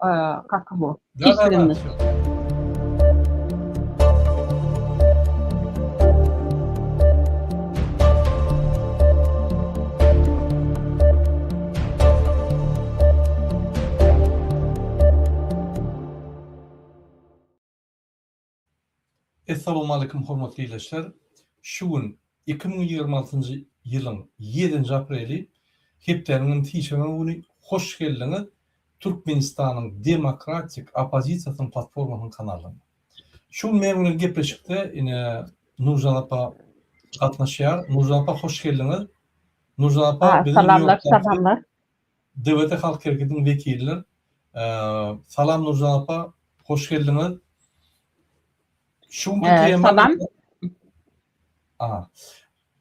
Как его? Да, да, да. Численность. Essalawmaleýkum hormatly ildeşler! Şu gün 2026-njy ýylyň ýedinji apreli, hepdäniň sişenbe güni hoş geldiňiz Türkmenistanyň demokratik oppozisiýasynyň platformasynyň kanalyna. Şu gün meniň bilen gepleşikde ine Nurjan apa gatnaşýar. Nurjan apa hoş geldiňiz. Nurjan apa biziň Salamlar, salamlar. DWT Halk Hereketiniň wekilidir. Salam Nurjan apa, hoş geldiňiz. Şu günki tema Salam. Aha.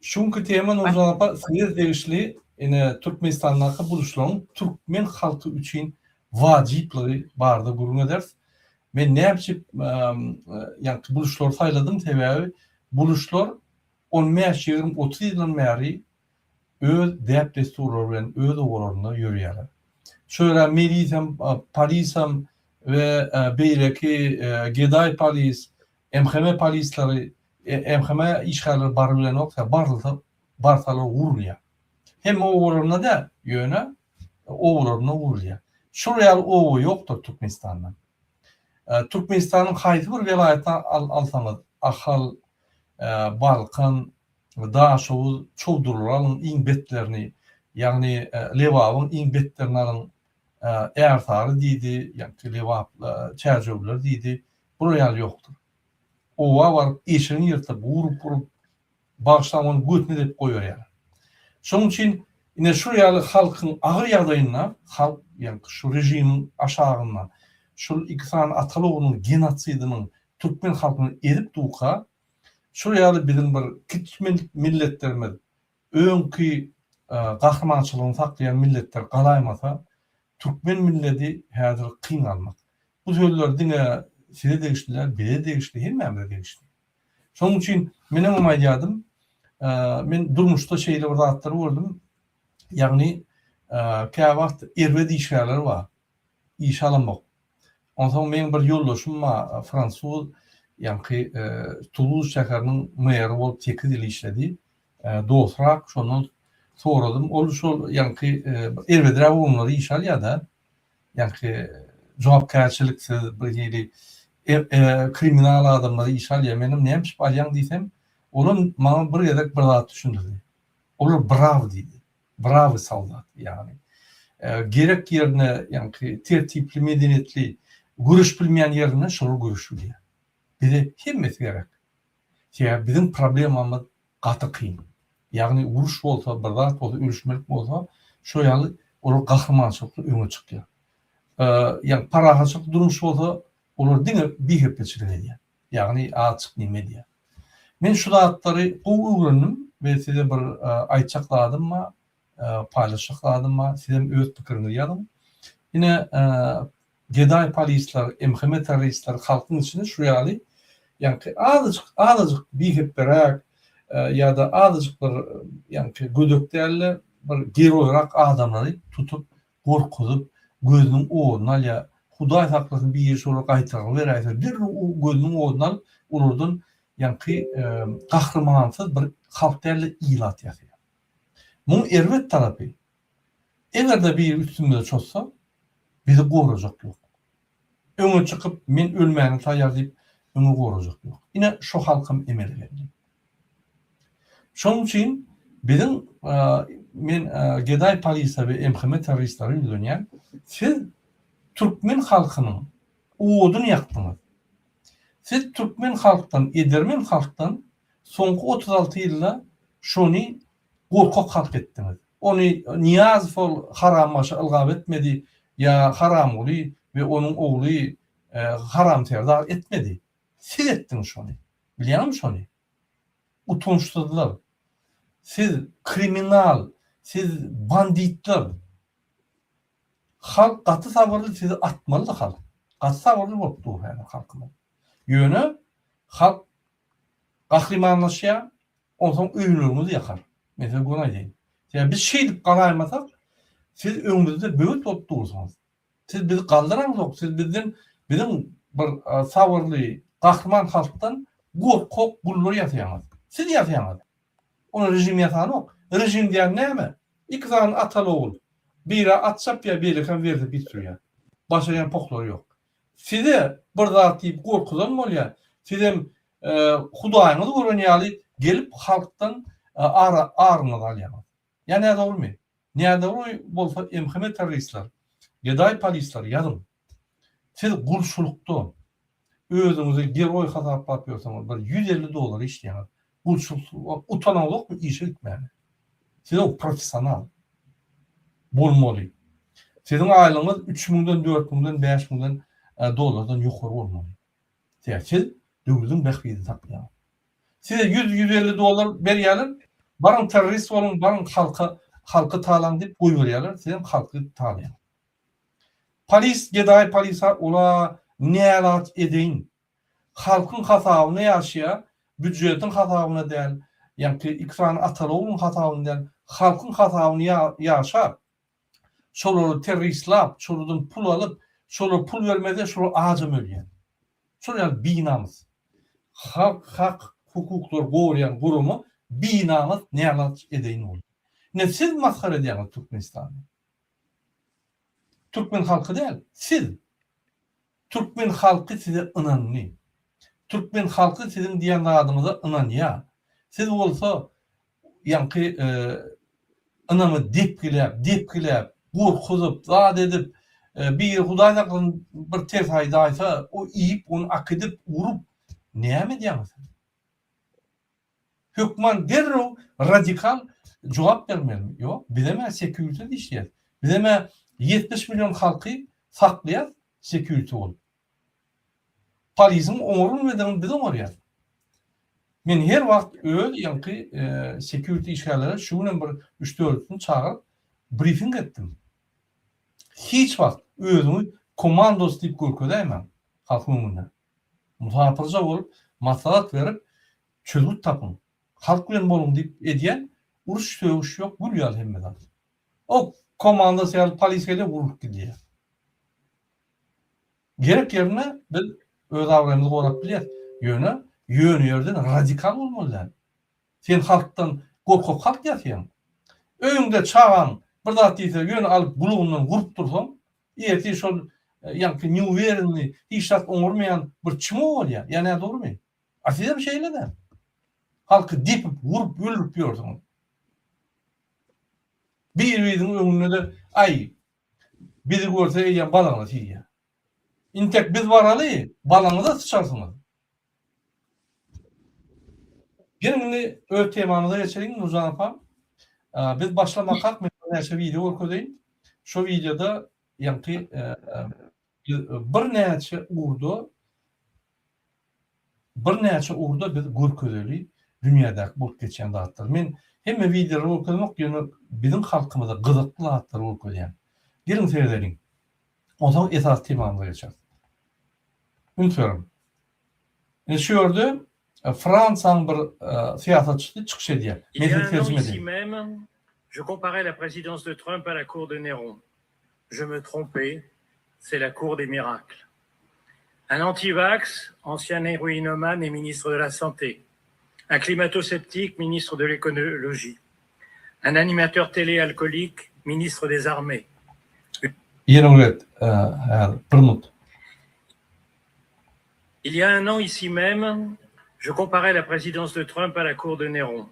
Şu günki tema Nurjan apa size degişli ine Türkmenistandaky buluşlaryň türkmen halky üçin wajyplygy barada gürrüň ederis. Men näme üçin ýaňky buluşlary saýladym sebäbi buluşlar on bäş, 20, 30 ýyldan bäri öz däp-dessurlary bilen öz obalarynda ýörýärler. Şu ýere milisem, polisem we beýleki gedaý polis, MHM polisleri, MHM işgärleri baryp bilenok, sebäbi barylsa, barsalar urulýar. Hemme obalarynda däl, ýöne obalarynda urulýar. Şol ýaly oba ýokdur Türkmenistanda. Türkmenistanyň haýsy bir welaýatyny alsaňyz, Ahal, Balkan, Daşoguz çowdurlary alyň iň betlerini, ýagny Lebabyň iň betlerini alyň, Ärsary diýdi, ýagny Lebap çärjewler diýdi, bular ýaly ýokdur. Oba baryp eşigini ýyrtyp, urup-urup, bagyşlaň ony götüne depip goýberýärler. Şonuň üçin ine şu ýaly halkyň agyr ýagdaýynda, halk ýagny şu režimiň aşagynda, şul iki sany ataly-oglunyň genosidiniň türkmen halkyny ezip durka, Şol ýaly biziň bir kiçi milletlerimiz öňki gahrymançylygyny saklaýan milletler galaýmasa, türkmen milledi häzir kyn galmak. Bu sözler diňe size degişli däl, bize degişli, hemmämize degişli. Şonuň üçin men öňem aýdýardym, men durmuşda şeýle bir zatlary gördüm, ýagny käwagt erbet işgärler bar, işe alamok. Onsoň meň bir ýoldaşym bar, fransuz, ýaňky Tuluz şäheriniň meri bolup sekiz ýyl işledi. Dostrak, şondan soradym. Ol şol ýaňky erbedräk oglanlary işe alýar-da. Ýaňky jogapkärçiliksiz bir hili kriminal adamlary işe alýar. Menem näme üçin alýaň diýsem, olam maňa bir gezek bir zat düşündirdi. Olar braw diýdi. Brawy soldat, ýagny gerek ýerine ýaňky tertipli, medeniýetli göreş bilmeýän ýerinde şolar göreş bilýär. Bize hemmesi gerek. Sebäbi biziň problemamyz gaty kyn. Ýagny uruş bolsa, bir zat bolsa, ölüşmelik bolsa, şo ýaly olar gahrymançylykly öňe çykýar. Ýagny parahatçylykly durmuş bolsa, olar diňe bihepbeçilik edýär. Ýagny azjyk neme edýär. Men şu zatlary gowy öwrendim we size bir aýtjak zadym bar, paýlaşjak zadym bar. Sizem öz pikiriňizi ýazyň. Ine, gedaý polisler, MHM terroristler halkyň içinde şu ýaly, ýaňky azajyk, azajyk bihepberäk ýa-da azajyk bir ýaňky gödek däl-de, bir geroýrak adamlary tutup gorkuzyp, gözüniň oduny alýar. Hudaý saklasyn, biri şolara gaýtargy beräýse, derrew o gözüniň oduny alyp, olardan ýaňky gahrymansyz bir halk däl-de, ilat ýasaýar. Muň erbet tarapy, eger-de biri üstümize çozsa, bizi gorajak ýok. Öňe çykyp, men ölmäne taýýar diýip, öňe gorajak ýok. Ine, şo halkam emele geldi. Şonuň üçin biziň men gedaý polisiýa we MHM terroristlere ýüzlenýän, siz türkmen halkynyň oduny ýakdyňyz. Siz türkmen halkdan, edermen halkdan soňky 36 ýylda şony gorkak halk etdiňiz. Ony Nyýazow ol harambaşy ylgap etmedi ýa Haramguly we onuň ogly Haram Serdar etmedi. Siz etdiňiz şony. Bilýäňmi şony? Utançsyzlar. Siz kriminal, siz banditler. Halk gaty sabyrly sizi atmalydy halk. Gaty sabyrly bolup dur häzir halkymyz. Ýöne halk gahrymanlaşýar, onsoň öýleriňizi ýakar. Men size göni aýdaýyn. Sebäbi biz şeýdip galaýmasak, siz öňümizde böwet bolup dursuňyz. Siz bizi galdyraňzok, siz bizden biziň bir sabyrly, gahryman halkdan gorkak gullar ýasaýaňyz. Siz ýasaýaňyz. Ony režim ýasanok. Režim diýen näme? Iki sany ataly ogul. Biri at çapýar, beýlekem welosiped sürýär. Başarýan pohlary ýok. Size bir zat diýip gorkuzan bolýar. Sizem Hudaýyňyzy gören ýaly gelip halkdan aryňyzy alýaňyz. Ýa nädogrymy? Nädogry bolsa MHM terroristler, gedaý polisler ýazyň. Siz gulçulykda özüňizi geroý hasaplap ýörseňiz bir 150 dollar işleýäňiz. Gulçulyk utanaňzokmy işe gitmäne? Siz o professional bolmaly. Siziň aýlygyňyz üç müňden, dört müňden, bäş müňden dollardan ýokary bolmaly. Sebäbi siz döwlediň bähbidini saklaýaňyz. Size 100-150 dollar berýärler, baryň terrorist boluň, baryň halka, halky talaň diýip goýberýärler, sizem halky talaýaňyz. Polis gedaý polisa ola nälaç edeýin. Halkyň hasabyna ýaşaýar, býudžetiň hasabyna däl, ýaňky iki sany ataly ogluň hasabyna däl, halkyň hasabyna ýaşap, şolary terroristlap, şolardan pul alyp, şolar pul bermese şolar ajam ölýär. Şol ýaly binamys. Halk hak hukuklary goraýan gurama binamys nälaç edeýin boldy. Ine siz masgara edýäňiz Türkmenistany. Türkmen halky däl, siz. Türkmen halky size ynandy. Türkmen halky siziň diýen zadyňyza ynanýar. Siz bolsa ýaňky ynamy depgiläp, depgiläp, gorkuzyp, zat edip, biri Hudaý saklasyn bir ters aýdaýsa, o iýip, ony akidip, urup, näme edýäňiz siz? Hökman derrew radikal jogap bermelimi? Ýok, bizem-ä security-de işleýäs. Bizem-ä 70 million halky saklaýas security bolup. Polisiň oňarylmadygyny biz oňarýas. Men her wagt öz ýaňky security işgärlere şu günem bir üç-dördüsini çagyryp brifing etdim. Hiç wagt özüňi komandos diýip görkezäýmäň halkyň öňünde. Musapyrja bolup maslahat berip çözgüt tapyň. Halk bilen boluň diýip edýän uruş sögüş ýok gül ýaly hemme zat. O komandos ýaly polis gelýär urulyp gidýär. Gerek ýerinde biz öz abraýymyzy gorap bilýäs. Ýöne ýöne ýerden radikal bolmaly däl. Sen halkdan gorkak halk ýasaýaň. Öýüňde çagaň bir zat diýse ýöne alyp gulagyndan gurup dursaň, ertir şol ýaňky neuwerennyý hiç zat oňarmaýan bir çmo bolýar. Ýa nädogrymy? A sizem şeýle-dä. Halky depip, urup, öldürip ýörsüňiz. Bir-biriniň öňünde-de aý Bizi görse eýýäm balagyna siýýär. Intek biz baraly, balagyňyza syçarsyňyz. Geliň indi öz temamyza geçeliň Nurjan apa. Biz başlamakak men birnäçe wideo görkezeýin. Şo wideoda ýaňky birnäçe ugurda Birnäçe ugurda biz görkezeli dünýädäki bolup geçýän zatlary. Men hemme wideolary görkezemok, ýöne biziň halkymyza gyzykly zatlary görkezýän. Geliň seredeliň. Onsoň esasy temamyza geçeris. Üns beriň. Indi şu ýerde Fransiýanyň bir syýasatçysy çykyş edýär. Men size terjime edeýin. Je comparais la présidence de Trump à la cour de Néron. Je me trompais, c'est la cour des miracles. Un anti-vax, ancien héroïnomane et ministre de la Santé. Un climato-sceptique, ministre de l'écologie. Un animateur télé alcoolique, ministre des Armées. Il y a un an ici même, je comparais la présidence de Trump à la cour de Néron.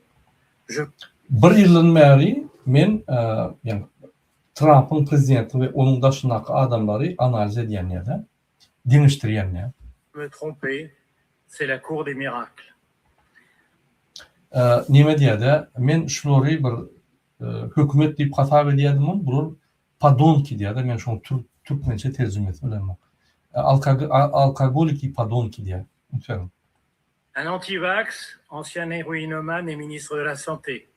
Je... Bir ýyldan bäri men Trampyň prezidenti we onuň daşyndaky adamlary analiz edýän ýa-da deňeşdirýän ýa. Me tromper, c'est la cour des miracles. Neme diýýär-de, men şulary bir hökümet diýip hasap edýärdim, bular podonki diýýär-de, men şonuň türkmençe terjimesini bilemok. Alkogoliki podonki diýýär. Üns beriň. Un anti-vax, ancien héroïnomane et ministre de la santé.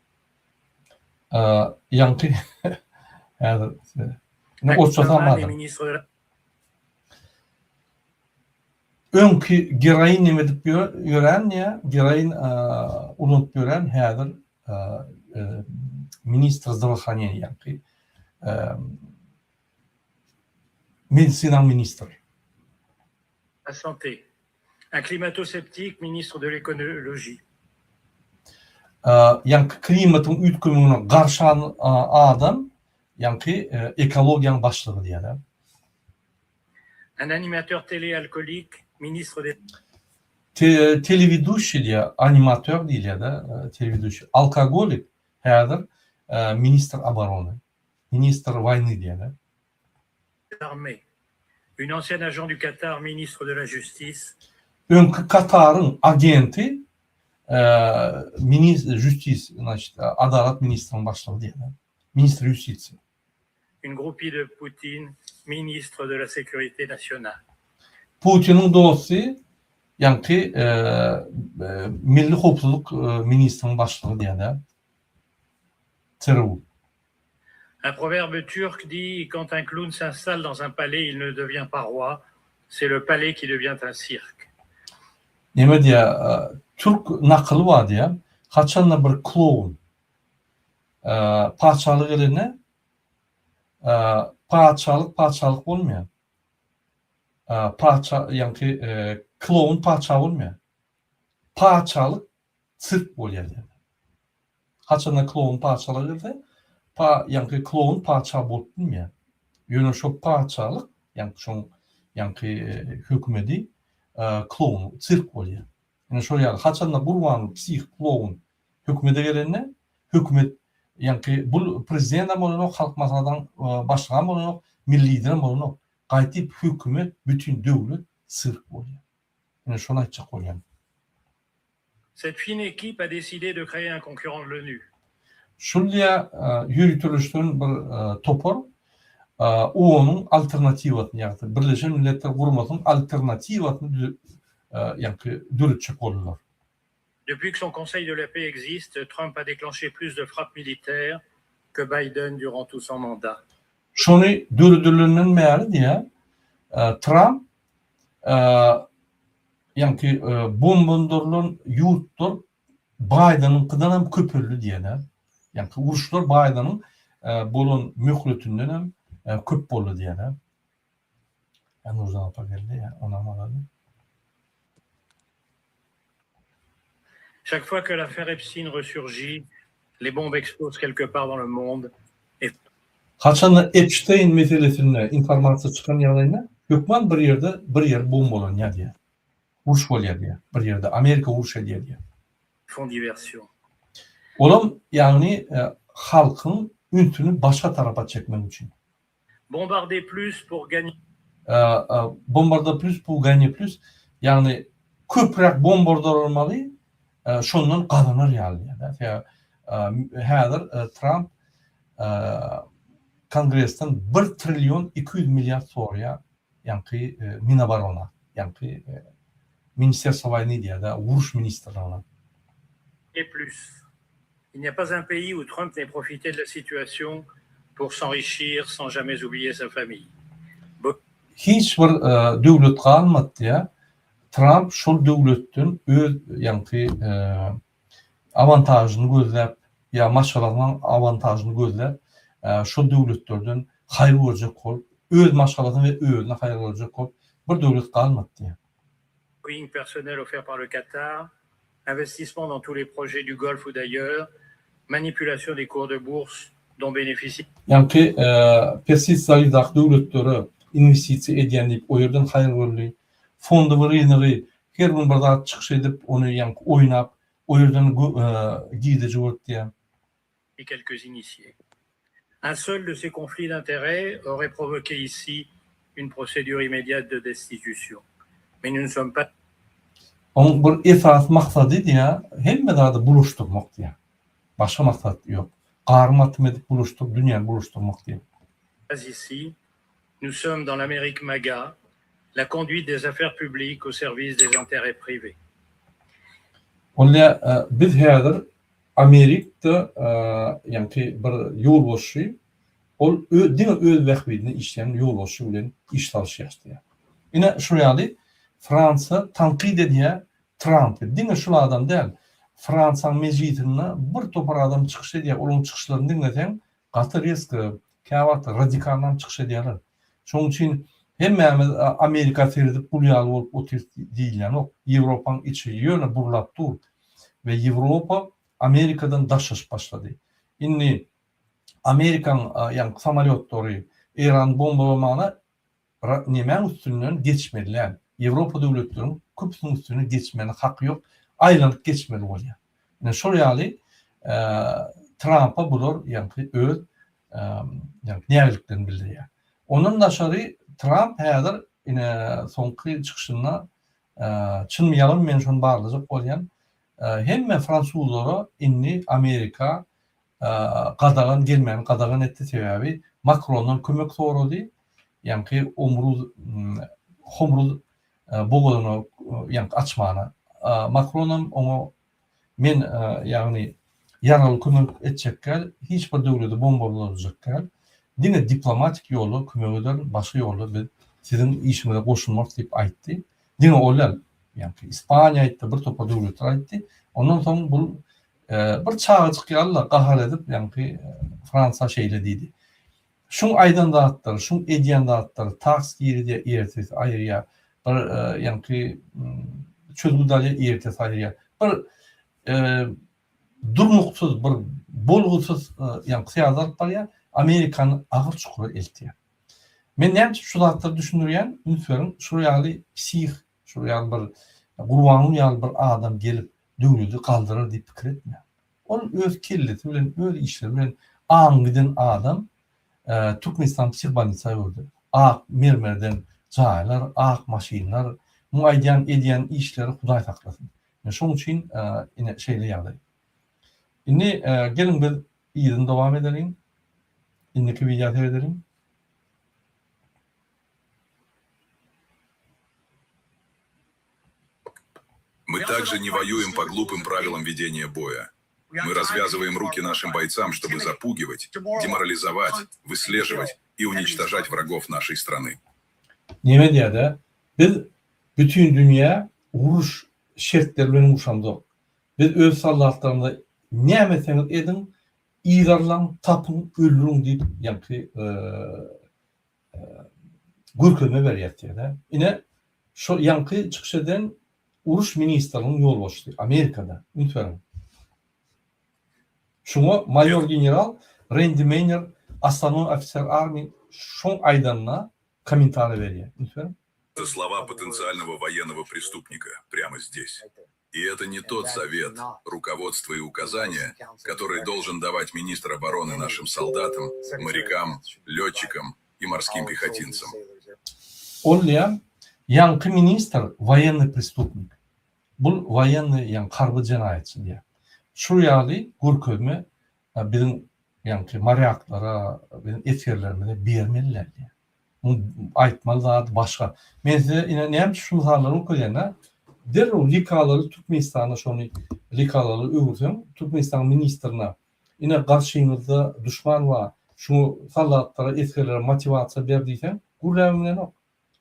Ýaňky häzir ine orsçasam bardyr. Öňki geroin neme edip ýören ýa geroin ulanyp ýören häzir ministr zdravoohraneniýa ýaňky. Medisinaň ministri. La santé. Un climato-sceptique, ministre de l'écologie. Ýaňky klimatyň üýtgemegine garşy adam, ýaňky ekologiýaň başlygy diýýär. Un animateur télé alcoolique, ministre des. Telewiduşiý diýýär, animatör diýilýär-de, telewiduşiý, alkogolik häzir ministr oborony, ministr waýny diýýär. Armée. Une ancienne agent du Qatar, ministre de la Justice. Öňki Kataryň agenti justice, значит, adalat ministriniň başlygy diýýär. Ministr ýustisiýa. Une groupie de Poutine, ministre de la Sécurité nationale. Putiniň dosty, ýaňky Milli howpsuzlyk ministriniň başlygy diýýär. TRU. Un proverbe turc dit quand un clown s'installe dans un palais, il ne devient pas roi, c'est le palais qui devient un cirque. Näme diýýär, türk nakyly bar diýýär, haçanda bir kloun patyşalyk gelende, patyşalyk patyşalyk bolmaýar. Patyşa, ýaňky kloun patyşa bolmaýar. Patyşalyk sirk bolýar diýýär. Haçanda kloun patyşalyga gelse, pa, ýaňky kloun patyşa bolup bilmeýär. Ýöne şo patyşalyk, ýaňky şoň, ýaňky hökümedi kloun, sirk bolýar. Ine şol ýaly, haçanda Gurbanguly psih kloun hökümede gelende, hökümet, ýaňky bul prezidendem bolanok, Halk Maslahatynyň başlygam bolanok, milli liderem bolanok. Gaýdyp hökümet, bütin döwlet sirk bolýar. Ine şony aýtjak bolýan. Cette fine équipe a décidé de créer un concurrent de l'ONU. Şul diýýär, ýöriteleşdiren bir topar OON-yň alternatiwasyny, ýagny Birleşen Milletler Guramasynyň alternatiwasyny ýaňky döretjek boldular. Depuis que son Conseil de la paix existe, Trump a déclenché plus de frappes militaires que Biden durant tout son mandat. Şony döredilenden bäri diýýär, Tramp ýaňky bombandyrylan ýurtlar Baýdeniňkidan hem köpeldi diýýär. Ýaňky uruşlar Baýdeniň bolan möhletinden hem köp boldy diýýär. Nurjan apa geldi, onam alaly. Chaque fois que l'affaire Epstein ressurgit, les bombes explosent quelque part dans le monde et. Haçanda Epstein meselesinde informasiýa çykan ýagdaýynda hökman bir ýerde bir ýer bombalanýar diýýär. Uruş bolýar diýýär. Bir ýerde Amerika uruş edýär diýýär. Font diversion. Olam ýagny halkyň ünsüni başga tarapa çekmek üçin. Bombarder plus pour gagner. Bombarder plus pour gagner plus, ýagny köpräk bombardarlamaly, şondan gazanar ýaly diýýär. Sebäbi häzir Tramp Kongresden bir trillion 200 milliard soraýar, ýaňky Minoborona, ýaňky Ministerstwo wojny diýýär-de, uruş ministrligine. Et plus. Il n'y a pas un pays où Trump n'ait profité de la situation pour s'enrichir sans jamais oublier sa famille. Hiç bir döwlet galmady diýýär. Tramp şol döwletden öz ýaňky awantažyny gözläp ýa maşgalasynyň awantažyny gözläp şol döwletlerden haýyr görjek bolup, öz maşgalasyna we özüne haýyr görjek bolup bir döwlet galmady diýýär. Boeing personnel offert par le Qatar, investissement dans tous les projets du Golfe ou d'ailleurs, manipulation des cours de bourse dont bénéficie. Ýaňky Persiýa zalywdaky döwletlere inwestisiýa edýän diýip o ýerden haýyr gördi. Fondowy rynygy her gün bir zat çykyş edip ony ýaňky oýnap o ýerden girdeji görüp diýýär. Et quelques initiés. Un seul de ces conflits d'intérêts aurait provoqué ici une procédure immédiate de destitution. Mais nous ne sommes pas. Onuň bir esasy maksady diýýär, hemme zady bulaşdyrmak diýýär. Başga maksat ýok. Garym-gatym edip bulaşdyryp, dünýäni bulaşdyrmak diýýär. Ici, nous sommes dans l'Amérique MAGA, la conduite des affaires publiques au service des intérêts privés. Ol diýýär, biz häzir Amerikda ýaňky bir ýolbaşçy ol diňe öz bähbidine işleýän ýolbaşçy bilen iş salyşýar diýýär. Ine şul ýaly Fransiýa tankyt edýär Trampy. Diňe şul adam däl. Fransiýanyň mejlisinde bir topar adam çykyş edýär. Olaryň çykyşlaryny diňleseň gaty rezko, käwagt radikalnam çykyş edýärler. Şonuň üçin. Hemmämiz Amerika seredip gul ýaly bolup otyrys diýilýänok. Ýewropaň içi ýöne burlap dur we Ýewropa Amerikadan daşlaşyp başlady. Indi Amerikaň ýaňky samolýotlary Eýrany bombalamana nemäň üstünden geçmeli däl. Ýewropa döwletleriniň köpüsiniň üstünden geçmäne haky ýok. Aýlanyp geçmeli bolýar. Ine şol ýaly Trampa bular ýaňky öz ýaňky nägiliklerini bildirýär. Ondan daşary Tramp häzir ine soňky çykyşynda çynmy ýalanmy men şony barlajak bolýan hemme fransuzlara indi Amerika gadagan gelmäni gadagan etdi sebäbi Makrondan kömek sorady ýaňky Omruz Homruz bogazyny ýaňky açmana Makronam oňa men ýagny ýaragly kömek etjek däl hiç bir döwleti bombalajak däl diňe diplomatik ýolla kömek ederin başga ýolla biz siziň işiňize goşulmarys diýip aýtdy diňe ol däl ýaňky Ispaniýa aýtdy bir topar döwletler aýtdy ondan soň bul Bir çagajyk ýaly-la gahar edip, ýaňky Fransa şeýle diýdi. Şuň aýdan zatlary, şuň edýän zatlary taks girizýär, ertesi aýyrýar. Bir ýaňky çözgüt alýar, ertesi aýyrýar. Bir durnuksyz, bir bolgusyz ýaňky syýasat alyp barýar, Amerikany agyr çukura eltýär. Men näme üçin şu zatlary düşündirýän? Üns beriň, şul ýaly psih, şul ýaly bir Gurbanguly ýaly bir adam gelip döwledi galdyrar diýip pikir etmäň. Ol öz kellesi bilen, öz işleri bilen aňy giden adam Türkmenistany psihbolnisa öwürdi. Ak mermerden jaýlar, ak maşynlar, muň aýdýan, edýän işleri Hudaý saklasyn. Ine şoň üçin ine şeýle ýagdaý. Indi geliň biz yzyny dowam edeliň. Indiki wideo seredeliň. Мы также не воюем по глупым правилам ведения боя. Мы развязываем руки нашим бойцам, чтобы запугивать, деморализовать, выслеживать и уничтожать врагов нашей страны. Neme diýýär-de, biz bütin dünýä uruş şertleri bilen urşamzok. Biz öz soldatlarymyza näme etseňiz ediň, yzarlaň, tapyň, öldüriň diýip ýaňky görkezme berýär diýýär-de. Ine, şo ýaňky çykyş eden uruş ministriniň ýolbaşçysy Amerikada, üns beriň. Şuňa maýor general Rendi Meýner, osnovnoý ofiser armiýi şoň aýdanyna kommentariý berýär. Üns beriň. Это слова потенциального военного преступника прямо здесь. И это не тот совет, руководство и указания, которые должен давать министр обороны нашим солдатам, морякам, летчикам и морским пехотинцам. Ol diýýär, ýaňky ministr woýennyý prestupnik. Bul woýennyý, ýagny harby jenaýatçy diýýär. Şu ýaly görkezme biziň ýaňky morýaklara, biziň esgerlerimize bermeli däl diýýär. Muň aýtmaly zady başga. Men size ine näme üçin şu mysallary okalýan-a? Derrew likalary Türkmenistanda şony likalara öwürseň, Türkmenistanyň ministrine ine garşyňyzda duşman bar, şuňa soldatlara, esgerlere motiwasiýa ber diýseň, gürläbem bilenok.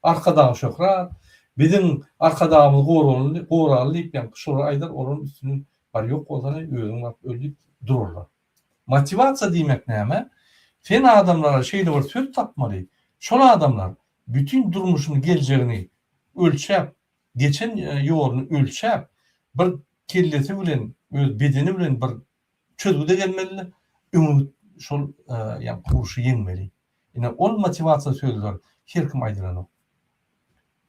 Arkadag şöhrat, biziň Arkadagymyzy goraly, goraly diýip ýaňky şolary aýdar, olaryň üstünden bar ýok bolsana özüň baryp öl diýip durarlar. Motiwasiýa diýmek näme? Sen adamlara şeýle bir söz tapmaly, şol adamlar bütin durmuşyny, geljegini ölçäp, geçen ýoluny ölçäp, bir kellesi bilen, öz bedeni bilen bir çözgüde gelmeli-de, öňe şol ýagny urşy ýeňmeli. Ine, ol motiwasiýa sözler her kim aýdylanok.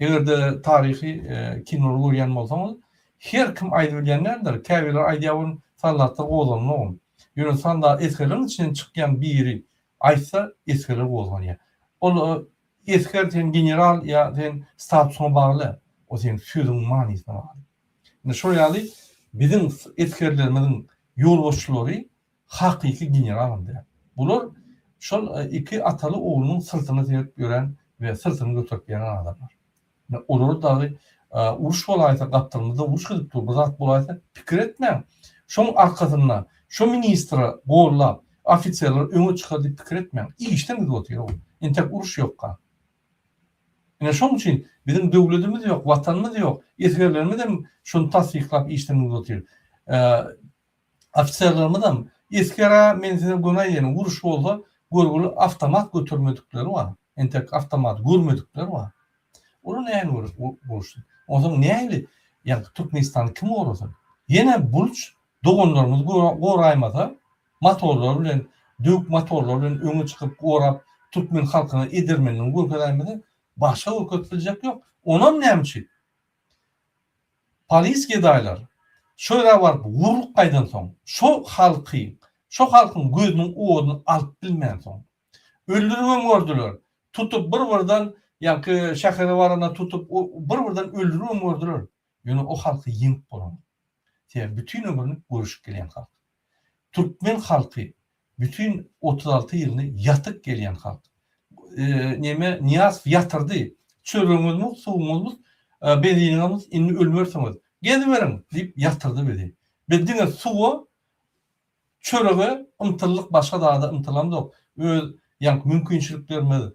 Eger-de taryhy kinolary görýän bolsaňyz, her kim aýdybilýän däldir. Käbirleri aýdýar welin, soldatlar gozgananogam. Ýöne soldat esgerleriň içinden çykýan biri aýtsa, esgerler gozganýar. Ol esger sen general ýa sen statusyňa bagly däl. O seň sözüň manysyna bagly. Indi şol ýaly biziň esgerlerimiziň ýolbaşçylary hakyky generalam däl. Bular şol iki ataly oglunyň syrtyna serip ýören we syrtyny göterip ýören adamlar. Ine olary dagy uruş bolaýsa gapdalymyzda uruş gidip dur bir zat bolaýsa pikir etmäň. Şoň arkasynda şo ministre gollap ofiserler öňe çykar diýip pikir etmäň. Işden gidip otyr ol. Entek uruş ýokka. Ine şoň üçin biziň döwledimiz ýok, watanymyz ýok. Esgerlerimiz hem şony tassyklap işden gidip otyr. Ofiserlerimizem esger-ä men size göni aýdaýyn, uruş bolsa görgüli awtomat götermedikleri bar. Entek awtomat görmedikler bar. Olar nähili görüşdi? Onsoň nähili, ýagny Türkmenistany kim gorasyn? Ýene buluç doganlarymyz goraýmasa, motorlar bilen, döwük motorlar bilen öňe çykyp gorap, türkmen halkyna edermenligini görkezäýmese, başga görkezip biljek ýok. Onam näme üçin? Polis gedaýlar şo ýere baryp wurlup gaýdansoň, şo halky, şo halkyň gözüniň oduny alyp bilmänsoň, öldüribem gördüler, tutup bir-birden, ýaňky şähere baranda tutup bir-birden öldüribem gördüler, ýöne o halky ýeňip bolanok. Sebäbi bütin ömrüni göreşip gelýän halk. Türkmen halky bütin 36 ýylyny ýatyk gelýän halk. Neme Nyýazow ýatyrdy. Çöregiňiz mugt, suwuňyz mugt, benziniňiz mugt, indi ölmersiňiz. Geziberiň diýip ýatyrdy bizi. Biz diňe suwa, çörege ymtyldyk, başga zada ymtylamzok. Öz ýaňky mümkinçiliklerimiz,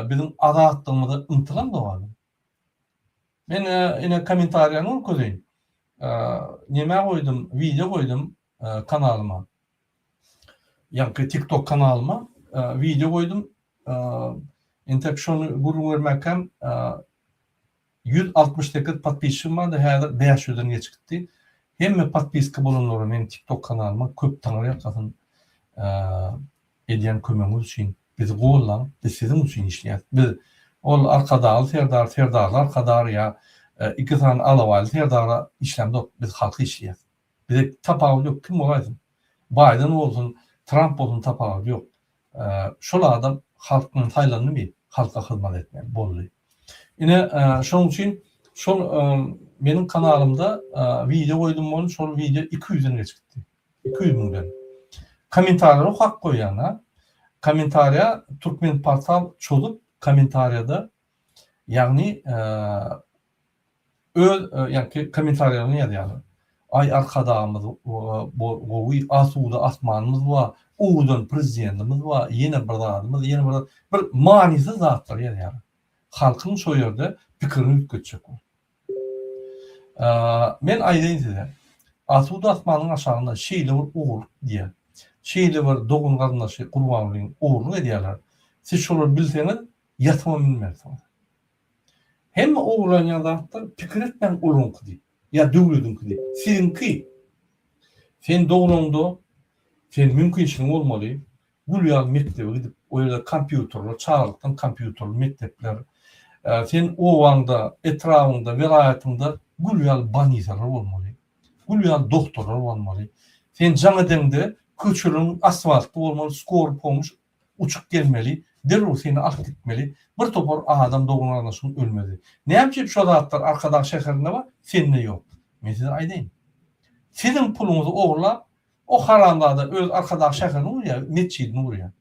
biziň azatlygymyza ymtylamzok adam. Men ine kommentariýany görkezeýin. Neme goýdum, wideo goýdum kanalyma. Ýaňky TikTok kanalyma wideo goýdum. Entek şony gürrüň bermäkäm 168 podpisçigim bardy, häzir 500-den geçip gitdi. Hemme podpiska bolanlara meniň TikTok kanalyma köp taňryýalkasyn edýän kömegiňiz üçin bizi gollaň, biz siziň üçin işleýäs. Biz ol Arkadagly Serdar, Serdarly Arkadar ýa iki sany alabaýly Serdara işlämzok, biz halka işleýäs. Bize tapawudy ýok, kim bolaýsyn. Baýden bolsun, Tramp bolsun tapawudy ýok. Şol adam halkdan saýlandymy, halka hyzmat etmeli, boldy. Ine, şonuň üçin şol meniň kanalymda wideo goýdum bolun, şol wideo 200-den geçip gitdi. 200 müňden. Kommentariýalara hak goýýan ha. Kommentariýa Türkmenportal çozup kommentariýada ýagny öz ýagny kommentariýalaryny ýazýarlar. Aý Arkadagymyz gowy, asuda asmanymyz bar, owadan prezidentimiz bar, ýene bir zadymyz, ýene bir bir manysyz zatlary ýazýarlar. Halkyň şo ýerde pikirini üýtgetjek bolup. Men aýdaýyn size, asuda asmanyň aşagynda şeýle bir ogurlyk diýýär. Şeýle bir dogan-garyndaşy Gurbangulyny ogurlyk edýärler. Siz şolary bilseňiz, ýatybam bilmersiňiz. Hemme ogurlanýan zatlar pikir etmäň olaryňky diýip, ýa döwlediňki diýip. Siziňki. Sen doglaňda, sen mümkinçiligiň bolmaly, gül ýaly mekdebe gidip, o ýerde kompýuterler, çagalykdan kompýuterli mekdepler, sen obaňda, etrabyňda, welaýatyňda gül ýaly bolnisalar bolmaly, gül ýaly dogtorlar bolmaly. Sen jaň edeňde köçeleriň asfaltly bolmaly, skor pomoş uçup gelmeli, derrew seni alyp gitmeli, bir topar adam dogan-garyndaşyň ölmeli. Näme üçin şo zatlar Arkadag şäherinde bar, sende ýok? Men size aýdaýyn. Siziň puluňyzy ogurlap, O haramzada öz Arkadag şäherini gurýar, metjidini gurýar.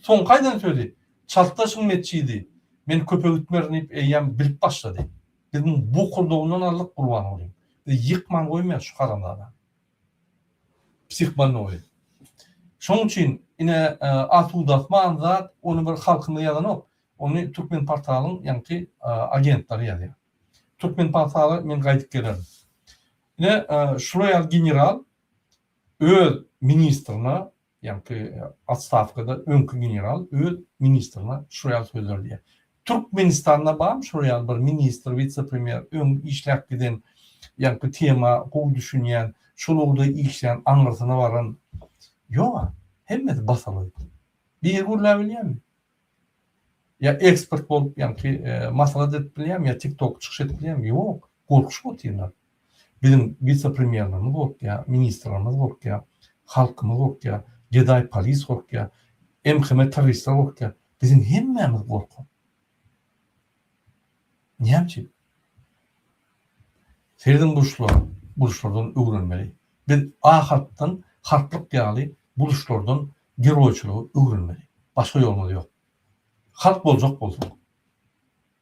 Soňky aýdan sözi, Çaltlaşyň metjidi, men köpe gitmerin diýip eýýäm bilip başlady. Biz muň bokurdagyndan aldyk Gurbangulyň. Biz ýykman goýmaýarys şu haramzadany. Psihbolnoýy. Şonuň üçin ine asuda asman zat ony bir halkymyz ýazanok. Ony Türkmenportalyň ýaňky agentleri ýazýar. Türkmenportala men gaýdyp gelerin. Ine şular ýaly general öz ministrine, ýaňky otstawkada öňki general öz ministrine şular ýaly sözler diýýär. Türkmenistanda barmy şular ýaly bir ministr, wise-premýer, öň işläp giden, ýaňky tema gowy düşünýän, şol ugurda işlän, aňyrsyna baran? Ýog-a, hemmesi basaly. Biri gürläbilýärmi? Ýa ekspert bolup, ýaňky maslahat edip bilýärmi, ýa TikTok çykyş edip bilýärmi? Ýok, gorkuşyp otyrlar. Biziň wise-premýerlerimiz gorkýar, ministrlerimiz gorkýar, halkymyz gorkýar, gedaý polis gorkýar, MHM terroristler gorkýar. Biziň hemmämiz gorkan. Näme üçin? Serediň burçlara, burçlardan öwrenmeli. Biz A harpdan harplyk ýaly burçlardan geroýçylygy öwrenmeli. Başga ýolumyz ýok. Halk boljak bolsak.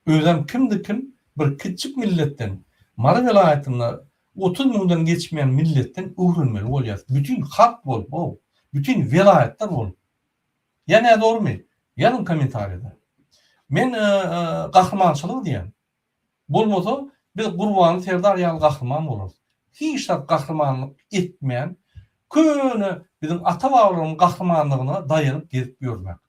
Özem kimdi kim bir kiçjik milletden, Mary welaýatynda 30 müňden geçmeýän milletden öwrenmeli bolýas. Bütin halk bolup, how, bütin welaýatlar bolup. Ýa nädogrymy? Ýazyň kommentariýada. Men gahrymançylygy diýýän. Bolmasa biz Gurbanly Serdar ýaly gahryman bolarys. Hiç zat gahrymanlyk etmän, köne biziň ata-babalarymyň gahrymanlygyna daýanyp gezip ýörmek.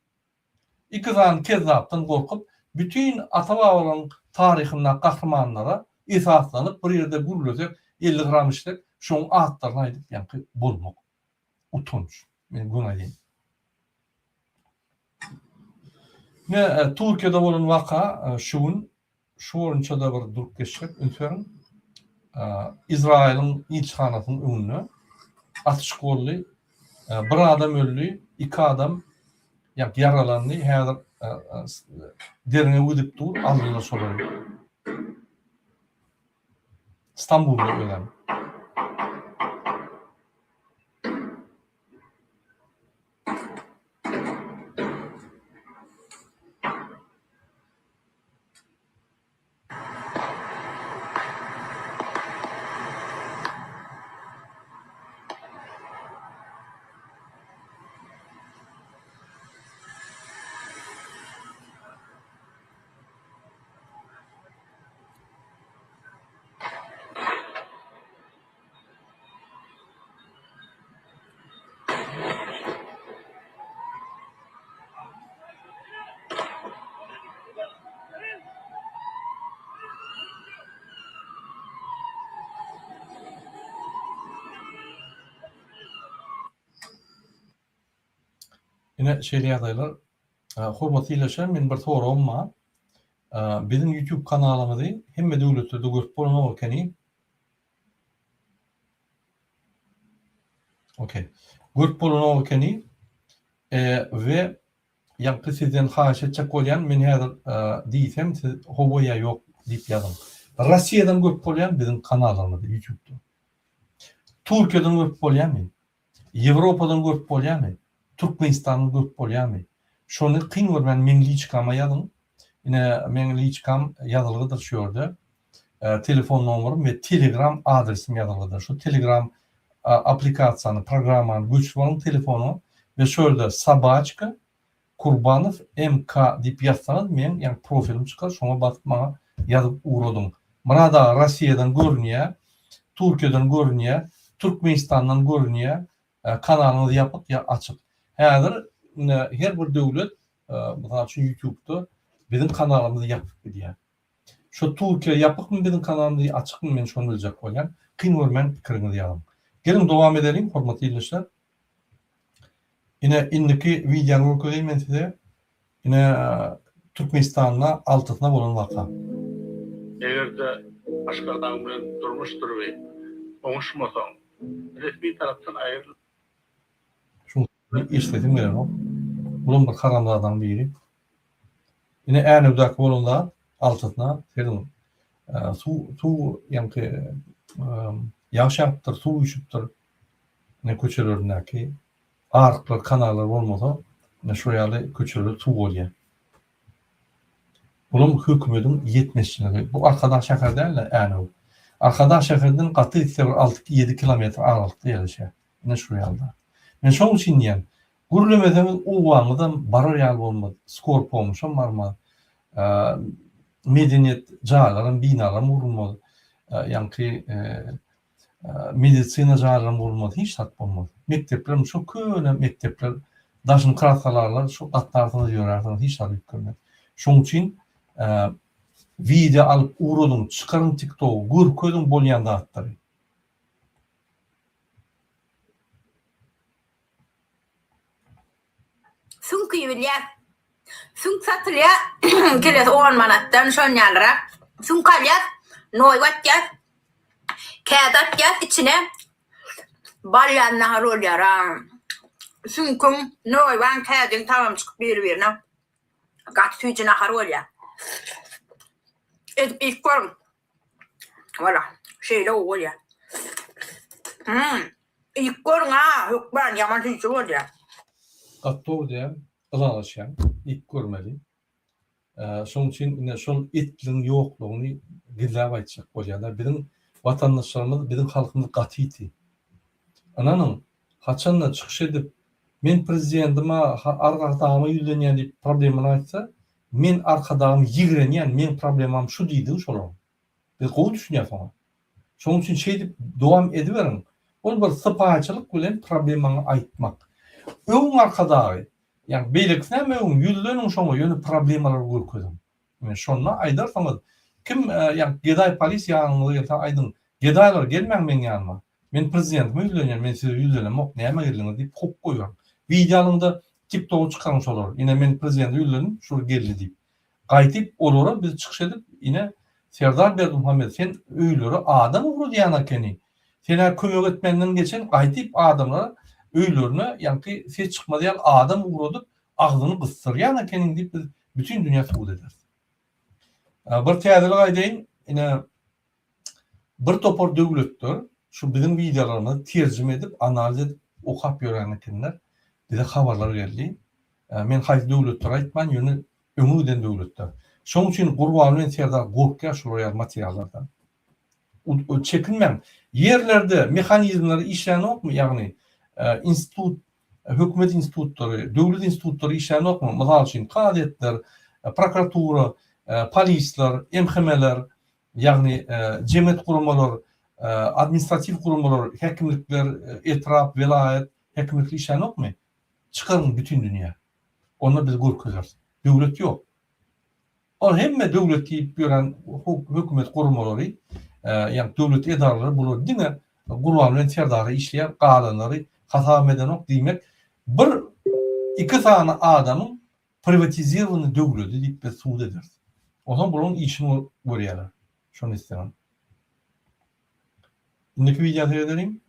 Iki sany kezzapdan gorkup, bütin ata-babalaryň taryhyndaky gahrymanlara esaslanyp bir ýerde gürlesek, 50 gram içsek, şoň atlaryny aýdyp ýaňky bolmak. Utanç. Men göni aýdaýyn. Ine, Türkiýede bolan waka şu gün şu boýunça-da bir durup geçjek, üns beriň. Izraýylyň ilçihanasynyň öňünde atyşyk boldy. Bir adam öldi, iki adam ýaralandy. Häzir derňew gidip dur, aldylar şolary. Stambulda özem. Ine şeýle ýagdaýlar. Hormatly ildeşler, meniň bir soragym bar. Biziň YouTube kanalymyzy hemme döwletlerde görüp bolanok ekeni. Okey. Görüp bolanok ekeni. E, we ýaňky sizden haýyş etjek bolýan, men häzir e, diýsem siz hawa ýa ýok diýip ýazyň. Russiýadan görüp bolýan biziň kanallarymyzy YouTube-da. Türkiýeden görüp bolýarmy? Ýewropadan görüp bolýarmy? Türkmenistandan görüp bolýarmy? Şony kyn görmän meň liçkama ýazyň. Ine meň liçkam ýazylgydyr şu ýerde. Telefon nomerim we telegram adresim ýazylgydyr. Şu telegram aplikasiýany, programmany göçürip alyň telefona we şu ýerde sobaçka Kurbanow MK diýip ýazsaňyz meň ýaňky profilim çykar şoňa basyp maňa ýazyp ugradyň. Myrat aga Rossiýadan görünýä, Türkiýeden görünýä, Türkmenistandan görünýä kanalyňyz ýapyk ýa açyk. Häzir ine her bir döwlet mysal üçin ýutubda biziň kanalymyzy ýapyp gidýä. Şo Türkiýe ýapykmy biziň kanalymyz ýa açykmy men şony biljek bolýan. Kyn görmän pikiriňizi ýazyň. Geliň dowam edeliň hormatly ildeşler. Ine indiki wideony görkezeýin men size. Ine Türkmenistanda altysyna bolan waka. Eger-de maşgalaň bilen durmuş dürbi oňuşmasaň, resmi tarapdan aýryl. Şuny eşdesim gelenok. Bulam bir haramzadaň biri. Ine Änewdäki bolan zat altysyna serediň. Suw suw ýaňky ýagyş ýagypdyr, suw üýşüpdir. Ine köçelerindäki aryklar, kanallar bolmasa, ine şo ýaly köçeler suw bolýar. Bulam hökümediň ýetmezçiligi. Bu Arkadag şäheri däl-de, Änew. Arkadag şäherinden gaty gitse bir alty-ýedi kilometr aralykda ýerleşýär. Ine şu ýaly zat. Men şoň üçin diýýän, gürlemeseňiz obaňyzam barar ýaly bolmaz, skor pomuşam barmaz, medeniýet jaýlaram, binalaram gurulmaz, ýaňky Medisina jaýlaram gurulmaz, hiç zat bolmaz. Mekdeplerem şo köne mekdepler daşyny kraskalarlar, şo gatnarsyňyz ýörärsiňiz, hiç zat üýtgemez. Şoň üçin wideo alyp ugradyň, çykaryň tiktoga, görkeziň bolýan zatlary. Süňk iýilýär. Süňk satylýar, kilosy on manatdan, şon ýalyrak. Süňk alýas, noýba atýas, kädi atýas içine. Bal ýaly nahar bolýar-a. Süňküň, noýbaň, kädiň tagamy çykyp biri-birine. Gaty süýji nahar bolýar. Edip iýip görüň. Wala, şeýle gowy bolýar. Hum, iýip görüň-a, hökman ýaman süýji bolýar. Gaty dogry diýýäň, ylalaşýan, iýip görmeli. Şonuň üçin ine şol etligiň ýoklugyny gizläp aýtjak bolýarlar. Biziň watandaşlarymyz, biziň halkymyz gaty ýiti. Ynanyň, haçanda çykyş edip, men prezidentime, Arkadagyma ýüzlenýän diýip problemany aýtsa, Men Arkadagymy ýigrenýän, meň problemam şu diýdigi şolaryň. Biz gowy düşünýäs oňa. Şonuň üçin şeýdip dowam ediberiň. Ol bir sypaýyçylyk bilen problemaňy aýtmak. Öň Arkadagy. Ýagny beýlekisi näme öwüň, ýüzleniň şoňa, ýöne problemalary görkeziň. Ine şonda aýdarsyňyz, kim ýagny gedaý polis ýanyňyza gelse aýdyň, gedaýlar gelmäň meň ýanyma. Men prezidentime ýüzlenýän, men size ýüzlenemok, nämä geldiňiz diýip hop goýaryň. Wideo alyňda tiktoga çykaryň şolary. Ine men prezidente ýüzlendim, şular geldi diýip. Gaýdyp olara biz çykyş edip, ine Serdar Berdimuhamedow sen öýlere adam ugradýan ekeni. Sen-ä kömek etmenden geçen gaýdyp adamlara öýlerine ýaňky ses çykmaz ýaly adam ugradyp agzyny gysdyrýan ekeniň diýip biz bütin dünýä subut ederis. Bir täzelik aýdaýyn, ine bir topar döwletler şu biziň wideolarymyzy terjime edip, analiz edip okap ýören ekenler. Bize habarlar geldi. Men haýsy döwletleri aýtman, ýöne öňe giden döwletler. Şonuň üçin Gurban bilen Serdar gorkýar şular ýaly materiallardan. Çekinmäň. Ýerlerde mehanizmler işlänokmy, ýagny institut, hökümet institutlary, döwlet institutlary işlänokmy? Mysal üçin, kazyýetler, prokuratura, polisler, MHM-ler, ýagny jemgyýet guramalar, administratiw guramalar, häkimlikler, etrap, welaýat häkimlikleri işlänokmy? Çykaryň bütin dünýä. Onda biz görkezeris. Döwlet ýok. Ol hemme döwlet diýip ýören hökümet guramalary, ýagny döwlet edaralary bular diňe Gurban bilen Serdara işleýär, galanlary hasabam edenok diýmek bir iki sany adamyň priwatizirowany döwledi diýip biz subut ederis. Onsoň bularyň işini görýärler. Şony isleýän. Indiki wideo seredeliň.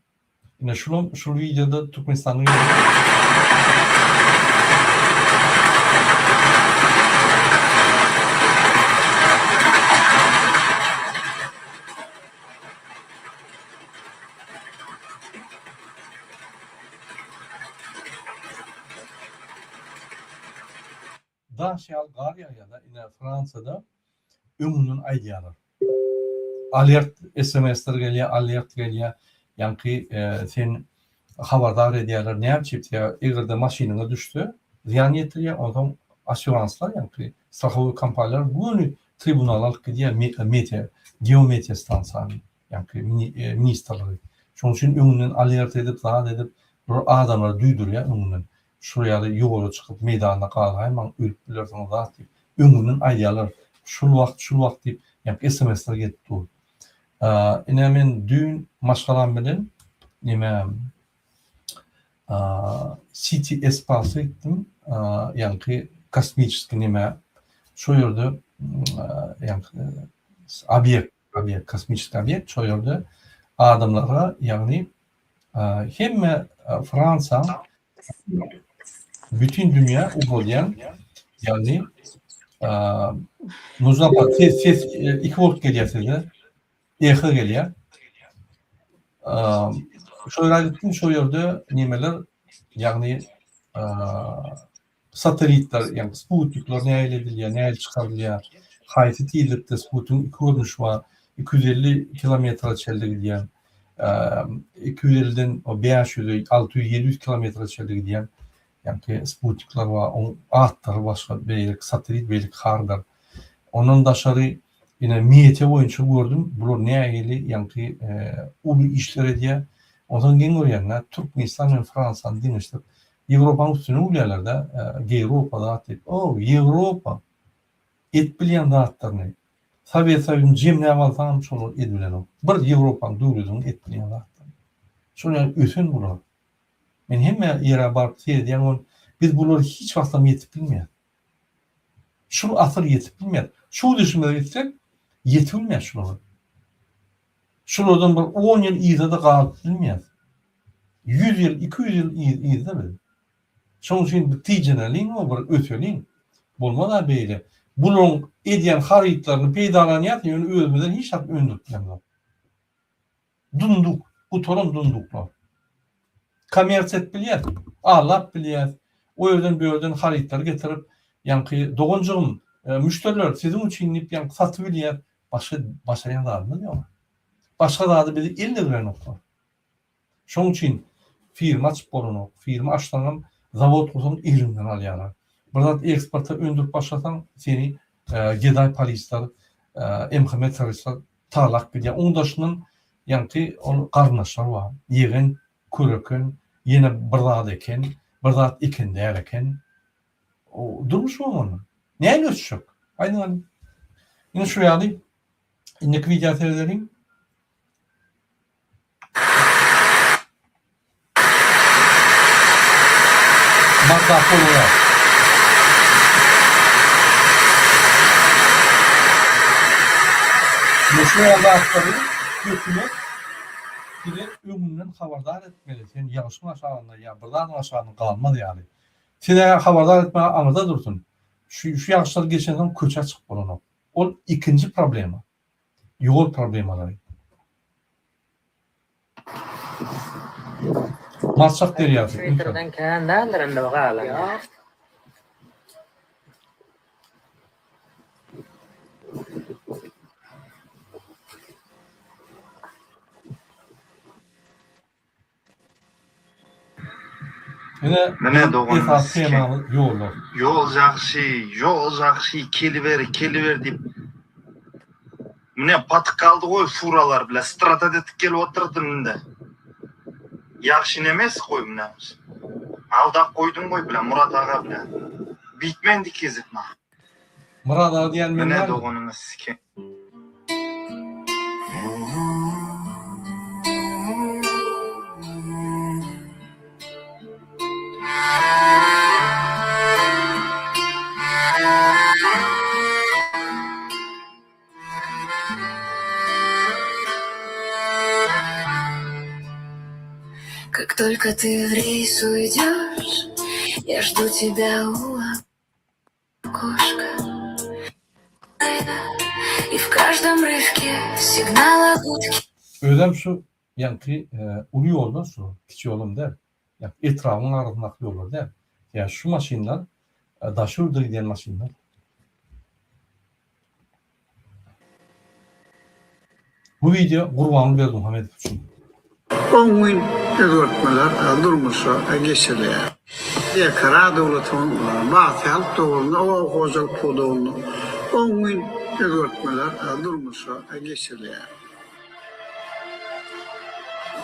Ine şulam şul wideoda Türkmenistanyň Daş ýaly gar ýagýada ine Fransiýada öňünden aýdýarlar. Alert SMS-ler gelýär, alert gelýär. Ýaňky sen habardar edýärler. Näme üçin? Sebäbi eger-de maşynyňa düşse, zyýan ýetirýär. Onsoň assuranslar, ýaňky strahowoý kompaniýalar göni tribunala alyp gidýär, meteor, geometeor stansiýany, ýaňky ministrligi. Şonuň üçin öňünden alert edip, zat edip, bular adamlara duýdurýar öňünden. Şul ýaly ýola çykyp meýdanda galaýmaň ölüp bilersiňiz zat diýip öňünden aýdýarlar şul wagt şul wagt diýip ýaňky sms-ler gelip dur. Ine men düýn maşgalam bilen neme City Espace gitdim ýaňky kosmiçeskiý neme şo ýerde ýaňky obýekt obýekt kosmiçeskiý obýekt şo ýerde adamlara ýagny Hemme Fransiýa bütin dünýä ugradýan, ýagny Nurjan apa ses ses iki bolup gelýär sizde. Eho gelýär. Şo ýere gitdim, şo ýerde nemeler, ýagny Satelitler, ýagny sputnikler nähili edilýär, nähili çykarylýar, haýsy tizlikde sputnigiň iki görnüşi bar, 250 kilometre çenli gidýän, 250-den 500-e, 600, 700 kilometre çenli gidýän, ýagny sputnikler bar, oň atlary başga, beýleki satelit, beýleki hardyr. Ondan daşary ine mete boýunça gördüm, bular nähili ýagny uly işler edýär. Onsoň geň görýän-dä, Türkmenistan bilen Fransiýany deňeşdirip, Ýewropanyň üstüne gülýärler-dä, Ýewropa zat diýip. O, Ýewropa edip bilýän zatlaryny Sowet Soýuzyny jemläp alsaňam şolar edibilenok. Bir Ýewropanyň döwletiniň edip bilýän zatlaryny. Şol ýaly ösen bular. Men hemme ýere baryp seredýän bolup, biz bulara hiç wagtam ýetip bilmeýäs. Şul asyr ýetip bilmeýäs. Şu gidişimize gitsek, ýetip bilmeýäs şulara. Şulardan bir on ýyl yza-da galyp bilmeýäs. 100 ýyl, 200 ýyl yzda biz. Şonuň üçin bir tijeneliň we bir öseliň. Bolmaz-a beýle. Bularyň edýän harytlaryny peýdalanýas, ýöne özümizden hiç zat öndürip bilemzok. Dunduk, gutaran dunduklar. Kommersiýa edip bilýäs, aldap bilýäs. O ýerden bu ýerden harytlary getirip, ýaňky doganjygym, müşderiler siziň üçin diýip ýaňky satyp bilýäs. Başga başarýan zadymyz ýok. Başga zady bizi elle bilenoklar. Şoň üçin firma açyp bolanok. Firma açsaňam, zawod gursaň eliňden alýarlar. Bir zat eksporta öndürip başlasaň, seni gedaý polisler, MHM terroristler talap gidýär. Oň daşyndan ýaňky ol garyndaşlar bar. Ýegen, kör eken, ýene bir zat eken, bir zat eken däl eken. Durmuş bomy onda? Näme ösjek? Aýdyň hany. Ine şu ýaly indiki wideo seredeliň. Mardaky bolýar. Ine şu ýaly zatlary hökümet size öňünden habardar etmeli. Sen ýagyşyň aşagynda ýa bir zadyň aşagynda galmaz ýaly. Size habardar etmäge aňyrda dursun. Şu şu ýagyşlar geçensoň köçä çykyp bolanok. Ol ikinji problema. Ýol problemalary. Marçak derýasy. Twitterden kän däldir indi bu galan. Ine, Mine doganymyz esasy siken. temamyz ýollar. Ýol jagşy, ýol jagşy, keliber, keliber diýip. Mine batyk galdy goý furalar bile stratat etip gelip otyrdy minde. Ýagşy nemes goý mine. Aldap goýduň goý bile Murat aga bile. Bitmen dikezip ma. Myrat aga diýen men Mine dälmi? doganyňy siken. Как только ты в рейс уйдешь, я жду тебя у окошка. И в каждом рывке сигнала гудки. Özem şu ýaňky uly ýollar şu, kiçi ýolam däl. Ýa etrabyň arasyndaky ýollar däl. Ýa şu maşynlar daşy ýurda gidýän maşynlar. Bu wideo Gurbanguly Berdimuhamedow üçin. Oňyn özgertmeler durmuşa geçirilýär. Berkarar döwletiň bagtyýarlyk döwründe oba hojalyk pudagynda oňyn özgertmeler durmuşa geçirilýär.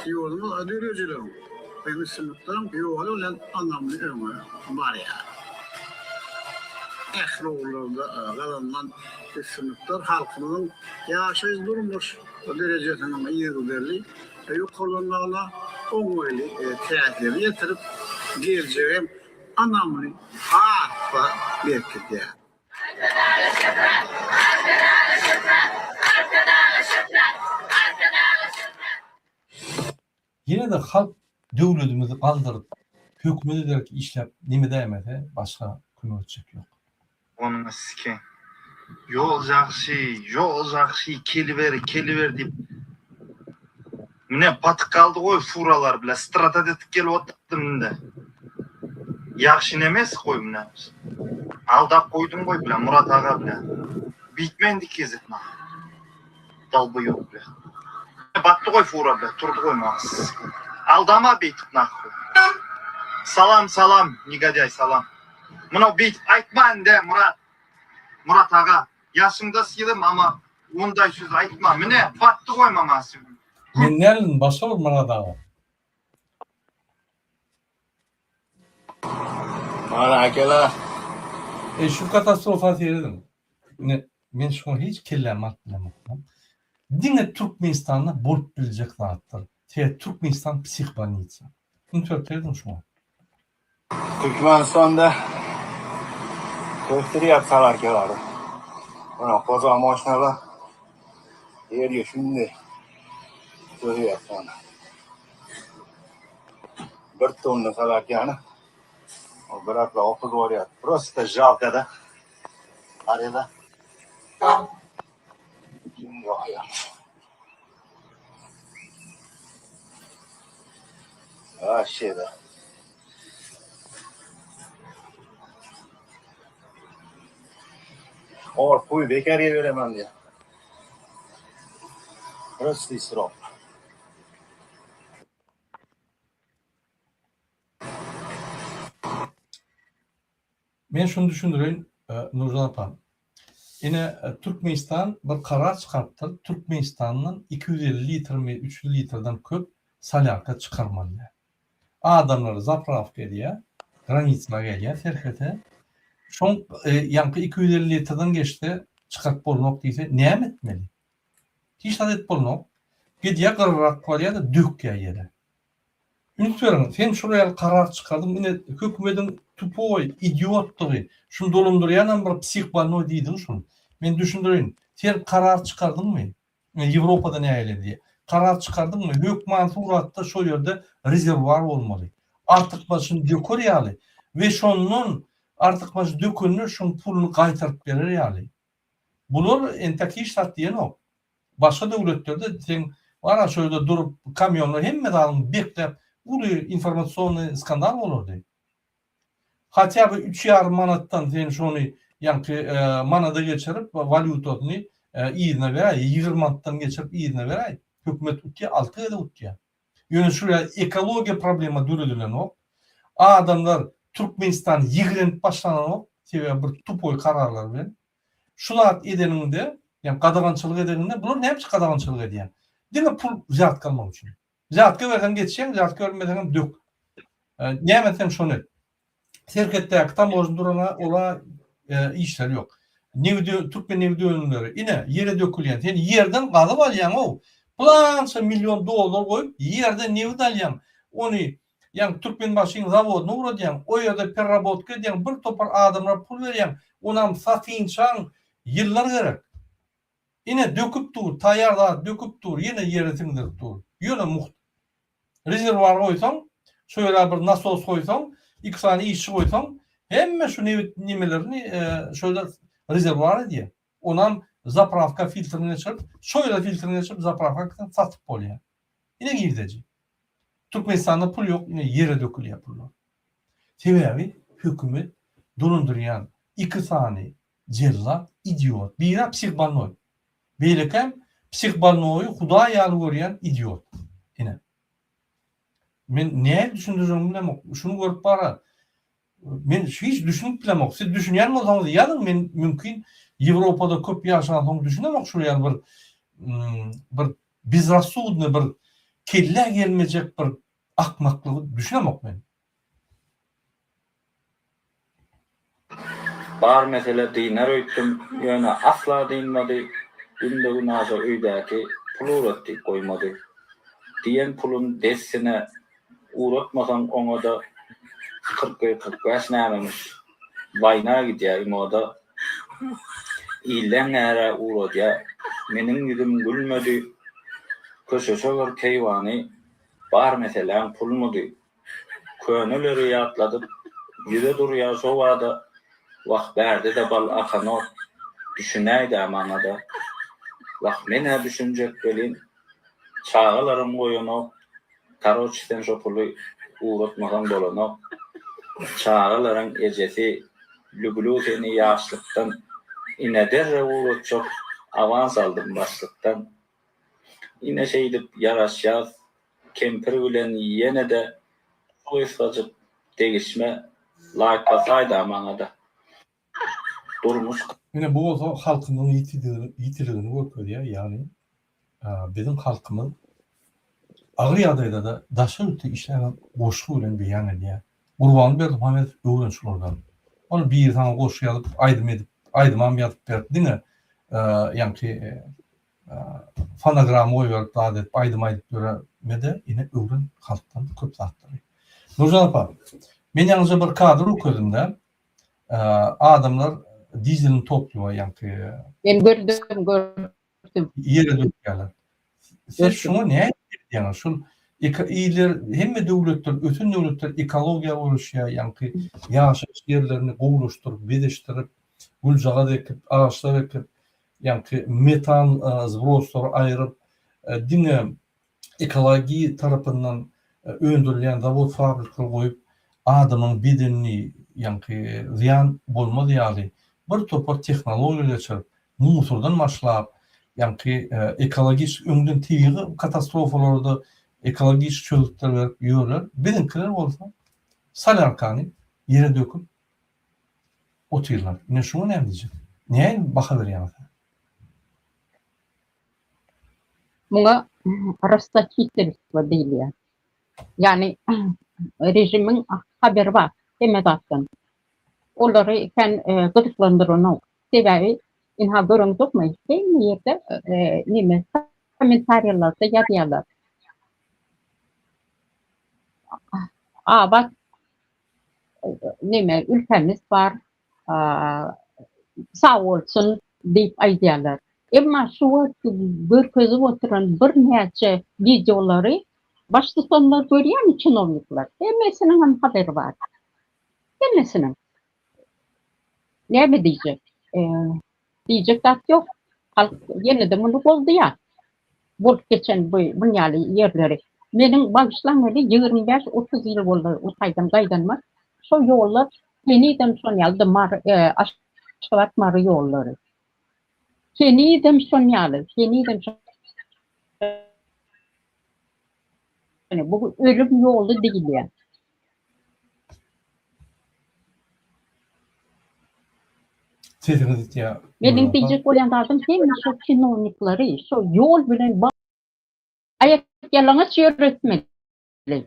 Ýurdumyz döredijiligiň we üstünlikleriň ýoly bilen ynamly öňe barýar. Ähli ugurlarda gazanylan üstünlikler halkymyzyň ýaşaýyş-durmuş derejesiniň yzygiderli ýokarlanmagyna oňaýly täsirini ýetirip, geljege ynamyny has-da berkidýär. Arkadaga şöhrat! Arkadaga şöhrat! Arkadaga şöhrat! Arkadaga şöhrat! Ýene-de halk döwledimizi galdyryp, hökümete derek işläp neme edäýmese başga kömek etjek ýok. Onuňa siken. Ýol jagşy, ýol jagşy, keliber, keliber diýip. Mine batyk galdy goý furalar bile stratat etip gelip otyrdy minde. Ýagşy nemes goý mine. Aldap goýduň goý bile Murat aga bile. Bitmen dikezip ma. Dalboýop bile. Batdy goý fura bile turdy goý ma. Aldama beýtip nahwy. Salam salam negodýaý salam. Muny beýtip aýtma indi Murat. Murat aga ýaşyňda sylym ama ondaý söz aýtma mine batdy goý mamasy. Men däldim başga bir Myrat aga. Mana akalar. E şu katastrofa serediň. Ine men şuňa hiç kellämi alyp bilemok. Diňe Türkmenistanda bolup biljek zatlar. Sebäbi Türkmenistan psihbolnitsa. Üns berip serediň şuňa. Türkmenistanda kösdürýär salarkelary. Mana koza maşynalar ýerge şundy köýýär mana. Bir tonna salarkany o birakla okyz bolýar. Prosta žalka da. Arada. Вообще да. Or puý bekar bereman diýýär. Prosta isrof. Men şuny düşündireýin, Nurjan apa. Ine, Türkmenistan bir karar çykarypdyr, Türkmenistandan 250 litrmi, 300 litrden köp solýarka çykarmaly däl. Adamlar zaprawka edýär, granitsa gelýär, serhete. Şoň ýaňky 250 litrden geçse çykaryp bolnok diýse näme etmeli? Hiç zat edip bolnok. Gidýär gyrrak barýar-da dökýär ýere. Üns beriň, sen şol ýaly karar çykardyň, ine hökümediň tupoý, idiotdygy, şuny dolandyrýanam bir psihbolnoý diýdiň şuny. Men düşündireýin, sen karar çykardyňmy? Ýewropada nähili diýýär. Karar çykardyňmy, hökman suratda şo ýerde rezerwuar bolmaly. Artykmaçyny döker ýaly we şondan artykmaç dökende şoň puluny gaýtaryp berer ýaly. Bular entek hiç zat diýenok. Başga döwletlerde seň bara şo ýerde durup kamýonlar hemme zadyň bekläp uly informasionnyý skandal bolardy. Hatýa by üç ýarym manatdan sen şony ýaňky manada geçirip walýutasyny yzyna beräý, 20 manatdan geçirip yzyna beräý. Hökümet utýa, alty gezek utýa. Ýöne şu ýa ekologiýa problema döredilenok. Adamlar Türkmenistany ýigrenip başlananok, sebäbi bir tupoý kararlar bilen. Şu zat edeniňde, ýagny gadagançylyk edeniňde bular näme üçin gadagançylyk edýär? Diňe pul wzýatka almak üçin. Wzýatka berseň geçýäň, wzýatka bermeseňem dök. Näme etseň şony et. Serhetdäki tamožny durana ola işleri ýok. Nebit türkmen nebit önümleri ine ýere dökülýän. Sen ýerden gazyp alýaň-ow. Pylança million dollar goýup ýerden nebit alýaň. Ony ýagny Türkmenbaşyň zawodyna ugradýaň. O ýerde perrabotka edýäň, bir topar adamlara pul berýäň. Onam satynçaň ýyllar gerek. Ine döküp dur, taýýar zat döküp dur, ýene ýere siňdirip dur. Ýöne mugt. Rezerwuar goýsaň, şo ýere bir nasos goýsaň, iki sany işçi goýsaň, hemme şu nebit nemelerini şo ýerde rezerwuar edýär. Onam zaprawka filtrini geçirip, şo ýere filtrini geçirip zaprawka gitseň satyp bolýar. Ine girdeji. Türkmenistanda pul ýok, ine ýere dökülýär pullar. Sebäbi hökümet dolandyrýan iki sany jellat, idiot. Biri-ä psihbolnoý. Beýlekäm psihbolnoýy hudaý ýaly görýän idiot. Ine. Men nähili düşündirjegimi bilemok. Şuny görüp bara men hiç düşünip bilemok. Siz düşünýän bolsaňyz ýazyň men mümkin Ýewropada köp ýaşansoň düşünemok şul ýaly bir bir bezrassudnyý bir kellä gelmejek bir akmaklygy düşünemok men. Bar mesele dynar öýtdüm, ýöne asla dynmady, günde-günaşa öýdäki pul ugrat diýip goýmady. Diýen pulun dessine ugratmasaň oňa-da 41, 45 nämemiş, waýna gidýä imoda. Illeň ärä ugradýa, meniň ýüzüm gülmedi, köşeşe bir keýwany, bar meseläň pulmudy? Köneleri ýatladyp, ýüze durýar şo bada, Wah, bärde-de bal akanok, düşünäý-dä maňa-da. Wah, men-ä düşünjek welin, çagalaram goýanok, karoç sen şo puly ugratmasaň bolanok. Çagalaryň ejesi, lüblü seni ýaşlykdan, ine derrew ugratjak, awans aldym başlykdan. Ine şeýdip ýaraşýas kempir bilen ýene-de gysgajyk degişme laýk basaýda maňada. Durmuş. Ine bu bolsa halkymyzyň ýitiligini görkezýär, ýagny biziň halkymyz agyr ýagdaýda-da daşary ýurtda işläbem goşgy bilen beýan edýär. Gurbanguly Berdimuhamedow öwren şulardan. Ol biri saňa goşgy ýazyp, aýdym edip, aýdymam ýazyp berip diňe ýaňky fonogramma goýberip zat edip aýdym aýdyp ýöremede ine öwren halkdan köp zatlary. Nurjan apa, men ýaňyja bir kadr görkezdim-de, adamlar dizelini topluwa ýaňky Men gördüm, gördüm. Ýere dökýärler. Siz şuňa näme diýýäňiz? Şul iller, hemme döwletler, ösen döwletler ekologiýa göreşýär, ýaňky ýaşaýyş ýerlerini gowulaşdyryp, bezeşdirip, güljagaz ekip, agaçlar ekip, ýaňky metan zbroslary aýryp, diňe ekologiýa tarapyndan öndürilýän zawod-fabrikleri goýup, adamyň bedenini ýaňky zyýan bolmaz ýaly bir topar tehnologiýa geçirip, musurdan başlap, ýaňky ekologik öňden tebigy katastrofalarda ekologik çözgütler berip ýörler. Biziňkiler bolsa solýarkany ýere döküp otyrlar. Ine şuňa näme diýjek? Nähili baha berýäňiz? Muňa rastoçitelstwo diýilýär. Ýagny režimiň haberi bar hemme zatdan. Olary kän gyzyklandyranok. Sebäbi ynha göreňzokmy, hemme ýerde neme kommentariýalarda ýazýarlar. Abat neme ülkämiz bar, sag bolsun diýip aýdýarlar. Emma şu wagt görkezip oturan birnäçe wideolary baştutanlar görýärmi çinownikler? Hemmesiniň hem haberi bar. Hemmesiniň. Näme diýjek? Diýjek zat ýok. Halk ýene-de muny goldaýar. Bolup geçen bu muny ýaly ýerleri. Meniň bagyşlaň weli 25-30 ýyl boldy o taýdan gaýdanyma. Şo ýollar henizem şon ýalydy Mary Aşgabat Mary ýollary. Henizem şon ýaly, henizem şon Bu ölüm ýoly diýilýär. Sesiňiz ýitýär. Meniň diýjek bolýan zadym hemme şo çinownikleri şo ýol bilen aýakýalaňaç ýöretmeli.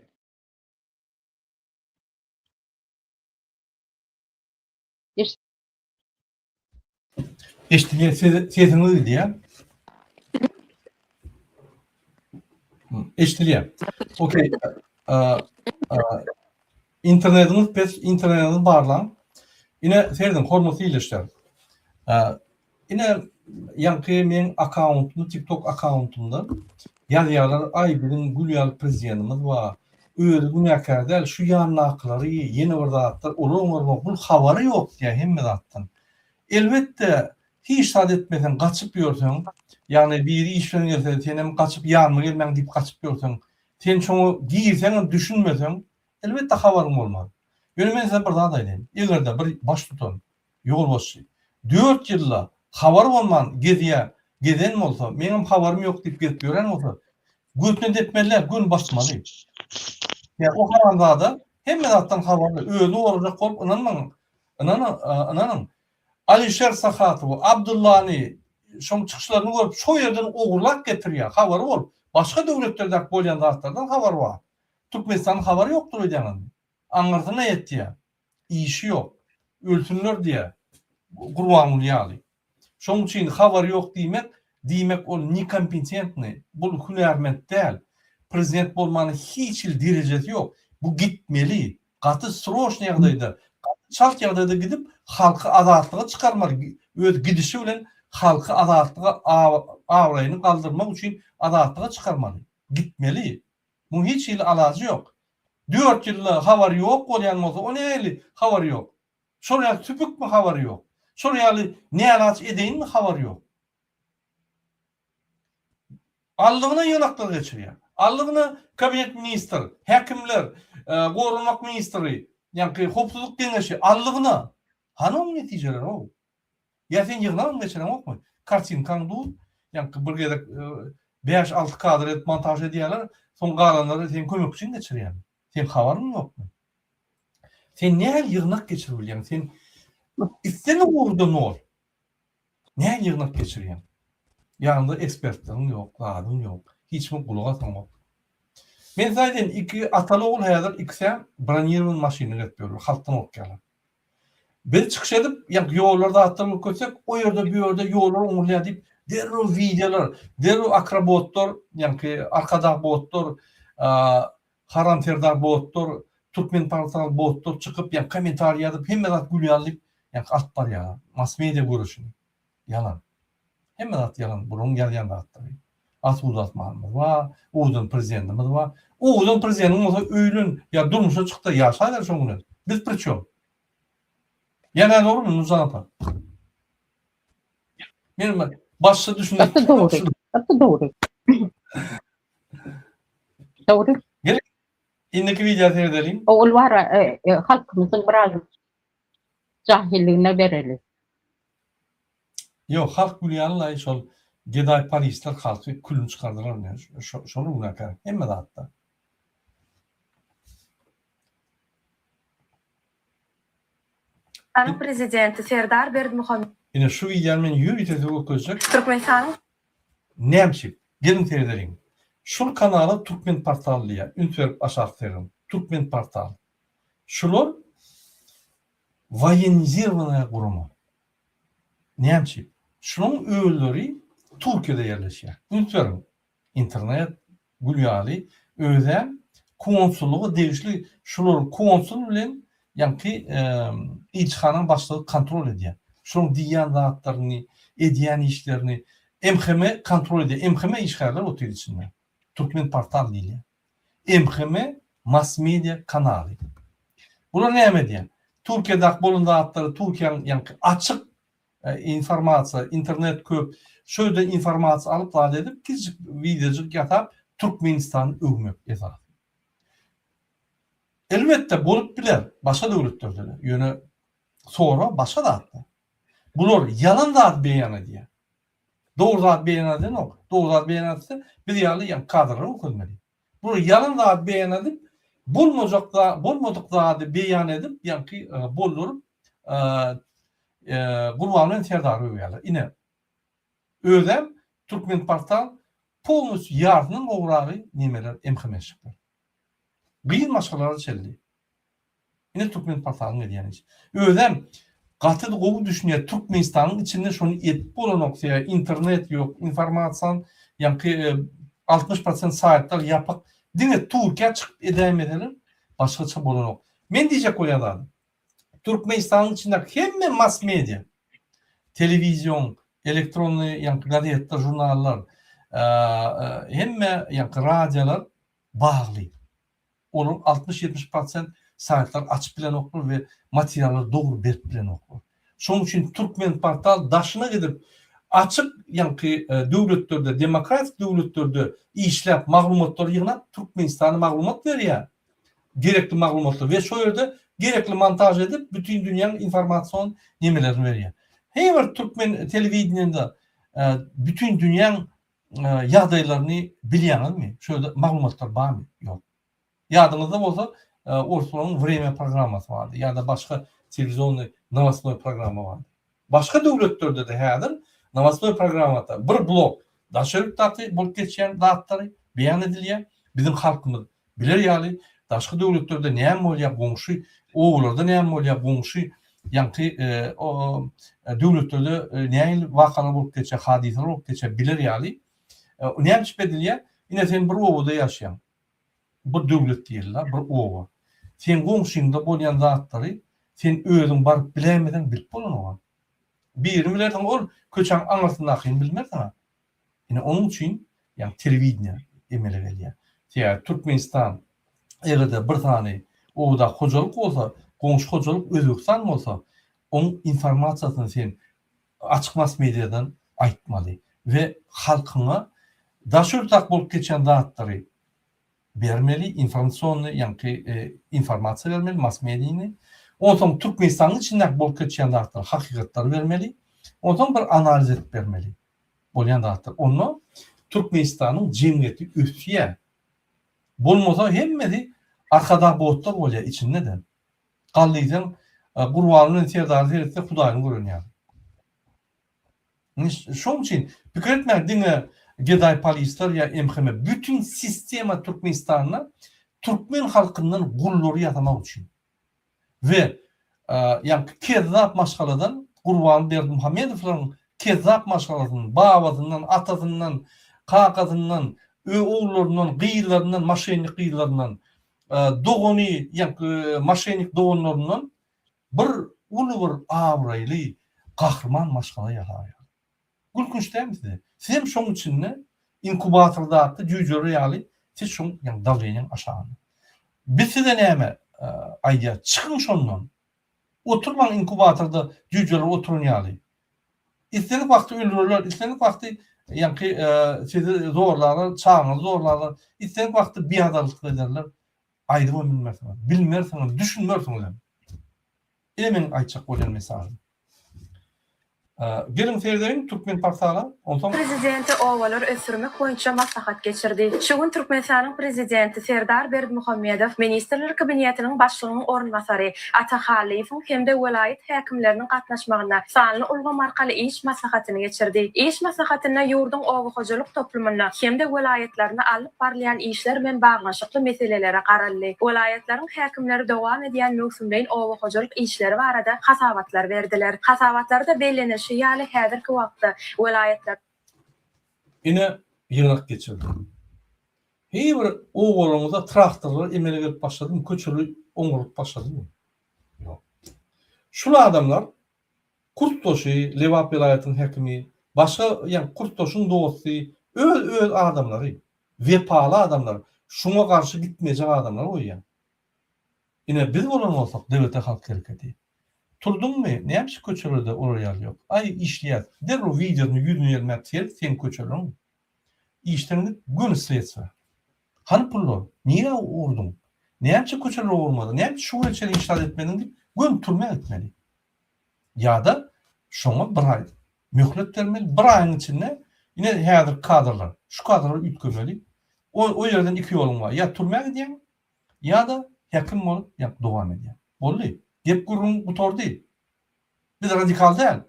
Eşidilýär, sesiňiz gidýär. Eşidilýär. Okey. Internetiňiz pes, internetiňizi barlaň. Ine, serediň, hormatly ildeşler. Ine, ýaňky meň akkauntym, TikTok akkauntymda ýazýarlar, aý biziň gül ýaly prezidentimiz bar. Özi günäkär däl, şu ýandakylary, ýene bir zatlar, olar oňarmak, bul habary ýok diýýär hemme zatdan. Elbetde, hiç zat etmeseň, gaçyp ýörseň, ýagny biri iş bilen gelse, senem gaçyp ýanyma gelmäň diýip gaçyp ýörseň, sen şoňa girseňem düşünmeseň, elbetde habaryň bolmaz. Ýöne men size bir zat aýdaýyn, eger-de bir baştutan, ýolbaşçy dört ýylda habary bolman gezýä, gezen bolsa, meňem habarym ýok diýip gezip ýören bolsa, götüne depmeli, göni basmaly. Ýa o haramzada hemme zatdan habarly, özüni gorajak bolup ynanmaň, Ynanyň, ynanyň. Alişer Sahatowy, Abdyllany şoň çykyşlaryny görüp şo ýerden ogurlap getirýär, habary bolup. Başga döwletlerdäki bolýan zatlardan habary bar. Türkmenistanyň habary ýokdur öýdýäňizmi? Aňyrsyna ýetýär. Işi ýok. Ölsünler diýýär. Gurbanguly ýaly. Şoň üçin habary ýok diýmek, diýmek ol nekompetentnyý, bul hünärment däl. Prezident bolmana hiç hili derejesi ýok. Bu gitmeli. Gaty sroçnyý ýagdaýda, gaty çalt ýagdaýda gidip halky azatlyga çykarmaly, öz gidişi bilen halky azatlyga abraýyny galdyrmak üçin azatlyga çykarmaly. Gitmeli. Muň hiç hili alajy ýok. Dört ýylda habary ýok bolýan bolsa o nähili habary ýok? Şol ýaly süpükmi habary ýok? Şol ýaly nälaç edeýinmi habary ýok? Allygyna ýygnaklar geçirýär. Allygyna kabinet ministr, häkimler, goranmak ministri, ýaňky howpsuzlyk geňeşi allygyna. Hany oň netijeleri-ow? Ýa sen ýygnagam geçireňokmy? Kartinkaň dur, ýaňky bir gezek bäş-alty kadr edip montaž edýärler, soň galanlary seň kömekçiň geçirýär. Seň habaryň ýokmy? Sen nähili ýygnak geçirip bilýäň? Sen islendik ugurda nol. Nähili ýygnak geçirýäň? Ýanyňda ekspertleriň ýok, zadyň ýok. Hiç kime gulak asaňok. Men size aýdaýyn, iki ataly ogul häzir ikisem bronirowany maşynda gezip ýörler, halkdan gorkýarlar. Biz çykyş edip, ýaňky ýollar zatlar görkezsek, o ýerde bu ýerde ýollar oňrulýar diýip, derrew wideolar, derrew akrobotlar, ýaňky arkadag botlar, haram serdar botlar, türkmen portal botlar çykyp, ýaňky kommentariý ýazyp, hemme zat gül ýaly diýip, ýaňky alyp barýarlar. Mass media göreşini. Ýalan. Hemme zat ýalan, bularyň ýazýan zatlary. Asuda asmanymyz bar, owadan prezidentimiz bar. Owadan prezidentiň bolsa öýlen ýa durmuşa çykda ýaşaber şoň bilen. Biz priçem? Ýa nädogrymy Nurjan apa? Men başça düşünip. Gaty dogry. Gaty dogry. Dogry. Gel indiki wideo seredeliň. Ol bar e, e, halkymyzyň biraz jahilligine bereli. Ýok halk gülýänlaý şol gedaý polisler halky külüni çykardylar ine şolar günäkär hemme zatda. Türkmenistanyň Prezidenti Serdar Berdimuhamedow. Ine şu wideony men ýörite size görkezjek. Türkmenistanyň. Nämçik? Geliň seredeliň. Şul kanala Türkmen portal diýýär. Üns berip aşak serediň. Türkmen portal. Şular. Woýenizirowanaýa gurama. Näme üçin? Şunuň özleri Türkiýede ýerleşýär. Üns beriň. Internet gül ýaly özem konsullyga degişli şular konsul bilen ýaňky ilçihanaň başlygy kontrol edýär. Şolaryň diýýän zatlaryny, edýän işlerini MHM kontrol edýär. MHM işgärler otyr içinde. Türkmen portal diýilýär. MHM mass media kanaly. Bular näme edýär? Türkiýedäki bolan zatlary Türkiýäniň ýaňky açyk informasiýa, internet köp. Şo ýerden informasiýa alyp zat edip kiçijik wideojyk ýasap Türkmenistany öwmek esasy. Elbetde bolup biler başga döwletlerde-de. Ýöne sorag başga zatda. Bular ýalan zady beýan edýär. Dogry zady beýan edenok. Dogry zady beýan etse biz ýaly ýa kadrlary görkezmeli. Bular ýalan zady beýan edip, bolmajak bolmadyk zady beýan edip, ýaňky bolduryp Gurban bilen Serdary öwýärler. Ine, özem Türkmenportal polnusýu ýarysyndan gowragy nemeler MHM-şikler. Gyz maşgalalara çenli. Ine Türkmenportalyň edýän işi. Özem gaty gowy düşünýär Türkmenistanyň içinde şony edip bolanok sebäbi internet ýok, informasiýan ýaňky 60 prosent saýtlar ýapyk. Diňe Türkiýä çykyp edäýmeseler başgaça bolanok. Men diýjek bolýan zadym Türkmenistanyň içindäki hemme mass media telewizion, elektronnyý ýaňky gazetler, žurnallar, hemme ýaňky radiolar bagly. Olar 60-70 prosent saýtlary açyp bilenoklar we materiallary dogry berip bilenoklar. Şonuň üçin Türkmenportal daşyna gidip açyk ýaňky döwletlerde, demokratik döwletlerde işläp maglumatlary ýygnap Türkmenistana maglumat berýär. Gerekli maglumatlary we şo ýerde gerekli montaž edip bütin dünýäň informasion nemelerini berýär. Her bir türkmen telewideniýede bütin dünýäň ýagdaýlaryny bilýäňizmi? Şu ýerde maglumatlar barmy? Ýok. Ýadyňyzda bolsa, orslaryň Wremýa programmasy bardy ýa-da başga telewizionnyý nowostnoý programma bardy. Başga döwletlerde-de häzir nowostnoý programmada bir blok daşary ýurtdaky bolup geçýän zatlary beýan edilýär. Biziň halkymyz Biler ýaly, daşky döwletlerde näme bolýar, goňşy obalarda näme bolýar, goňşy ýaňky döwletlerde nähili wakalar bolup geçýär, hadysalar bolup geçýär biler ýaly. Näme üçin edilýär? Ine sen bir obada ýaşaýaň. Bir döwlet diýeli-la, bir oba. Seň goňşyňda bolýan zatlary sen özüň baryp biläýmeseň bilip bolanok-a. Birini bilersiň ol köçäň aňyrsyndakyny bilmersiň-a. Ine onuň üçin ýagny telewideniýe emele gelýär. Sebäbi Türkmenistan eger-de bir sany obadaky hojalyk bolsa, goňşy hojalyk Özbegistan bolsa, oň informasiýasyny sen açyk mass mediadan aýtmaly we halkyňa daş ýurtdaky bolup geçýän zatlary bermeli, informasionnyý ýaňky informasiýa bermeli, mass mediany. Onsoň Türkmenistanyň içindäki bolup geçýän zatlary, hakykatlary bermeli. Onsoň bir analiz edip bermeli. Bolýan zatlar. Onda Türkmenistanyň jemgyýeti ösýär. Bolmasa hemmesi Arkadag botlar bolýar içinde-de. Gal diýseň Gurbanguly bilen Serdary seretse Hudaýyny gören ýaly. Şoň üçin pikir etmäň diňe gedaý polisler ýa MHM bütin sistema Türkmenistanda türkmen halkyndan gullary ýasamak üçin. We ýaňky kezzap maşgaladan Gurban Berdimuhamedowlaryň kezzap maşgalasyndan babasyndan atasyndan kakasyndan ogullaryndan gyzlaryndan maşennik gyzlaryndan dogany ýaňky maşennik doganlaryndan bir uly bir abraýly gahryman maşgala ýasaýar. Gülkünç dälmi size? Sizem şoň içinde inkubatordaky jüýjeler ýaly siz şoň ýaňy dawleniýaň aşagynda. Biz size näme aýdýas? Çykyň şondan. Oturmaň inkubatorda jüýjeler oturan ýaly. Islendik wagty öldürerler, islendik wagty ýaňky sizi zorlarlar, çagaňyzy zorlarlar, islendik wagty biadalatlyk ederler. Aýdybam bilmersiňiz, bilmersiňiz, düşünmersiňizem. Ine meniň aýtjak bolýan mesažym. Geliň seredeliň Türkmen portala, onsoň. Prezidenti obalary ösdürmek boýunça maslahat geçirdi. Şu gün Türkmenistanyň Prezidenti Serdar Berdimuhamedow Ministrler Kabinetiniň Başlygynyň orunbasary Ata Hallyýewiň hem-de welaýat häkimleriniň gatnaşmagynda sanly ulgam arkaly iş maslahatyny geçirdi. Iş maslahatynda ýurduň oba hojalyk toplumynda hem-de welaýatlarynda alnyp barylýan işler bilen baglanyşykly meselelere garaldy. Welaýatlaryň häkimleri dowam edýän möwsümleýin oba hojalyk işleri barada hasabatlar berdiler. Hasabatlarda bellenilişi ýaly, häzirki wagtda welaýatlarda. Ine, ýygnak geçirildi. Heý bir obalaryňyzda traktorlar emele gelip başladymy, köçeler oňarylyp başladymy? Ýok. Şul adamlar Kurtdaşy, Lebap welaýatynyň häkimi, başga ýa Kurtdaşyň dosty, öz-öz adamlary, wepaly adamlar, şuňa garşy gitmejek adamlar goýýar. Ine biz bolan bolsak DWT halk hereketi. Turduňmy, näme üçin köçelerde olar ýaly ýok? Aý işleýäs. Derrew wideosyny ýüzüne ýelmäp seret seň köçeleriň. Işden git, göni sredstwa. Hany pullar? Nirä urduň? Näme üçin köçeleri ogurmadyň? Näme üçin şu güne çenli hiç zat etmediň diýip, göni türmä gitmeli. Ýa-da şoňa bir aý möhlet bermeli, bir aýyň içinde ine häzirki kadrlar, şu kadrlar üýtgemeli. O, o ýerden iki ýoluň bar. Ýa türmä gidýäň, ýa-da häkim bolup ýa dowam edýäň. Boldy. Gep-gürrüň gutardy. Biz radikal däl.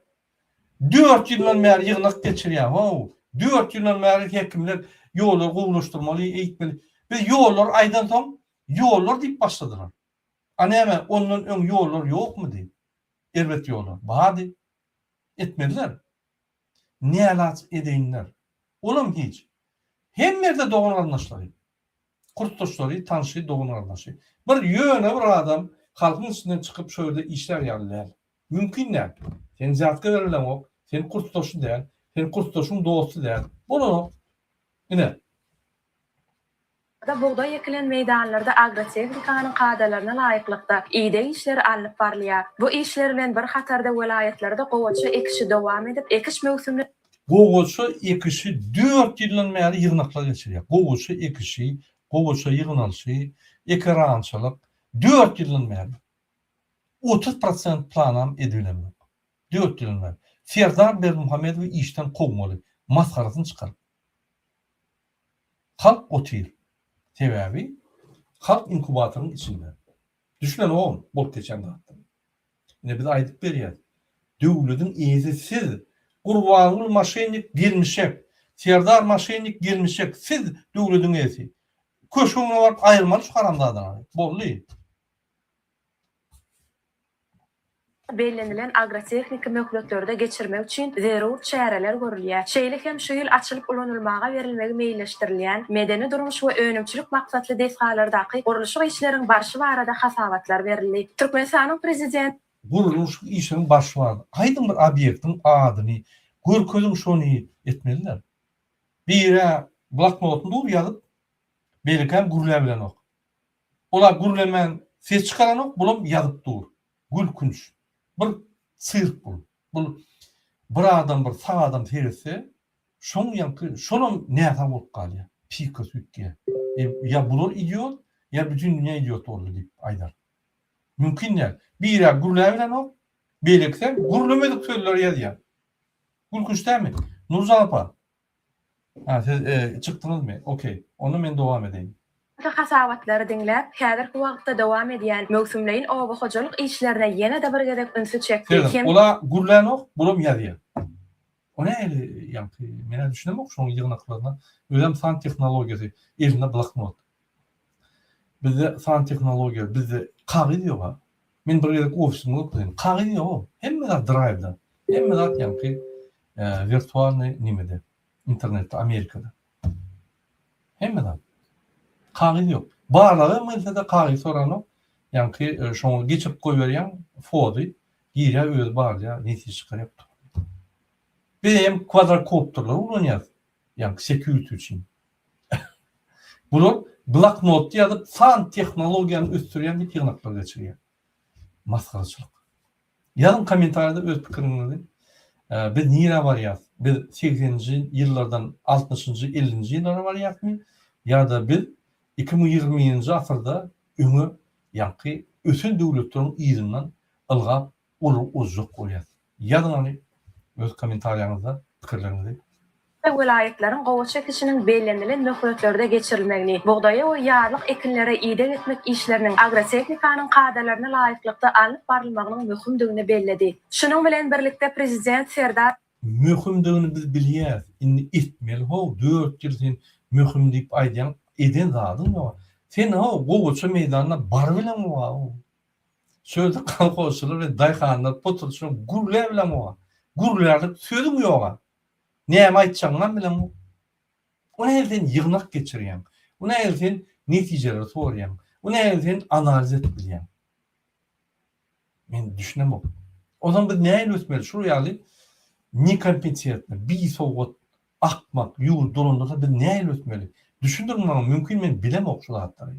Dört ýyldan bäri ýygnak geçirýär, how. Dört ýyldan bäri häkimler ýollary gowulaşdyrmaly, eýtmeli. Biz ýollary aýdansoň, ýollar diýip başladylar. A näme, ondan öň ýollar ýokmudy? Erbet ýollar. Bardy. Etmediler. Nälaç edeýinler. Olam hiç. Hemme ýerde dogan-garyndaşlary. Kursdaşlary, tanşy, dogan-garyndaşy. Bir ýöne bir adam halkyň içinden çykyp şo ýerde işlär ýaly däl. Mümkin däl. Sen wzýatka berileňok, sen kursdaşy däl, sen kursdaşyň dosty däl. Bolanok. Ine. Da bugdaý ekilen meýdanlarda agrotehnikanyň kadalaryna laýyklykda ideg işleri alnyp barylýar. Bu işler bilen bir hatarda welaýatlarda gowaça ekişi dowam edip, ekiş möwsümini. Gowaça ekişi dört ýyldan bäri ýygnaklar geçirýär. Gowaça ekişi, gowaça ýygnalyşy, ekerançylyk dört ýyldan bäri. 30 prosent planam edibilenok. Dört ýyldan bäri. Serdar Berdimuhamedowy işden kowmaly. Masgarasyny çykaryp. Halk otyr. Sebäbi halk inkubatoryň içinde. Düşünenogam bolup geçen zatdan. Ine biz aýdyp berýäs. Döwlediň eýesi siz. Gurbanguly maşennik gelmişek. Serdar maşennik gelmişek. Siz döwlediň eýesi. Köşgüňe baryp aýyrmaly şu haramzadalary. Boldy. Bellenilen agrotehniki möhletlerde geçirmek üçin zerur çäreler görülýär. Şeýle hem şu ýyl açylyp ulanylmaga berilmegi meýilleşdirilýän medeni-durmuş we önümçilik maksatly desgalardaky gurluşyk işleriň barşy barada hasabatlar berildi. Türkmenistanyň Prezident. Gurluşyk işiniň barşy barada aýdyň bir obýektiň adyny görkeziň şony etmeliler. Birä bloknotyny dur ýazyp beýlekäm gürläbilenok. Ola gürlemän ses çykaranok bulam ýazyp dur. Gülkünç. Bir sirk bul. Bul bir adam bir sag adam seretse şoň ýaňky şolam näsag bolup galýar. Psihikasy üýtgeýär. E ýa bular idiot ýa bütin dünýä idiot boldy diýip aýdar. Mümkin däl. Birä gürläbilenok, beýlekisem gürlemedik sözleri ýazýar. Gülkünç dälmi? Nurjan apa, Ha, siz e, çykdyňyzmy? Okey. Onda men dowam edeýin. Hasabatlary diňläp, häzirki wagtda dowam edýän möwsümleýin oba hojalyk işlerine ýene-de bir gezek ünsi çekdi Serediň, hem. ol-a gürlänok, bulam ýazýar. O nähili ýaňky, men-ä düşünemok şoň ýygnaklaryna. Özem san tehnologiýasy, elinde bloknot. Bizde san tehnologiýa, bizde kagyz ýog-a. Men bir gezek ofisimi görkezeyim. Kagyz ýok. Hemme zat drive-da. Hemme zat ýaňky wirtualnyý nimede, internetde, Amerikada. Hemme zat. Kagyz ýok. Barlaga hem gelse-de kagyz soranok. Ýaňky şoňa geçirip goýberýäň fody, girýär özi barlaýar, netije çykarýar. Biz hem kwadrokopterleri ulanýarys. Ýaňky security üçin. Bular bloknotda ýazyp san tehnologiýany ösdürýän diýip ýygnaklar geçirýär. Masgaraçylyk. Ýazyň kommentariýada öz pikiriňizi. Biz nirä barýas? Biz segseninji ýyllardan altmyşynjy, ellinji ýyllara barýasmy? Ýa-da biz 2021-nji asyrda öňe ýaňky ösen döwletleriň yzyndan ylgap olary ozjak bolýas? Ýazyň hany. Öz kommentariýaňyzda pikirleriňizi. Welaýatlaryň gowaça ekişiniň bellenilen möhletlerde geçirilmegini, bugdaýa we ýazlyk ekinlere ideg etmek işleriniň agrotehnikanyň kadalaryna laýyklykda alnyp barylmagynyň möhümdigini belledi. Şunuň bilen birlikde, Prezident Serdar. Möhümdigini biz bilýäs, indi etmeli how, dört ýyl sen möhüm diýip aýdýaň, eden zadyň ýok. Sen how gowaça meýdanyna barybileňok-a. Şu ýerde kolhozçylar we daýhanlar potratçylar gürläbileňok-a. Gürlärlik sözüň ýok-a. Näme aýtjagyňam bileňok. O nähili sen ýygnak geçirýäň? O nähili sen netijeleri soraýaň? O nähili sen analiz edip bilýäň? Men düşünemok. Onsoň biz nähili ösmeli? Şul ýaly nekompetentny, bisowat, akmak ýurt dolandyrsa biz nähili ösmeli? Düşündiriň maňa, mümkin men bilemok şu zatlary.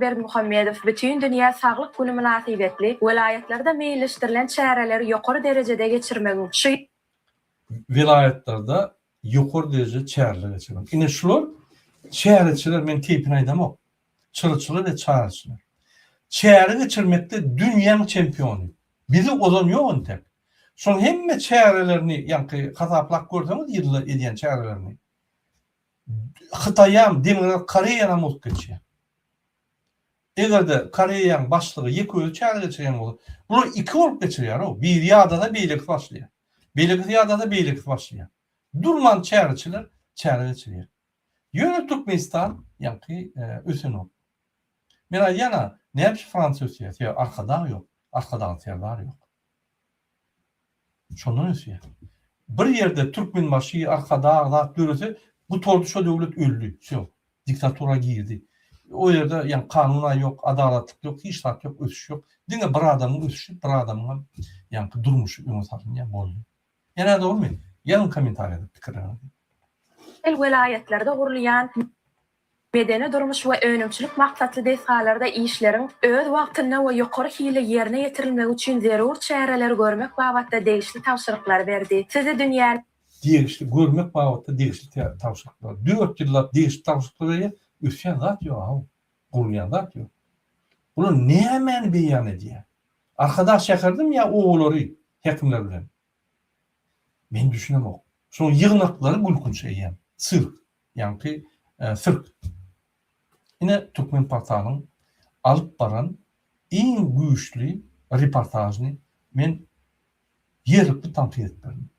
Berdimuhamedow Bütindünýä saglyk güni mynasybetli welaýatlarda meýilleşdirilen çäreleri ýokary derejede geçirmegiň, şu. Welaýatlarda ýokary derejede çäreler geçirmek. Ine şular çäreçiler, men keýpini aýdamok. Çyryçylar we çaryçylar. Çäre geçirmekde dünýäň çempiony. Bizi ozan ýok entek. Şoň hemme çärelerini ýaňky hasaplap görseňiz ýylda edýän çärelerini. Hytaýam, Demirgazyk Koreýanam bolup geçýär. Eger-de Koreýaň başlygy ýeke özi çäre geçirýän bolsa, bular iki bolup geçirýär-ow. Biri ýadasa, beýlekisi başlaýar. Beýlekisi ýadasa, beýlekisi başlaýar. Durman çäreçiler çäre geçirýär. Ýöne Türkmenistan ýaňky ösenok. Men aýdýan-a, näme üçin Fransiýa ösýär? Sebäbi Arkadag ýok, Arkadagly Serdar ýok. Şondan ösýär. Bir ýerde Türkmenbaşy, Arkadag zat dörese, gutardy şo döwlet öldi. Wsýo. Diktatura girdi. O ýerde ýa kanun-a ýok, adalatlyk ýok, hiç zat ýok, ösüş ýok. Diňe bir adamyň ösüşi, bir adamyňam ýaňky durmuşy öňe salynýar, boldy. Ýene dogrymy? Ýazyň kommentariýada pikirleriňizi. Welaýatlarda gurulýan Medeni-durmuş we önümçilik maksatly desgalarda işleriň öz wagtynda we ýokary hilli ýerine ýetirilmegi üçin zerur çäreleri görmek babatda degişli tabşyryklary berdi. Sizi dünýäniň. Degişli görmek babatda degişli tabşyryklary. Dört ýyllap degişli tabşyryklar berýär, ösýän zat ýok-a, gurulýan zat ýok. Bular nämäni beýan edýär? Arkadag şäherdemi ýa obalary häkimler bilen? Men düşünemok. Şoň ýygnaklary gülkünç eýýäm. Sirk. Ýaňky sirk. Ine Türkmen portalyň alyp baran iň güýçli reportažyny men ýerlikli tankyt edip berdim.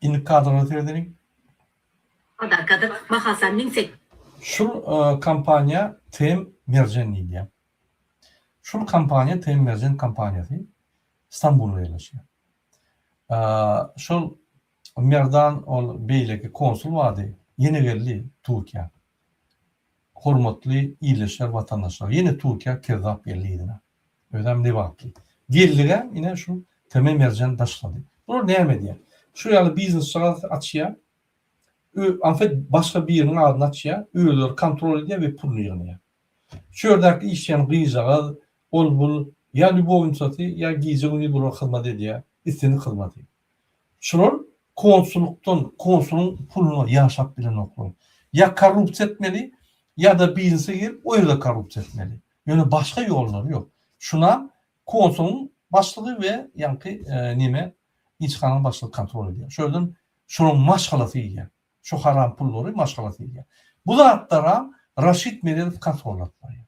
Indi kadrlara seredeliň. Podarkadyr. Bahasam 1800. Şul kompaniýa TM Merjen diýilýär. Şul kompaniýa TM Merjen kompaniýasy Stambulda ýerleşýär. Şol Merdan ol beýleki konsul bardy, ýene geldi Türkiýä. Hormatly ildeşler, watandaşlar, ýene Türkiýä kezzap geldi yzyna. Özem lebaply. Geldigem ine şu TM Merjen daşlady. Bular näme edýär? Şu ýaly biznesjagaz açýar. En başga biriniň adyny açýar, özleri kontrol edýär we puluny ýygnaýar. Şu ýerdäki işleýän gyzjagaz ol-bul ýa lýubownicasy, ýa gije-gündiz bulara hyzmat edýär, islendik hyzmaty. Şular konsullykdan, konsulyň puluna ýaşap bilenoklar. Ýa korrupsiýa etmeli, ýa-da biznese girip o ýerde korrupsiýa etmeli. Ýöne başga ýollary ýok. Şunam konsulyň başlygy we ýaňky neme ilçihananyň başlygy kontrol edýär. Şu ýerden şolaryň maşgalasy iýýär. Şu haram pullary maşgalasy iýýär. Bu zatlaram Raşid Meredow kontrollap barýar.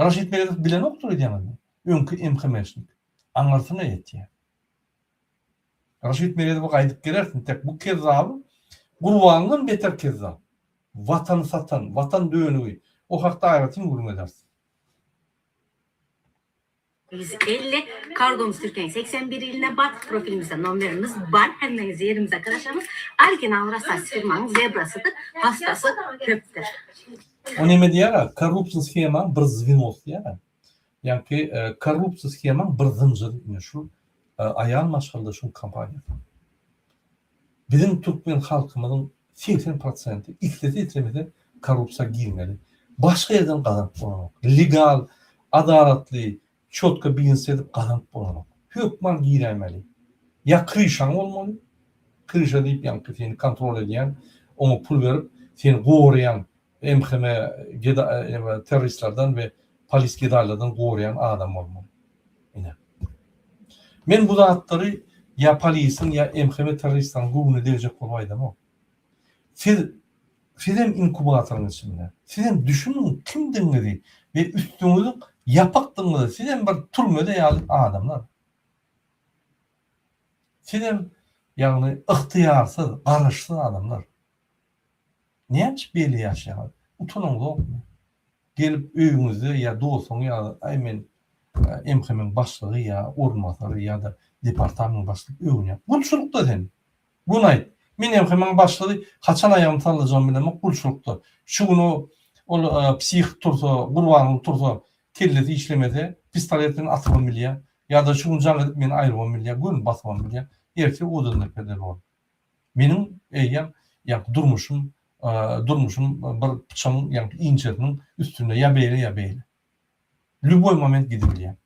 Raşid Meredow bilenokdyr öýdýäňizmi? Öňki MHM-şnik. Aňyrsyna ýetýär. Raşid Meredowa gaýdyp geleris intek. Bu kezzaby Gurbandan beter kezzap. Watany satan, watan dönügi. O hakda aýratyn gürrüň ederis. 150 Kargomuz Türkiye'nin 81 iline bar. Profilimizde nomerimiz bar. Hemmeňizi yerimize garaşamyz. Original Rasas firmanyň zebrasydyr. Hastasy köpdür. O neme diýýär-ä, korrupsiýa shemaň bir zwenosy diýýär-ä. Ýaňky korrupsiýa shemaň bir zynjyry ine şu aýal maşgalada şuň kompaniýasy. Biziň türkmen halkymyzyň 80 prosenti islese islemese korrupsiýa girmeli. Başga ýerden gazanyp bolanok. Legal, adalatly, çotko biznes edip gazanyp bolanok. Hökman giräýmeli. Ýa kryşaň bolmaly, kryşa diýip ýaňky seni kontrol edýän, oňa pul berip seni goraýan MHM geda terroristlerden we polis gedaýlardan goraýan adam bolmaly. Ine. Men bu zatlary ýa polisiň ýa MHM terroristleriň göwnüne degjek bolup aýdamok. Siz sizem inkubatoryň içinde. Sizem düşüniň kimdigiňizi we üstüňiziň ýapykdygyňyzy sizem bir türmede ýaly adamlar. Sizem ýagny ygtyýarsyz, garaşsyz adamlar. Näme üçin beýle ýaşaýaňyz? Utanaňzokmy? Gelip öýüňizde ýa dostuňy ýa aý men MHM-iň başlygy ýa orunbasary ýa-da departamentiň başlygy öwünýäň. Gulçulykda sen. Göni aýt. Men MHM-iň başlygy haçan aýagymy sallajagymy bilemok gulçulykda. Şu gün o ol psih tursa, Gurbanguly tursa, kellesi işlemese, pistolet bilen atybam bilýär. Ýa-da şu gün jaň edip meni aýrybam bilýär, göni basybam bilýär. Ertir odan-da bol. Meniň eýýäm ýaňky durmuşym, durmuşym bir pyçagyň ýaňky inçesiniň üstünde ýa beýle ýa beýle. Lýuboý moment gidibilýän.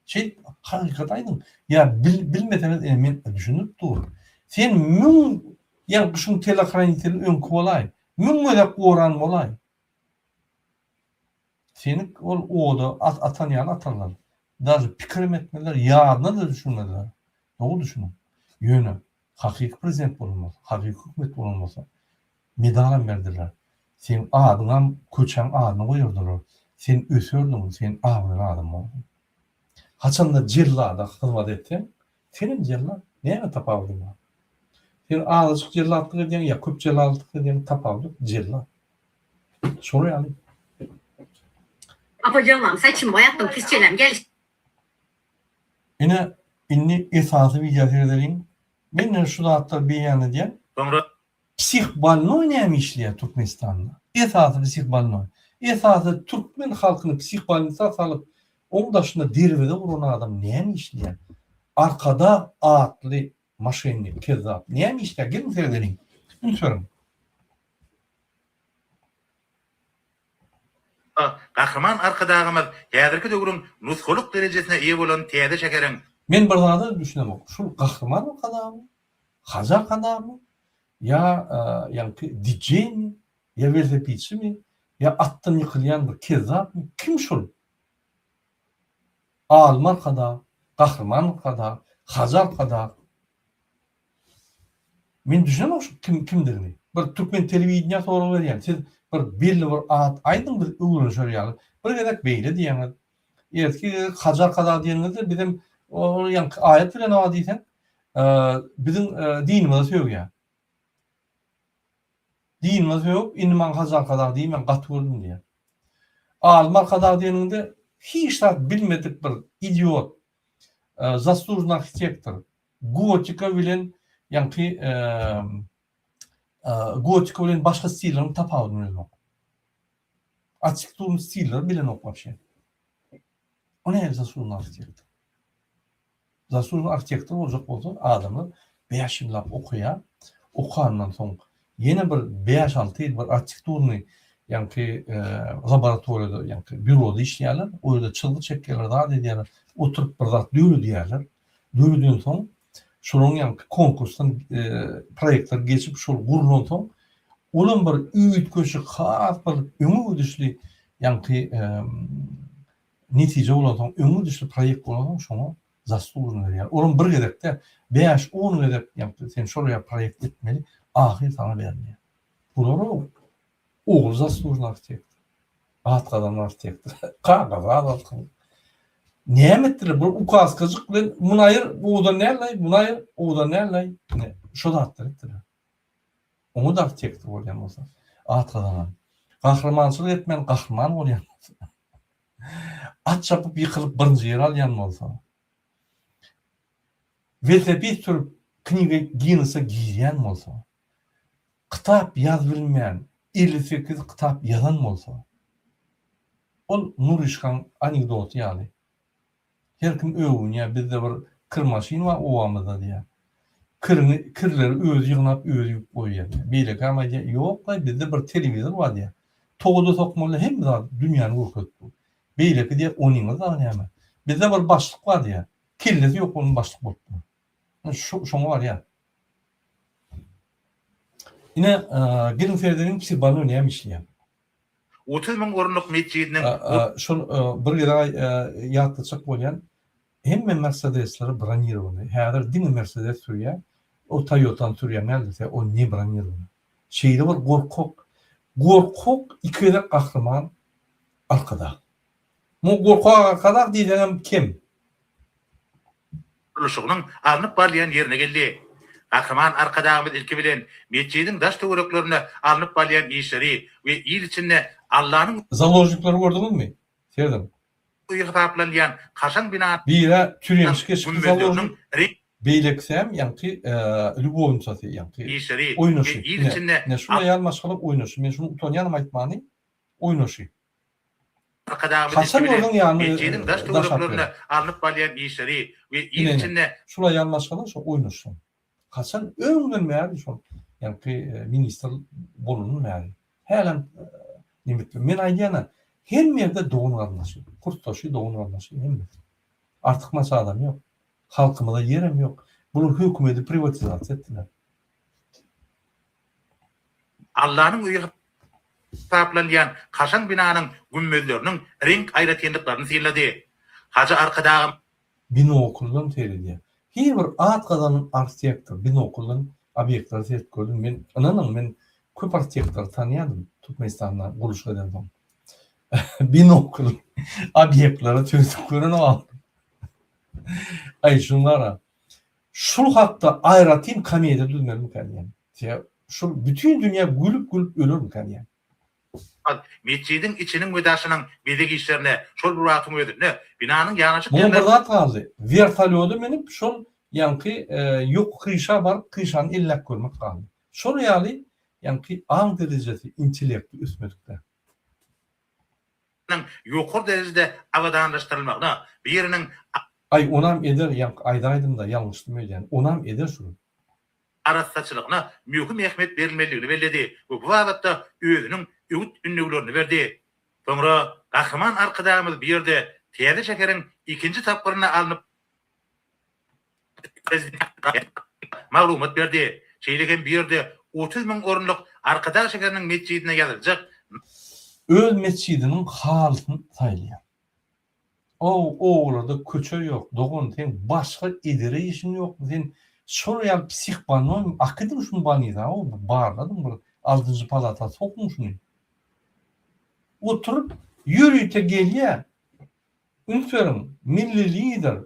Şeýdip hakykaty aýdyň. Ýa bilmeseňiz ine men düşündirip durun. Sen müň ýaňky şuň telohraniteli öňki bolaý. Müň gezek goran bolaý. Seni ol oda at atan ýaly atarlar. Daže pikirem etmezler, ýadyna-da düşürmezler. Dogry düşüniň. Ýöne hakyky prezident bolan bolsa, hakyky hökümet bolan bolsa, medalam berdiler. Seň adyňam köçäň adyna goýardylar. Sen öserdiň, sen abraýly adam bolardyň. Haçanda jellada hyzmat etseň, senem jellat, näme tapawudy bar? Sen azajyk jellatlyk edýäň ýa köp jellatlyk edýäň, tapawudy ýok, jellat. Şolar ýaly. Apajanlam saçymy boýatdym pisçelem gel. Ine indi esasy wideo seredeliň. Men şu zatlary beýan edýän. Soňra. Psih bolnoý näme işleýär Türkmenistanda? Esasy psih bolnoý. Esasy türkmen halkyny psih bolnisa salyp oň daşynda derweze guran adam näme işleýär? Arkadag atly moşennik kezzap näme işleýär? Geliň seredeliň. Üns beriň. Gahryman Arkadagymyz häzirki döwrüň nusgalyk derejesine eýe bolan täze şäheriň. Men bir zada düşünemok. Şul Gahryman Arkadagmy? Hajy Arkadagmy? Ýa ýaňky DJ-mi? Ýa welosipedçimi? Ýa atdan ýykylýan bir kezzapmy? Kim şul? Alym Arkadag, Gahryman Arkadag, Hajy Arkadag. Men düşünemok şu kim kimdigini. Bir türkmen telewideniýä sorag berýän. Siz bir belli bir at aýdyň biz öwrenişer ýaly. Bir gezek beýle diýýäňiz. Erteki gezek Hajy Arkadag diýeniňizde bizem ol ýaňky aýat bilen oňa diýseň biziň dinimize sögýär. Dinimize sögüp indi maňa Hajy Arkadag diýmäň gaty gördüm diýýär. Alym Arkadag diýeniňde hiç zat bilmedik bir idiot, zaslužnyý arhitektor, Gotika bilen ýaňky gotika bilen başga stilleriň tapawudyny bilenok. Arhitekturny stilleri bilenok wapşe. O nähili zaslužnyý arhitektor? Zaslužnyý arhitektor boljak bolsa adamlar 5 ýyllap okaýar. Okandan soň ýene bir 5-6 ýyl bir arhitekturny ýaňky laboratoriýada ýaňky býuroda işleýärler. O ýerde çyzgy çekýärler, zat edýärler, oturyp bir zat döredýärler. Döredensoň, şolaryň ýaňky konkursdan proýektler geçip, şol gurlansoň, olam bir üýtgeşik, has bir öňe gidişli ýaňky netije bolansoň, öňe gidişli proýekt bolansoň, şoňa zaslužnyý berýär. Olam bir gezek däl, bäş-on gezek ýaňky sen şol ýaly proýekt etmeli, ahyr saňa berilýär. Bular Ogly zaslužnyý arhitektor. At gazanan arhitektor. Kakazy azaltgyn. Näme etdiler? Bir ukazkajyk bilen muny aýyr, owadan däl-laý, muny aýyr, owadan däl-laý. Ine, şo zatlary etdiler. Oňa-da arhitektor bolýan bolsa, at gazanan. Gahrymançylyk etmän gahryman bolýan bolsa. At çapyp ýykylyp birinji ýeri alýan bolsa. Welosiped sürüp Kniga Ginnese girýän bolsa. Kitap ýazybilmän 58 kitap ýazan bolsa. Ol Nuryşkaň anekdoty ýaly. Her kim öwünýär, bizde bir kir maşyn bar obamyzda diýýär. Kiriňi, kirleri özi ýygnap, özi ýuwup goýýar diýýär. Beýlekäm aýdýar, ýok-laý, bizde bir telewizor bar diýýär. Toga-da sokmaly, hemme zat dünýäni görkezip dur. Beýleki diýýär, onyňyz dagy näme? Bizde bir başlyk bar diýýär. Kellesi ýok onuň başlyk bolup dur. Şoňa barýar. Ine, geliň seredeliň, psiholog näme işleýär? 30 müň orunlyk metjidiniň Şol bir gezek ýatlatjak bolýan. Hemme Mercedesleri bronirowanyý. Häzir diňe Mercedes sürýär. O Toyotany sürýän däldir, sebäbi o ne bronirowanyý. Şeýle bir gorkak, gorkak iki gezek gahryman Arkadag. Muňa gorkak Arkadag diýseňem kem. Gurluşygynyň alnyp barylýan ýerine geldi. Gahryman Arkadagymyz ilki bilen metjidiň daş-töwereklerinde alnyp barylýan işleri we il içinde Allanyň Založnikleri gördüňizmi? Serediň. Öýi hasaplanylýan kaşaň binanyň Biri türemşik eşikli gümmezleriniň založnik, beýlekisem ýaňky lýubownicasy, ýaňky işleri we oýnaşy. il Ine, içinde ine şul aýal maşgala oýnaşy. Men şuny utanýanam aýtmany, oýnaşy. Arkadagymyz Haçan ilki bilen gördüň ýanyny metjidiň daş daşap töwereklerinde beren? alnyp barylýan işleri we il Ine, ine, içinde şul aýal maşgala şo oýnaşy. Haçan öňden bäri şol ýaňky ministr bolandan bäri. Hälem nemetli. Men aýdýan-a, hemme ýerde dogan-garyndaşy, kursdaşy, dogan-garyndaşy hemmesi. Artykmaç adam ýok. Halkymyza ýerem ýok. Bular hökümeti priwatizasiýa etdiler. Allanyň öýi hasaplanýan kaşaň binanyň gümmezleriniň reňk aýratynlyklaryny synlady. Hajy Arkadagymyz. Binokldan seredýär. Her bir at gazanan arhitektor binokldan obýektlere seredip gördüm. Men ynanyň men köp arhitektory tanýardym Türkmenistanda gurluşyk edensoň. Binokl obýektlere seredip görenok. Aý şuň bara. Şul hakda aýratyn komediýa düzmelimikä diýýän. Sebäbi şul bütin dünýä gülüp-gülüp ölermikä diýýän. Metjidiň içiniň we daşynyň bezeg işlerine, şol bir wagtyň özünde, binanyň ýanaşyk Muňa bir ýerlerinde. zat galdy. Wertolýoda münüp şol ýaňky ýok kryşa baryp kryşany elläp görmek galdy. Şol ýaly ýaňky aň derejesi, intellekti ösmedikde. Ýokary derejede abadanlaşdyrylmagyna, bu ýeriniň. Aý onam eder ýaňky aýdaýdymda ýalňyşdym öýdýän. Onam eder şul. Arassaçylygyna möhüm ähmiýet berilmelidigini belledi we bu babatda özüniň öwüt-ündewlerini berdi. Soňra Gahryman Arkadagymyz bu ýerde täze şäheriň ikinji tapgyrynda alnyp maglumat berdi. Şeýle hem bu ýerde 30 müň orunlyk Arkadag şäheriniň metjidine ýazyljak Öz metjidiniň halysyny saýlaýar. Ow obalarda köçe ýok dogan seň başga edere işiň ýokmy sen şol ýaly psih bolnoýmy akidiň şuny bolnisa ow barladyň bir altynjy palata sokuň şuny oturyp ýörite gelýä üns beriň milli lider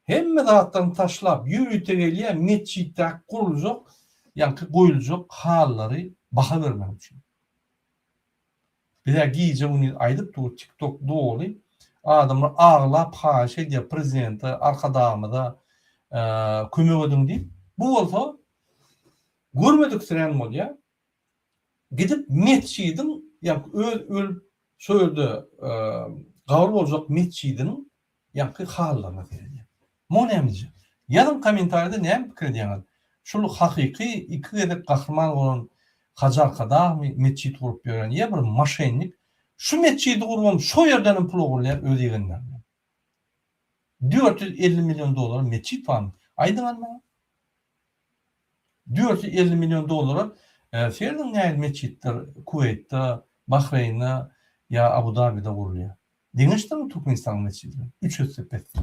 hemme zatlaryny taşlap ýörite gelýä metjitdäki guruljak ýaňky goýuljak halylary baha bermek üçin. Bizä gije gündiz aýdyp dur tik tok doly adamlar aglap haýyş edýär prezidente arkadagymyza kömek ediň diýip bu bolsa görmediksirän bolýar gidip metjidiň ýaňky öz ölüp şo ýerde gabyr boljak metjidiniň Ýaňky hallaryna seredýän. Muňa näme diýjek? Ýazyň kommentariýada näme pikir edýäňiz? Şul hakyky iki gezek gahryman bolan Hajy Arkadagmy metjit gurup ýören ýa bir moşennik şu metjidi gurubam şo ýerdenem pul ogurlaýar öz ýegenlerinden. 450 million dollara metjit barmy? Aýdyň hany maňa. 450 million dollara serediň nähili metjitler Kuweýtde, Bahreýnde ýa Abu Dabide gurulýar. Deňeşdiriň Türkmenistanyň metjidi bilen. Üç esse pesdir.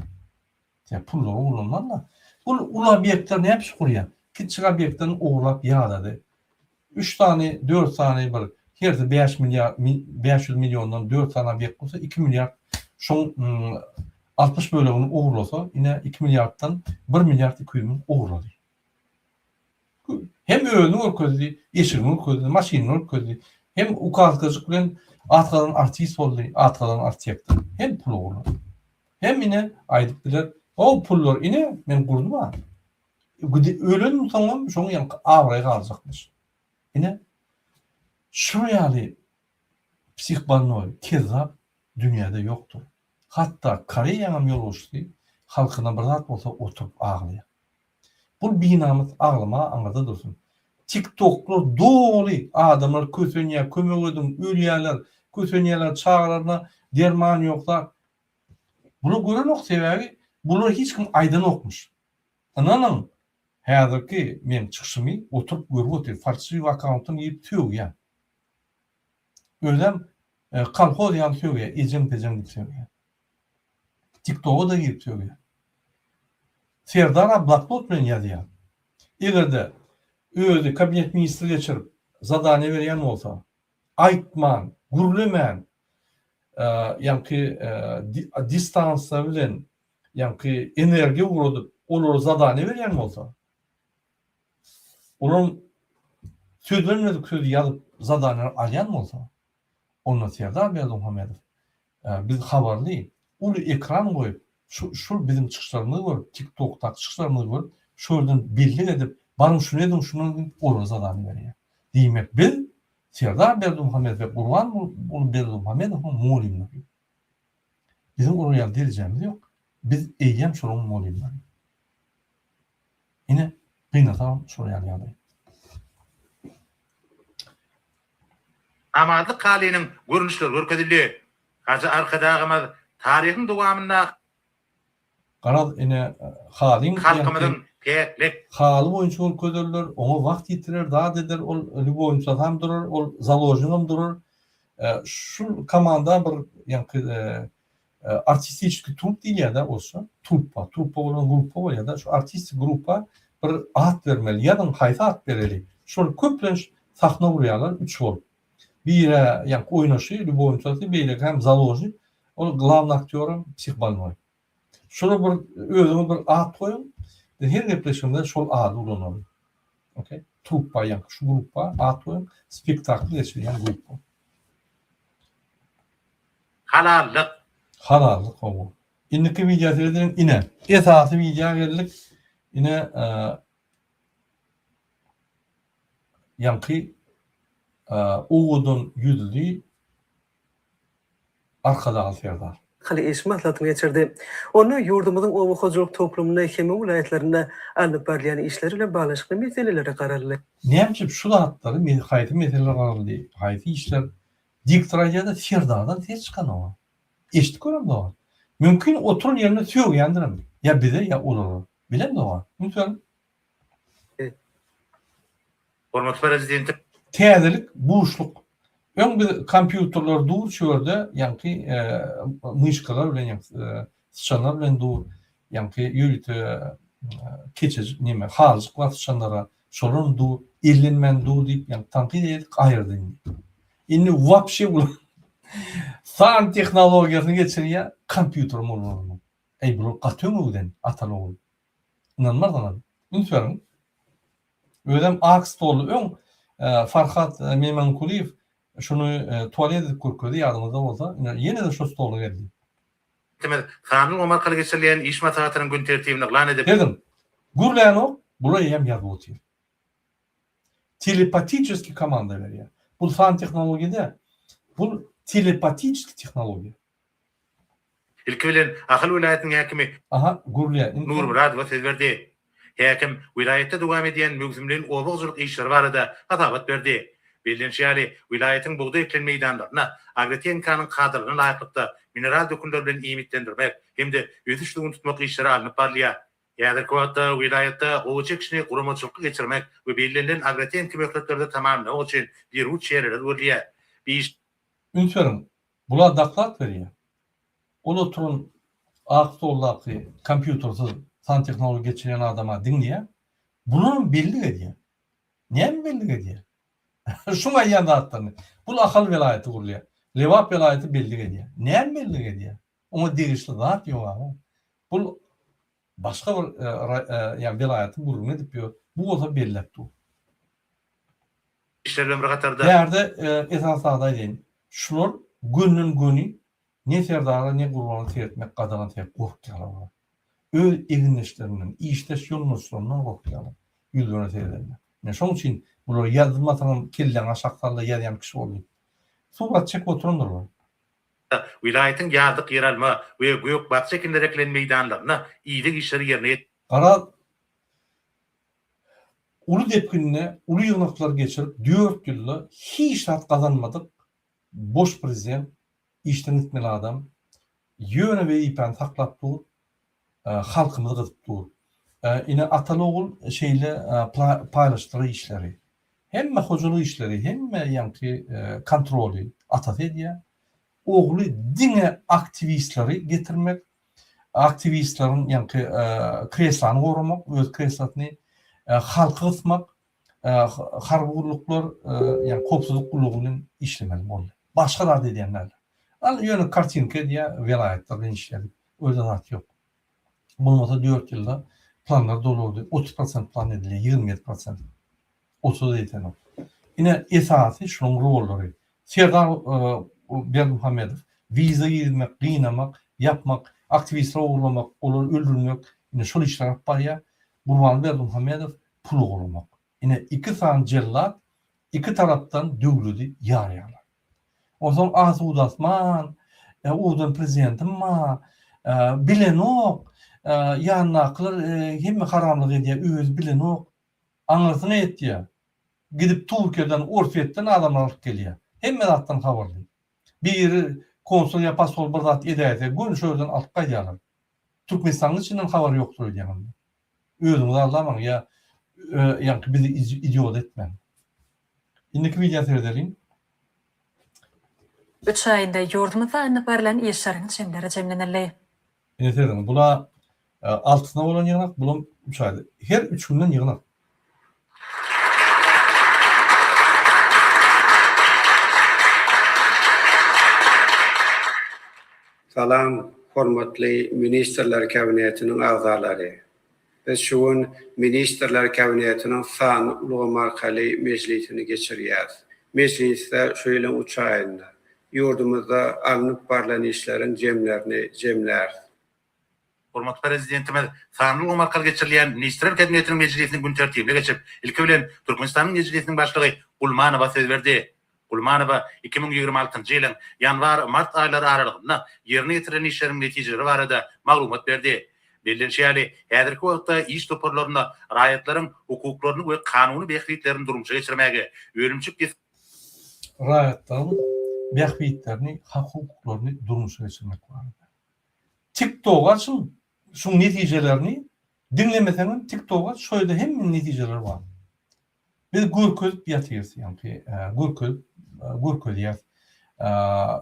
Ýa pullary ogurlanmaz-da. Bul uly obýektler näme üçin gurýar? Kiçjik obýektlerini ogurlap ýadady. Üç sany, dört sany bir hersi bäş milliard, 500 milliondan dört sany obýekt bolsa iki milliard şoň 60 bölegini ogurlasa, ine iki milliarddan bir milliard 200 müň ogurlady. Hem özüni görkezdi, eşigini görkezdi, maşynyny görkezdi. Hem ukazkajyk bilen at gazanan artist boldy, at gazanan arhitektor. Hem pul ogurlady. Hem ine aýdyp biler, o pullar ine men gurdum ha. Ölen soňam şoň ýaňky abraý galjakmyş. Ine şu ýaly psihbolnoý, kezzap dünýäde ýokdur. Hatda Koreýaňam ýolbaşçysy halkyna bir zat bolsa oturyp aglaýar. Bul binamys aglama aňyrda dursun. Tik toklar doly adamlar kösenýär kömek ediň ölýärler kösenýärler çagalaryna derman ýok zat. Bular görenok sebäbi bulara hiç kim aýdanokmyş. Ynanyň häzirki meň çykyşymy oturyp görüp otyr falşiw akkauntyny girip sögýär. Özem kolhoz ýaly sögýär ejeň pejeň diýip sögýär. Tik toga-da girip sögýär. Serdar-a bloknot bilen ýazýar. Eger-de özi kabinet ministri geçirip zadaniýe berýän bolsa, aýtman, gürlemän, ýaňky distansiýa bilen ýaňky energiýa ugradyp, olara zadaniýe berýän bolsa, olaryň sözlenmedik sözi ýazyp zadaniýalar alýan bolsa, onda Serdar Berdimuhamedow biz habarly, uly ekran goýup, şu şul biziň çykyşlarymyzy görüp, TikTokdaky çykyşlarymyzy görüp, şu ýerden bellik edip, baryň şuny ediň, şuny ediň diýip, olara zadaniýe berýär. Diýmek, biz Serdar Berdimuhamedow we Gurbanguly Berdimuhamedowyň mugallymlary. Biziň olar ýaly derejämiz ýok. Biz eýýäm şolaryň mugallymlary. Ine, gynansagam şol ýaly ýagdaý. Namazlyk halynyň görnüşleri görkezildi. Hajy Arkadagymyz taryhyň dowamynda Garaz, ine, halyň halkymyzyň päklik, Haly boýunça görkezerler, oňa wagt ýitirer, zat eder, ol lýubownicasam durar, ol založnigam durar. Şul komanda bir ýaňky artistiçeskiý trup diýilýär-dä orsça, truppa, truppa bolan gruppa bolýar-da, şu artistik gruppa bir at bermeli, ýazyň haýsy at bereli? Şol köplenç sahna gurýarlar üç bolup. Biri ýaňky oýnaşy, lýubownicasy, beýleki hem založnik, ol glawnyý aktýoram psihbolnoý. Şolar bir özüňiz bir at goýuň, biz her gepleşigimizde şol ady ulanaly. Okey? Truppa ýaňky şu gruppa at goýuň, spektakl geçirýän gruppa. Halallyk. Halallyk hawa. Indiki wideo seredeliň ine esasy wideo geldik ine ýaňky owadan ýüzli Arkadagly Serdar. Haly iş maslahatyny geçirdi. Onda ýurdumyzyň oba hojalyk toplumynda hemme welaýatlarynda alnyp barylýan işler bilen baglanyşykly meselelere garaldy. Näme üçin şu zatlary haýsy meseleler garaldy, haýsy işler Diktor aýdýada Serdardan ses çykanok. Eşidip göremzok. Mümkin oturan ýerinde sögýändirem. Ýa bize ýa olara. Bilemzok. Üns beriň. Hormatly Prezidentimiz. Täzelik buşluk. Öň biz kompýuterler dur şu ýerde ýaňky myşkalar bilen ýaňky syçanlar bilen dur ýaňky ýörite keçejik neme halyjyk bar syçanlara şolam dur ellenmän dur diýip ýaňky tankyt edip aýyrdy indi. Indi wapşe bular san tehnologiýasyny geçirýär kompýuterem bolmaz. Eý bular gaty öňe giden ataly ogul. Ynanmarsyňyz. Üns beriň. Özem ak stolly öň Farhat Meýmankulyýew şuny tualet edip görkezdi ýadyňyzda bolsa, ine ýene-de şo stola geldi. Prezidentimiz sanly ulgam arkaly geçirilýän iş maslahatynyň gün tertibini yglan edip, Sezin, gürlänok, bular eýýäm ýazyp otyr. Telepatiçeskiý komanda berýär. Bul san tehnologiýa däl. Bul telepatiçeskiý tehnologiýa. Ilki bilen, Ahal welaýatynyň häkimi Aha, gürleýär. Indi Nurmyradowa söz berdi. Häkim welaýatda dowam edýän möwsümleýin oba hojalyk işleri barada hasabat berdi. Bellenişi ýaly, welaýatyň bugdaý ekilen meýdanlaryny agrotehnikanyň kadalaryna laýyklykda mineral dökünler bilen iýmitlendirmek hem-de ösüş suwuny tutmak işleri alnyp barylýar. Häzirki wagtda welaýatda gowaça ekişini guramaçylykly geçirmek we bellenilen agrotehniki möhletlerde tamamlamak üçin zerur çäreler görülýär. Bu iş. Üns beriň, Bular doklad berýär. Ol oturan ak stoldaky kompýutersiz santehnologiýa geçirýän adama diňleýär. Bularam bellik edýär. Näme bellik edýär? Şuň aýdýan zatlaryny. Bul Ahal welaýaty gurulýar. Lebap welaýaty bellik edýär. Näme bellik edýär? Oňa degişli zat ýok aga. Bul başga bir ýa welaýatyň gürrüňini edip ýör. Bu bolsa belläp dur. Işler bilen bir hatarda. Bärde esasy zady aýdaýyn. Şular gönden göni ne Serdara ne Gurbana seretmek gadagan sebäp gorkýarlar bular. Öz egindeşlerinden, işdeş ýoldaşlaryndan gorkýarlar ýüzlerine seredende. Ine şoň üçin bulary ýazdyrmasaňam kelläňi aşak salla ýazýan kişi bol diýip. Surat çekip oturandyr bular. Welaýatyň ýazlyk ýeralma we gök-bakja ekinleri ekilen meýdanlarynda ideg işleri ýerine ýetirildi. Garaz, Uly depginde uly ýygnaklar geçirip dört ýylda hiç zat gazanmadyk boş prezident işden gitmeli adam ýöne wezipäni saklap dur halkymyzy gysyp dur. Ine ataly ogul şeýle paýlaşdylar işleri. Hemme hojalyk işleri hemme ýaňky kontroly atasy edýär. Ogly diňe aktiwistleri getirmek. Aktiwistleriň ýaňky kreslany goramak, öz kreslasyny, halky gysmak, harby gulluklar, ýagny howpsuzlyk gullugy bilen işlemeli boldy. Başga zat edýän däldir. Al ýöne kartinka edýär, welaýatlar bilen işleýär diýip. Öýde zat ýok. Bolmasa dört ýylda planlar dolardy. 30 prosent plan edilýär, 27 prosent. Otuza ýetenok. Ine esasy şunuň rollary. Serdar Berdimuhamedow wiza girizmek, gynamak, ýapmak, aktiwistleri ogurlamak, olary öldürmek, ine şol işleri alyp barýar. Gurbanguly Berdimuhamedow pul ogurlamak. Ine iki sany jellat iki tarapdan döwledi ýarýarlar. Onsoň asuda asman, owadan prezidentim bar, bilenok, ýanyndakylar hemme haramlyk edýär, özi bilenok. Aňyrsyna ýetýär. Gidip Türkiýeden, Orsýetden adamlar alyp gelýär. Hemme zatdan habarly. Biri konsul ýa posol bir zat edäýse, göni şo ýerden alyp gaýdýarlar. Türkmenistanyň içinden habary ýokdur öýdýän onda. Özüňizi aldamaň ýa ýaňky bizi idiot etmäň. Indiki wideo seredeliň. Üç aýynda ýurdumyzda alnyp barlan işleriň jemleri jemlenildi. Ine serediň, bula altysyna bolan ýygnak, bulam üç aýda. Her üç günden ýygnak. Salam, hormatly Ministrler Kabinetiniň agzalary! Biz şu gün Ministrler Kabinetiniň sanly ulgam arkaly mejlisini geçirýäris. Mejlisde şu ýylyň üç aýynda ýurdumyzda alnyp barlan işleriň jemlerini jemläris. Hormatly Prezidentimiz sanly ulgam arkaly geçirilýän Ministrler Kabinetiniň mejlisiniň gün tertibine geçip, ilki bilen, Türkmenistanyň Mejlisiniň Başlygy Gulmanowa söz berdi. Gulmanowa 2026-njy ýylyň ýanwar-mart aýlary aralygynda ýerine ýetirilen işleriň netijeleri barada maglumat berdi. Bellenişi ýaly, häzirki wagtda iş toparlarynda raýatlaryň hukuklaryny we kanuny bähbitlerini durmuşa geçirmäge, önümçilik Raýatlaryň bähbitlerini, hak-hukuklaryny durmuşa geçirmek barada. TikTok açyň, şuň netijelerini diňlemeseňem TikTok aç, şo ýerde hemme netijeler bar. Biz görkezip ýatyrys, ýaňky görkezip görkezýäs.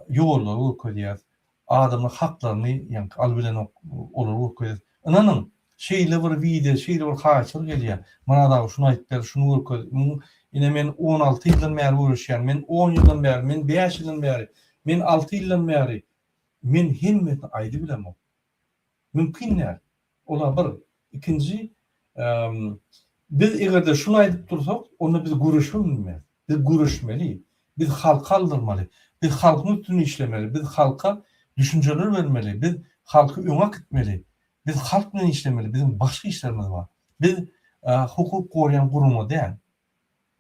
Ýollary görkezýäs. Adamlar haklaryny ýaňky alybilenok, olary görkezýäs. Ynanyň, şeýle bir wideo, şeýle bir haýyşlar gelýär. Myrat aga şuny aýdyp ber, şuny görkez. Ine men 16 ýyldan bäri göreşýän, men 10 ýyldan bäri, men 5 ýyldan bäri, men 6 ýyldan bäri. Men hemmesini aýdybilemok. Mümkin däl. Ola bir. Ikinji, biz eger-de şuny aýdyp dursak, onda biz göreşip bilmeris. Biz göreşmeli. Biz halky aldyrmaly. Biz halkyň üstünde işlemeli. Biz halka düşünjeler bermeli. Biz halky öňe äkitmeli. Biz halk bilen işlemeli. Biziň başga işlerimiz bar. Biz hukuk goraýan gurama däl.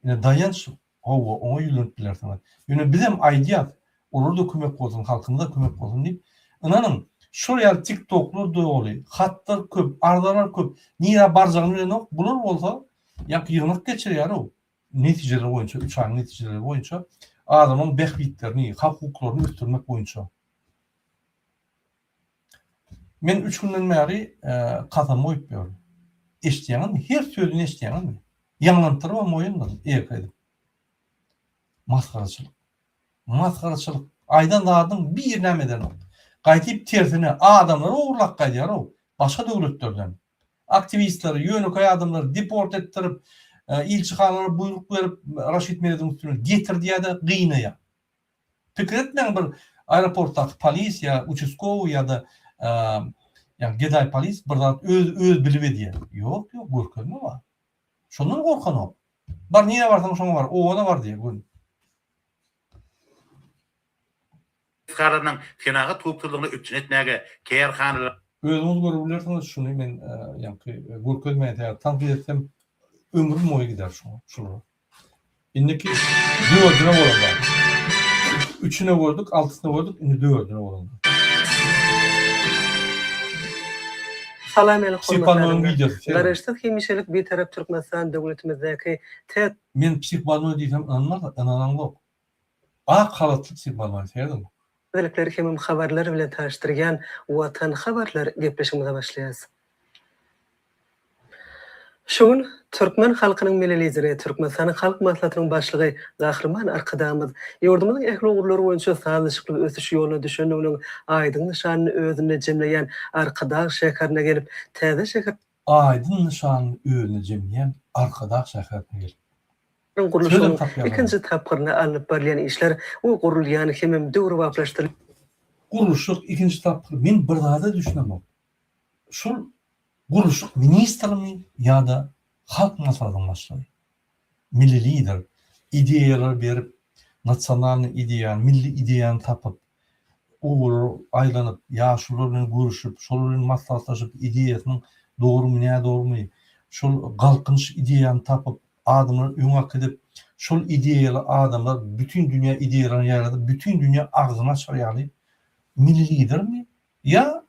Ine daýanç Hawa, oňa ýüzlenip bilersiňiz. Ýöne bizem aýdýas, olara-da kömek bolsun, halkymyza kömek bolsun diýip. Ynanyň, şol ýaly tik-toklar doly, hatlar köp, arzalar köp, nirä barjagyny bilenok, bular bolsa ýaňky ýygnak geçirýär-ow, netijeler boýunça, üç aýyň netijeleri boýunça adamlaryň bähbitlerini, hak-hukuklaryny ösdürmek boýunça. Men üç günden bäri kasam goýup ýörün. Eşidýäňizmi? Her sözüni eşidýäňizmi? Ýaňlantdyrybam goýandyr eko edip. Masgaraçylyk. Masgaraçylyk. Aýdan zadynyň birinem edenok. Gaýtyp tersine adamlary ogurlap gaýdýar-ow. Başga döwletlerden. Aktiwistleri, ýönekeý adamlary deport etdirip, ilçihanalara buýruk berip, Raşid Meredowyň üstüne getirdýär-de gynaýar. Pikir etmäň bir aeroportdaky polis ýa uçastkowy ýa-da ýa gedaý polis bir zat öz öz bilip edýär. Ýok, ýok, görkezme bar. Şondan gorkanok. Bar nirä barsaň şoňa bar, owana bar diýýär göni. Desgalarynyň senagat howpsuzlygyny üpjün etmäge, kärhanalaryň. Özüňiz görüp bilersiňiz şuny men ýaňky görkezmeýän sebäbi tankyt etsem ömrüm boýy gider şoňa şulara. Indiki dördüne bolan zat. Üçüne gördük, altysyna gördük, indi dördüne bolan zat. Salam ähli hormatly Psihbolnoýyň adamlar. wideosy serediň. Garaşsyz hemişelik Bitarap Türkmenistan döwletimizdäki tä. Men psihbolnoý diýsem ynanmaz, ynanaňzok. Ak halatly psihbolnoý serediň. Täzelikleri hemem habarlar bilen tanyşdyrýan Watan habarlar gepleşigimize başlaýas. Şu gün türkmen halkynyň Milli Lideri, Türkmenistanyň Halk Maslahatynyň Başlygy Gahryman Arkadagymyz ýurdumyzyň ähli ugurlar boýunça sazlaşykly ösüş ýoluna düşendiginiň aýdyň nyşanyny özünde jemleýän Arkadag şäherine gelip, täze şäher Aýdyň nyşanyny özünde jemleýän Arkadag şäherine gelip. Gurluşygyň ikinji tapgyrynda alnyp barylýan işler we gurulýan hemem döwrebaplaşdyryl. Gurluşyk ikinji tapgyr men bir zada düşünemok. Şul gurluşyk ministrimi ýa-da Halk Maslahatynyň başlygy? Milli lider ideýalar berip, nasionalnyý ideýany, milli ideýany tapyp, obalara aýlanyp, ýaşulular bilen görüşip, şolar bilen maslahatlaşyp, ideýasynyň dogrumy, nädogrumy, şol galkynyş ideýany tapyp, adamlary öňe äkidip, şol ideýaly adamlar bütin dünýä ideýalaryny ýaýradyp, bütin dünýä agzyny açar ýaly milli lidermi ýa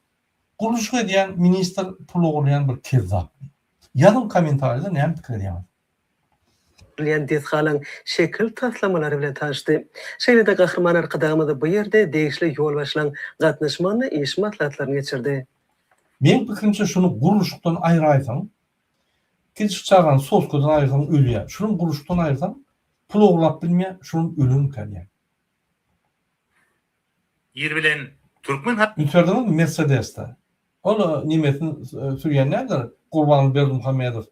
gurluşyk edýän ministr pul ogurlaýan bir kezzapmy? Ýazyň kommentariýada näme pikir edýäňiz? Gurulýan desgalaryň şekil taslamalary bilen tanyşdy. Şeýle-de Gahryman Arkadagymyz bu ýerde degişli ýolbaşçylaryň gatnaşmagynda iş maslahatlaryny geçirdi. Meň pikirimçe şuny gurluşykdan aýraýsaň, kiçijik çagany soskadan aýyrsaň ölýär. Şunam gurluşykdan aýyrsaň pul ogurlap bilmeýär, şunam ölermikä diýýän. Ir bilen türkmen ha. Üns berdiňizmi Mersedesde ol nemesini sürýän däldir Gurbanguly Berdimuhamedow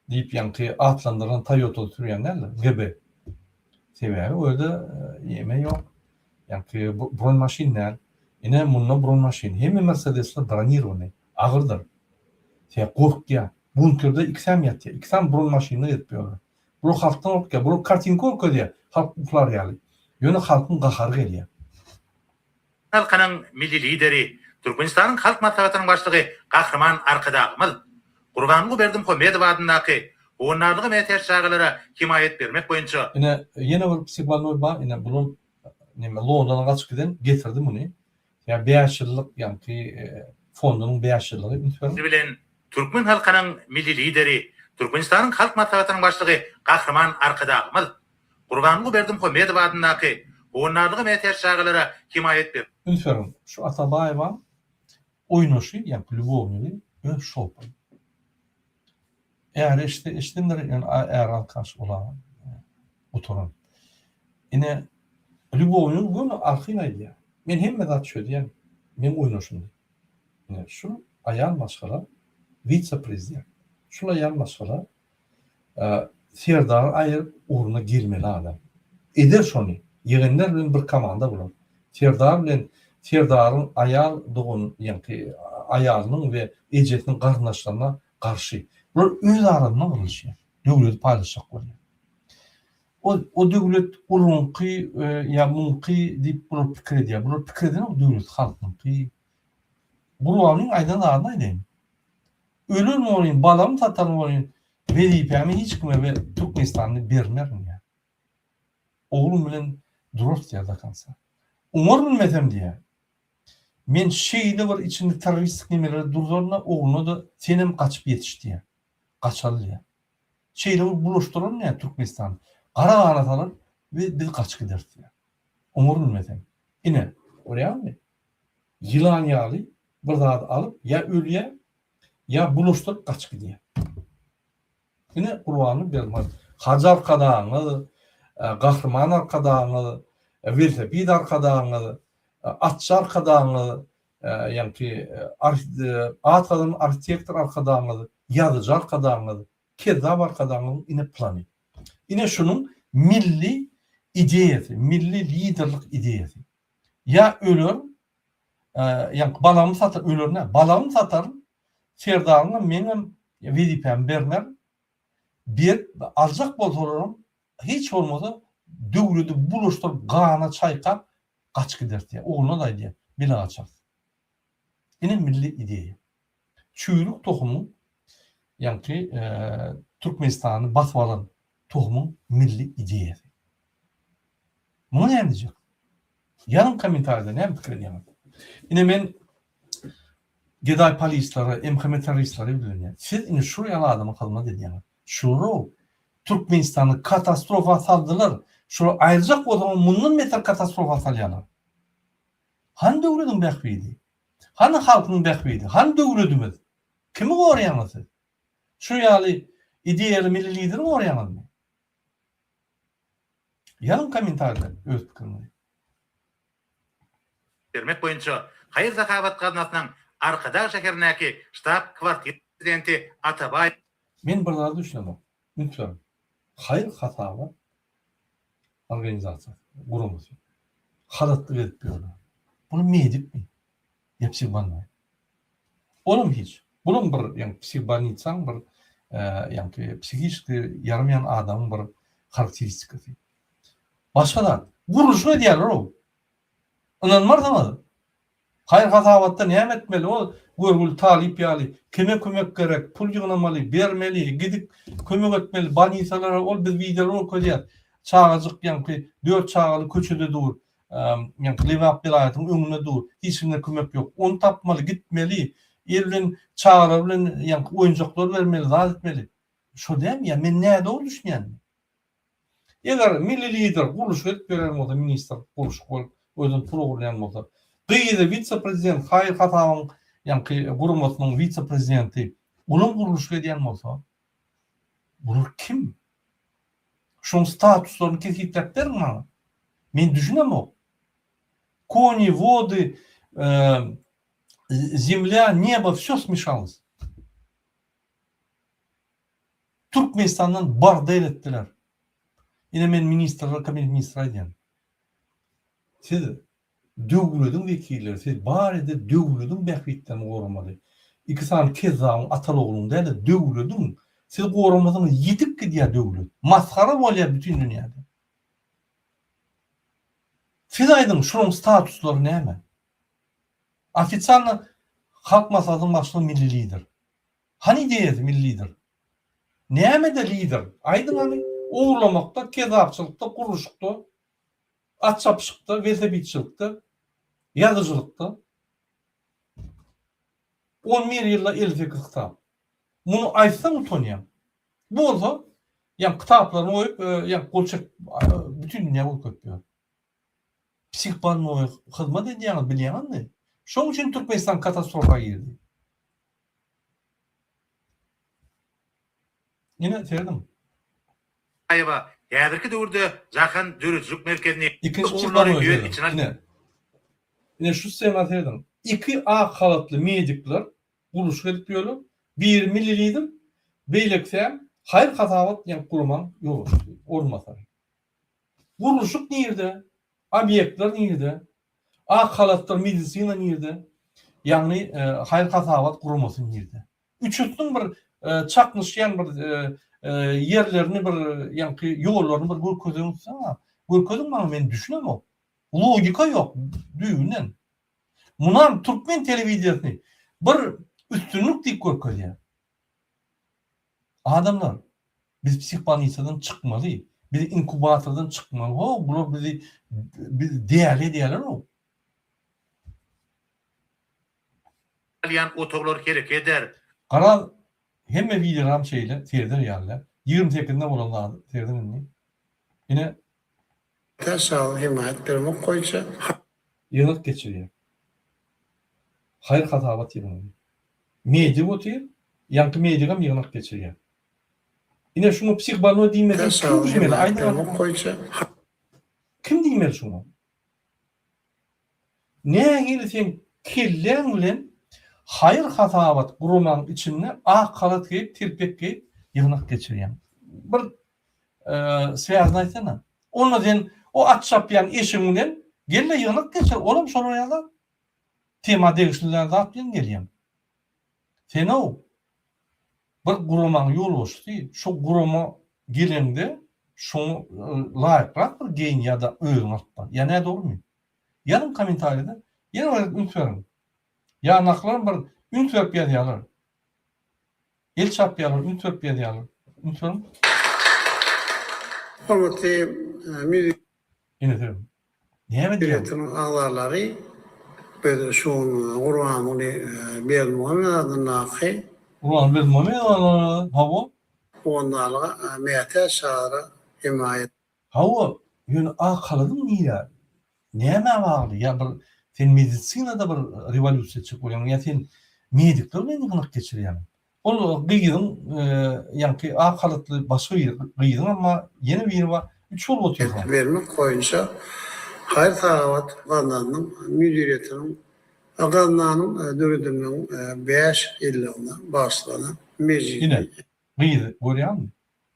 diýip ýaňky atlandyrylan Toýotada sürýän däldir GB sebäbi o ýerde ýeme ýok ýaňky bron maşyn däl ine munda bron maşyn hemme Mersedesler bronirowanyý agyrdyr sebäbi gorkýar bunkerde ikisem ýatýar ikisem bron maşynda gezip ýörler Bular halkdan gorkýar. Bular kartinka görkezýär, halk uklar ýaly. Ýöne halkyň gahary gelýär. Halkynyň Milli Lideri, Türkmenistanyň Halk Maslahatynyň Başlygy Gahryman Arkadagymyz Gurbanguly Berdimuhamedow adyndaky Howandarlyga mätäç çagalara hemaýat bermek boýunça. Ine, ýene bir psihbolnoý bar, ine, bulam neme, Londona gaçyp giden, getirdi muny. Ýa bäş ýyllyk ýaňky fondunyň bäş ýyllygy üns beriň. Bilen türkmen halkynyň Milli Lideri, Türkmenistanyň Halk Maslahatynyň Başlygy Gahryman Arkadagymyz Gurbanguly Berdimuhamedow adyndaky Howandarlyga mätäç çagalara hemaýat ber. Üns beriň, şu Atabaýewaň oýnaşy, ýaňky lýubownigi öz şopy. Äri eşitse eşidendir, ýöne äri alkaş ol-a gutaran. Ine, lýubownik göni arkaýyn aýdýar. Men hemme zat çözýän, meň oýnaşym diýip. Ine, şul aýal maşgala wise-prezident. Şul aýal maşgala Serdary aýyryp ugruna gelmeli adam. Eder şony. Ýegenler bilen bir komanda bular. Serdar bilen Serdaryň aýal dogan ýaňky aýalynyň we ejesiniň garyndaşlaryna garşy. Bular öz arasynda gyrlyşýar. Döwleti paýlaşjak bolýar. O o döwlet olaryňky ýa muňky diýip bular pikir edýär. Bular pikir edenok döwlet halkyňky. Gurbanyň aýdan zadyny aýdaýyn. Ölen bolýyn, balamy satan bolýyn, wezipämi hiç kime we Türkmenistany bermerin diýýär. Oglum bilen durarys diýýär do konca. Oňar bilmesem diýýär. Men şeýle bir içinde terroristik nemeleri durzaryn-da, ogluna-da senem gaçyp ýetiş diýýär. Gaçaly diýýär. Şeýle bir bulaşdyraryn diýýär Türkmenistany. Gara gana salar we biz gaçyp gideris diýýär. Oňar bilmesem. Ine, görýäňmi? Ýylan ýaly bir zady alyp ýa ölýär, ýa bulaşdyryp gaçyp gidýär. Ine Gurbanguly Berdimuhamedow. Hajy Arkadagyňyz, Gahryman Arkadagyňyz, Welosiped Arkadagyňyz, Atçy Arkadagyňyz, ýaňky at gazanan arhitektor Arkadagyňyz, ýazyjy Arkadagyňyz, kezzap Arkadagyňyzyň ine plany. Ine şunuň milli ideýasy, milli liderlik ideýasy. Ýa ölerin, ýaňky balagymy satar, ölerin däl, balagymy sataryn, Serdaryňam, meňem wezipämi bermerin. Berip, aljak bolsalaram, hiç bolmasa, döwledi bulaşdyryp, gana çaýkap, gaçyp gideris diýýär. Ogluna-da aýdýar, bile gaçarys. Ine milli ideýa. Çüýrük tohumyň, ýaňky Türkmenistany basyp alan tohumyň milli ideýasy. Muňa näme diýjek? Ýazyň kommentariýada näme pikir edýäňiz? Ine men gedaý polislara, MHM terroristlere ýüzlenýän. Siz ine şul ýaly adama hyzmat edýäňiz. Şular-ow Türkmenistany katastrofa saldylar. Şulary aýyrjak bolsaňam mundan beter katastrofa salýarlar. Hany döwlediň bähbidi? Hany halkyň bähbidi? Hany döwledimiz? Kimi goraýaňyz siz? Şu ýaly. Ideýaly milli lideri goraýaňyzmy? Ýazyň kommentariýada öz pikiriňizi. Bermek boýunça haýyr-sahawat gaznasynyň Arkadag şäherindäki ştab-kwartirasynda Prezidenti Atabaýew Men bir zada düşünemok. Üns beriň. Haýyr-hasabat organizasiýasy, guramasy. Halatly gezip ýörler. Bular medikmi? Ýa psihbolnoý? Olam hiç. Bulam bir ýaňky psihbolnitsaň bir ýaňky psihiçki ýaramaýan adamyň bir harakteristikasy. Başga zat. Gurluşyk edýärler-ow. Ynanmarsyňyz. Haýyr-hasabatda näme etmeli ol görgüli talyp ýaly kime kömek gerek pul ýygnamaly bermeli gidip kömek etmeli bolnisalara ol biz wideolar görkezýäs çagajyk ýaňky dört çagaly köçede dur ýaňky Lebap welaýatynyň öňünde dur hiç kimden kömek ýok ony tapmaly gitmeli el bilen çagalar bilen ýaňky oýunjaklar bermeli zat etmeli şo dälmi ýa men nädogry düşünýänmi. Eger milli lider gurluşyk edip beren bolsa, ministr gurluşyk bolup, özüni pul ogurlaýan bolsa, gyzy wise-prezident, haýyr-hasabyň ýaňky guramasynyň wise-prezidenti, olam gurluşyk edýän bolsa, bular kim? Şoň statuslaryny kesgitläp beriň maňa. Men düşünemok. Koni, wody, zemlýa, nebo, wsё smešalось. Türkmenistandan bordel etdiler. Ine men ministrler kabinet ministre aýdýan. Siz döwlediň wekilleri, siz barede döwlediň bähbitlerini goramaly. Iki sany kezzabyň ataly ogluň dälde döwlediň. Siz goramasaňyz ýitip gidýär döwlet. Masgara bolýar bütin dünýäde. Siz aýdyň şularyň statuslary näme? Ofitsialno Halk Maslahatynyň başlygy milli lider. Hany ideýasy milli lider? Nämede lider? Aýdyň hany? Ogurlamakda, kezzapçylykda, gurluşykda, at çapyşykda, welosipedçilikde, ýazyjylykda. On bir ýylda 58 kitap. Muny aýtsaň utanýaň. Bu bolsa, ýa kitaplaryny goýup, ýa gol çekip, bütin dünýä görkezip ýör. Psihbolnoýa hyzmat edýäňiz bilýäňizmi? Şoň üçin Türkmenistan katastrofa girdi. Ine serediň. Baýewa häzirki döwürde Jahan döredijilik merkezini Ikinji ugurlary psihbolnoýa öz serediň. içine Ine. Ine şu stsena serediň. Iki ak halatly medikler gurluşyk edip ýörler. Biri milli lider, beýlekisem haýyr-hasabat ýa guramaň ýolbaşçysy, orunbasary. Gurluşyk nirde? Obýektler nirde? Ak halatlar medisina nirde? Ýagny haýyr-hasabat guramasy nirde? Üçüsiniň bir çaknyşýan bir ýerlerini bir ýaňky ýollaryny bir görkezeňizsaňa. Görkeziň maňa men düşünemok. Logika ýok düýbünden. Munam türkmen telewideniýesini bir üstünlik diýip görkezýär. Adamlar biz psihbolnisadan çykmaly, biz inkubatordan çykmaly how bular bizi bizi däli edýärler how. Alýan otaglar hereket eder. Garaz hemme wideolam şeýle sereder ýaly 28-inde bolan zady serediň indi. Ine. Täşaga hemaýat bermek boýunça. Ýygnak geçirýär. Haýyr-hasabat ýygnagy. Medik otyr, ýaňky medigem ýygnak geçirýär. Ine şuňa psihbolnoý diýmeseň kim diýmeli aýdyň hany? Kim diýmeli şuňa? Nähili seň kelläň bilen haýyr-hasabat guramaň içinde ak halat geýip, telpek geýip ýygnak geçirýäň? Bir swýazyny aýtsana. Onda sen o at çapýan eşigiň bilen gel-de ýygnak geçir, olam şolar ýaly zat. Tema degişli däl zat bilen gelýäň. Sen-ow bir guramaň ýolbaşçysy, şo gurama geleňde şoňa laýykrak bir geýin ýa-da özüňi alyp bar. Ýa nädogrymy? Ýazyň kommentariýada. Ýene bir gezek üns beriň. Ýandakylaram bir üns berip ýazýarlar. El çarpýarlar, üns berip ýazýarlar. Üns beriň. Hormatly Milli Ine serediň. Näme diýýär? Mejlisiniň agzalary biz şu gün Gurbanguly Berdimuhamedow adyndaky Gurbanguly Berdimuhamedow hawa. Howandarlyga mätäç çagalara hemaýat. Hawa, ýöne ak haladyň nirä? Nämä bagly? Ýa bir sen medisinada bir rewolýusiýa etjek bolýaňmy ýa sen medikler bilen ýygnak geçirýäňmi? Ol gyzyň ýaňky ak halatly başga bir gyzyňam bar, ýene biri bar. Üç bolup otyrsyňyz. Bermek boýunça haýyr-sahawat gaznasynyň müdiriýetiniň gaznanyň döredilmeginiň bäş ýyllygyna bagyşlanan mejlisi. Ine, gyzy görýäňmi?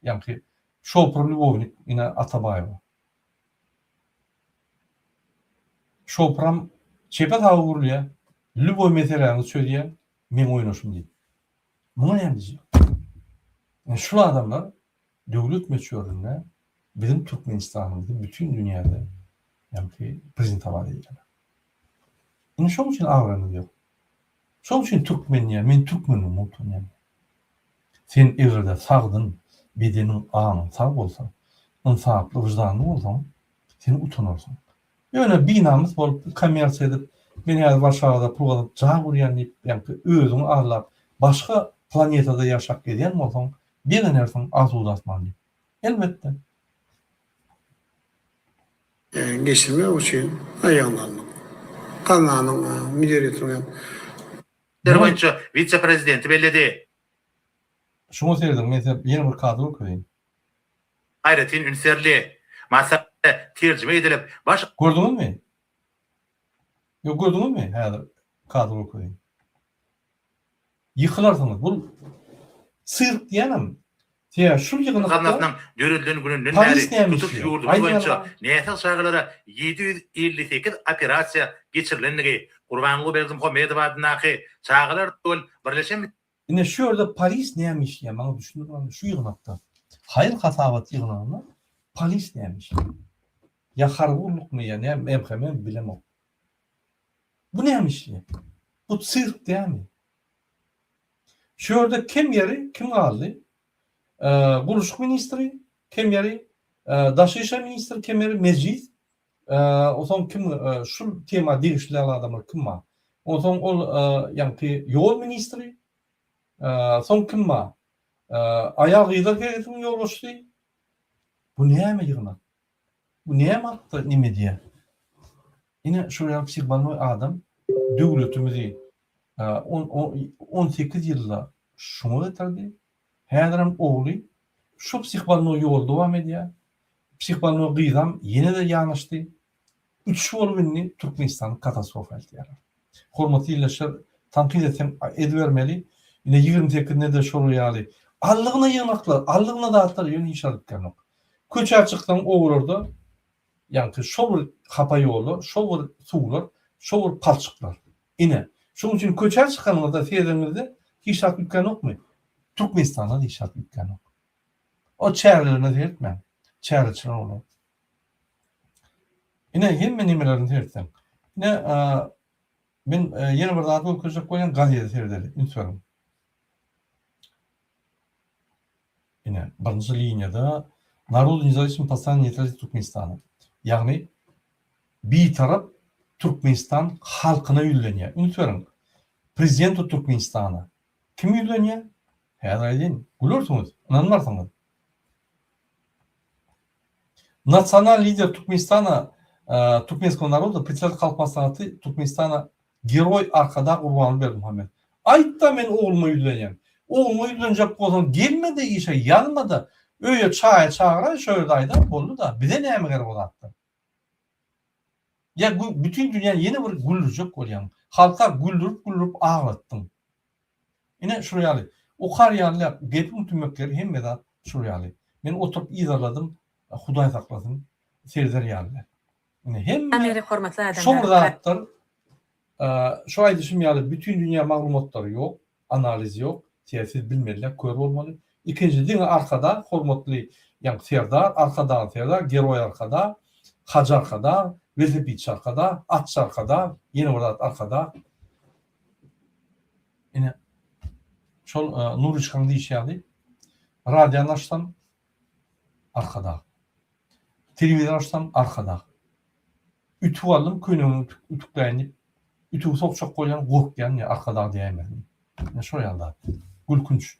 Ýaňky şopur lýubownik ine Atabaýewa. Şopuram çepe saga öwrülýär, lýuboý meseläňi çözýär, meň oýnaşym diýip. Muňa näme diýjek? Ine şul adamlar döwlet möçberinde biziň Türkmenistanymyzy bütin dünýäde ýaňky prezentowat edýärler. Ine şoň üçin abraýymyz ýok. Şoň üçin türkmen diýýär, men türkmenligime utanýan. Sen eger-de sagdyn, bedeniň, aňyň sag bolsa, ynsaply, wyždanly bolsaň, sen utanarsyň. Ýöne binamys bolup, kommersiýa edip, men häzir Warşawada pul gazanyp jaý gurýan diýip, ýaňky özüňi aldap, başga planetada ýaşap gezýän bolsaň, begenersiň asuda asman diýip. Elbetde. Geçirmek üçin ýygnandyk. Gaznanyň müdiriýetiniň hem. Boýunça wise-prezidenti belledi. Şuňa serediň, men size ýene bir kadr görkezeýin. Aýratyn üns berildi. Maslahatda terjime edilip, baş. Gördüňizmi? Ýok, gördüňizmi? Häzir kadr görkezeýin. Ýykylarsyňyz. Bu sirk diýýänem, sebäbi şul ýygnakda Gaznasynyň döredilen gününden polis bäri näme tutuş işleýär? ýurdumyz Aýdyň boýunça maňa. näsag çagalara 758 operasiýa geçirilendigi, Gurbanguly Berdimuhamedow adyndaky Çagalar Birleşen Ine şu ýerde polis näme işleýär maňa düşündir bana şu ýygnakda haýyr hasabat ýygnagynda polis näme işleýär ýa harby gullukmy ýa näme MHM bilemok bu näme işleýär bu sirk dämi şu ýerde kem ýeri kim galdy gurluşyk ministri kem ýeri daşary işler ministri kem ýeri mejlis Onsoň kim şul tema degişli däl adamlar kim bar? Onsoň ol ýaňky ýol ministri, soň kim bar? Aýal-gyzlar hereketiniň ýolbaşçysy. Bu näme ýygnak? Bu näme hakda neme edýär? Ine şol ýaly psihbolnoý adam döwletimizi 18 ýylda şuňa getirdi. Häzirem ogly şu psihbolnoý ýoly dowam edýär. Psihbolnoý gyzam ýene-de ýanaşdy. Üç bolup indi Türkmenistany katastrofa eltýärler. Hormatly ildeşler, tankyt etseň edibermeli. Ine 28-inde-de şolar ýaly allygyna ýygnaklar, allygyna zatlar ýöne hiç zat üýtgänok. Köçä çyksaň obalarda ýaňky şo bir hapa ýollar, şo bir suwlar, şo bir palçyklar. Ine, şonuň üçin köçä çykanyňyzda, seredeniňizde hiç zat üýtgänokmy? Türkmenistanda-da hiç zat üýtgänok. O çärelerine seretmäň. Çäreçiler olar. Ine hemme nemelerini seretseň. Ine men ýene bir zat görkezjek bolýan gazete seredeli. Üns beriň. Ine birinji liniýada Narodu nezawisimoý postoýannyý neýtralitet Türkmenistana. Ýagny Bitarap Türkmenistan halkyna ýüzlenýär. Üns beriň. Prezidentu Türkmenistana. Kim ýüzlenýär? Häzir aýdaýyn, gülersiňiz, ynanmarsyňyz. Nasional lider Türkmenistana, Türkmenskogo naroda, Predsedatelь Halk Maslahaty Türkmenistana Geroý Arkadag Gurbanguly Berdimuhamedow. Aýt-da men ogluma ýüzlenýän. Ogluňa ýüzlenjek bolsaň gelme-de işe, ýazma-da, öýe çaýa çagyraý, şo ýerde aýdar, boldy-da. Bize näme gerek o zatdan? Ýa bütin dünýäni ýene bir güldürjek bolýaň. Halka güldürip-güldürip aglatdyň. Ine şul ýaly. Okar ýaly däl. Gepiň tümekleri hemme zat şul ýaly. Men oturyp yzarladym. Hudaý saklasyn. Sereder ýaly däl. Ine hemme Amerika hormatly adamlar. şol zatlar şu aýdyşym ýaly bütin dünýä maglumatlary ýok. Analiz ýok. Sebäbi siz bilmeliler, kör bolmaly. Ikinji diňe Arkadag, hormatly ýaňky Serdar, Arkadag Serdar, Geroý Arkadag, Hajy Arkadag, welosipedçi Arkadag, atçy Arkadag, ýene bir zat Arkadag. Ine, şol Nuryçkaň diýşi ýaly, radiony açsam Arkadag. Telewizor açsam Arkadag. Ütük aldym, köýnegimi ütükläýin diýip, ütügi sokjak bolýan, gorkýan diýýär, Arkadag diýäýmesin diýip. Ine şol ýaly zat. Gülkünç.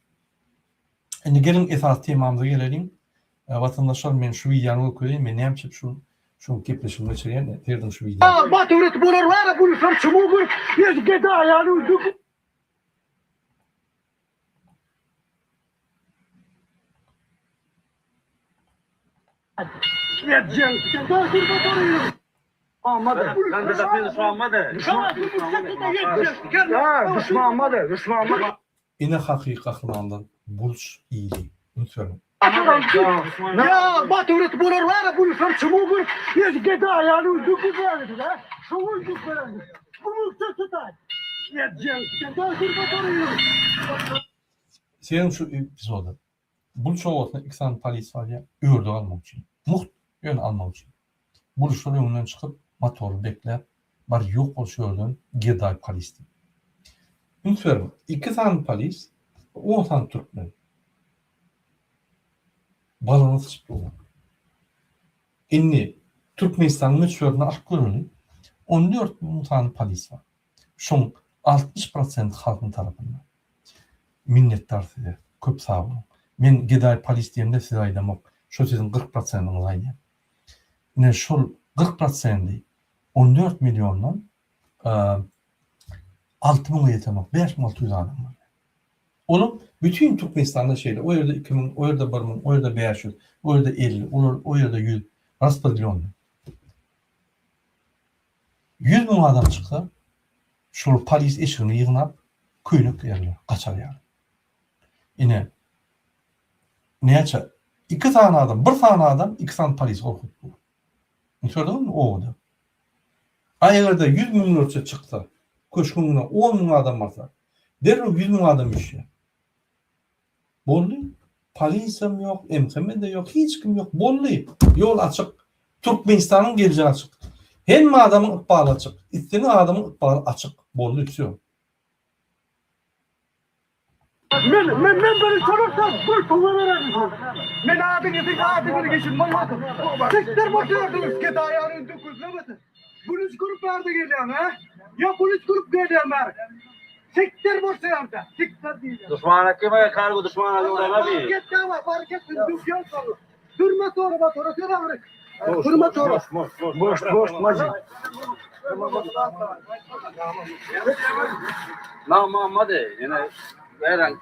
Indi geliň esasy temamyza geleliň. Watandaşlar men şu wideony görkezeýin, men näme üçin şu şu gepleşigimi geçirýän, serediň şu wideony. Ba döwleti bolar bara buluşlar çumu gür, ýedi gedaýany öldük. Ine hakyky gahrymanlar buluç ili. Üns beriň. Seniň şu epizoda Buluç obasyna iki sany polis barýar, ördek almak üçin. Mugt, ýöne almak üçin. Buluçlar öňünden çykyp, motory bekläp, bar ýok bol şu ýerden gedaý polis diýip. Üns beriň, iki sany polis, on sany türkmen. Balygyny syçyp durlar. Indi Türkmenistanyň möçberini alyp göreli, 14 mün sany polis bar. Şoň 60 prosenti halkyň tarapynda. Minnetdar size. Köp sag boluň. Men gedaý polis diýemde size aýdamok. Şo siziň 40 prosendiňizi aýdýan. Ine şol 40 prosendi 14 milliondan 6 müňe ýetenok, 5600 adam bolýar. Olam bütin Türkmenistanda şeýle, o ýerde 2000, o ýerde 1000, o ýerde 500, o ýerde 50, olar o ýerde 100, raspodelýonnyý. 100 müň adam çyksa, şol polis eşigini ýygnap, köýnek geýerler, gaçar ýaly. Ine, näçe, iki sany adam, bir sany adam, iki sany polis gorkuzyp dur. Gördüňizmi obada? A eger-de ýüz müňlerçe çyksa, köşgüň öňüne on müň adam barsa, derrew ýüz müň adam üýşýär. Boldy. Polisiýam ýok, MHM-de ýok, hiç kim ýok. Boldy. Ýol açyk. Türkmenistanyň geljegi açyk. Hemme adamyň ykbaly açyk. Islendik adamyň ykbaly açyk. Boldy, wsýo. Men men men birinji bolsam gül towa bererdim şol. Men adyňyzy adyňyzy geçin bolmasyn. Sikdir bu ýerdiňiz gedaýany indi gözlemesin. Buluç görüp bärde gelýäň hä? Ýa buluç görüp gelýäň bäri. Sikdir bu ýerde. Sikdir diýýän. Duşmana kime kargo duşmana ýorana bi. Bar git dawa bar git dükkan soňy. Durma tora bak tora sen agry. Durma tora. Boş boş maji. Na ma de ýene beren.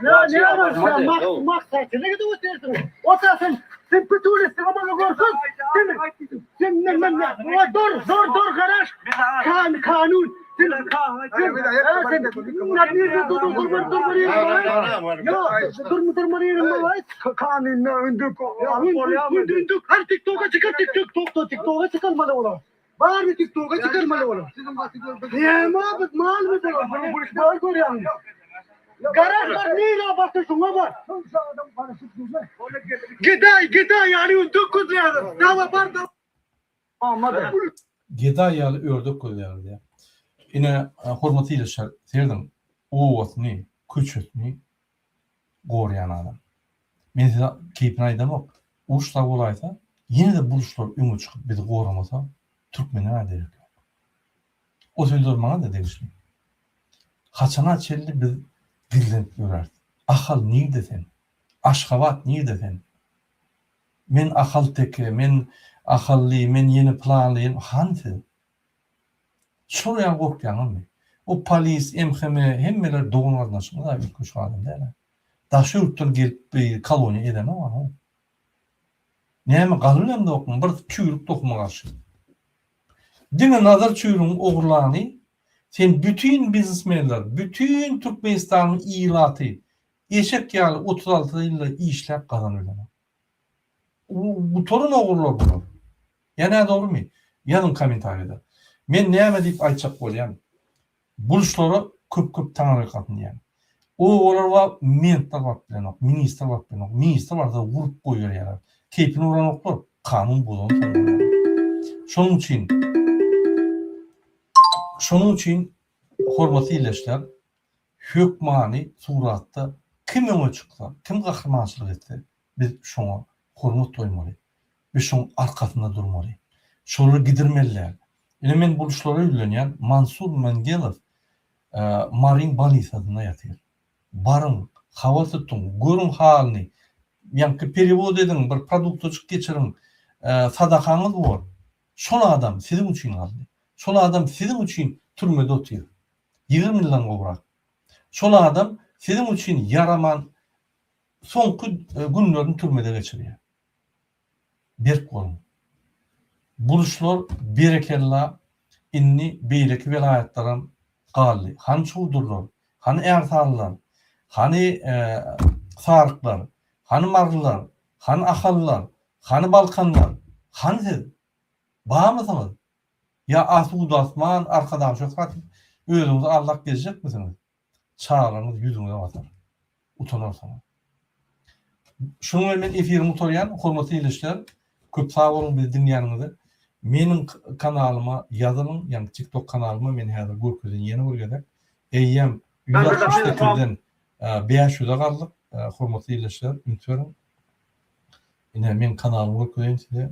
Ne ne arasın mak mak saçını gidip otursun. Otursun. Sen pütülesi ama görsün. Sen sen ne ne ne dur dur dur garaş. Kan kanun. Sen sen sen ne dur dur dur dur dur dur dur Kanunna öndük. Öndük. Her TikTok'a çıkar TikTok TikTok TikTok'a çıkarmalı ola. Var mı TikTok'a çıkarmalı ola. Ne ma bu mal mı bu? Mal görüyorum. Garaj var neyle bastı şuna var. Geday geday yani öndük kuzladı. Dava var da. Gedaý ýaly ördek gözýär diýýär. Ine, hormatly ildeşler, serediň, obasyny, köçesini goraýan adam. Men size keýpini aýdamok. Uruş sag bolaýsa, ýene-de buluşlar öňe çykyp bizi goramasa, türkmene-ä derek ýok. O sözler maňa-da degişli. Haçana çenli biz gizlenip ýöräris? Ahal nirde sen? Aşgabat nirde sen? Men Ahal-teke, men Ahally, men ýene pylanly, ýene hany siz? Şol ýaly gorkýaňyzmy? O polis, MHM hemmeler dogan-garyndaşyňyz-a üýtgeşik adam däl-ä. Daşy ýurtdan gelip bir koloniýa edenok-a. Näme galybilemzokmy bir çüýrük dokuma garşy. Diňe Nazar çüýrügiň ogurlany sen bütin biznesmenler, bütin Türkmenistanyň ilaty eşek ýaly 36 ýylda işläp gazanybilenok. Gutaran ogrular bular. Ýa nädogrymy? Ýazyň kommentariýada. Men näme diýip aýtjak bolýan? Buluşlara köp köp taňryýalkasyn diýýän. Obalar bar, mentler baryp bilenok, ministr baryp bilenok. Ministr barsa urup goýberýärler. Keýpini uranoklar, kanun bozan soň urýarlar. Şonuň üçin Şonuň üçin hormatly ildeşler, hökmany suratda kim öňe çyksa, kim gahrymançylyk etse, biz şoňa hormat goýmaly we şoň arkasynda durmaly. Şolary gidirmeli däl. Ine men buluşlara ýüzlenýän, Mansur Mangelow Maryň bolnisasynda ýatyr. Baryň, habar tutuň, görüň halyny, ýaňky perewod ediň, bir produktajyk geçiriň, sadakaňyz bor. Şol adam siziň üçin galdy. Şol adam siziň üçin türmede otyr. 20 ýyldan gowrak. Şol adam siziň üçin ýaraman soňky günlerini türmede geçirýär. Berk boluň. Buluşlar berekella indi beýleki welaýatlaram galdy. Hany çowdurlar, hany ärsalylar, hany saryklar, hany marylylar, hany ahallylar, hany balkanlar, hany siz? Barmysyňyz? Ýa asuda asman, Arkadag şöhrat diýip özüňizi aldap gezjekmisiňiz? Çagalaryňyz ýüzüňize basar. Utanarsyňyz. Şunuň bilen men efirimi gutarýan. Hormatly ildeşler, köp sag boluň bizi diňläniňize. Meniň kanalyma ýazylyň, ýagny TikTok kanalyma men häzir görkezeýin ýene bir gezek. Eýýäm 168-den 500-e galdyk. Hormatly ildeşler, üns beriň. Ine, meň kanalymy görkezeýin size.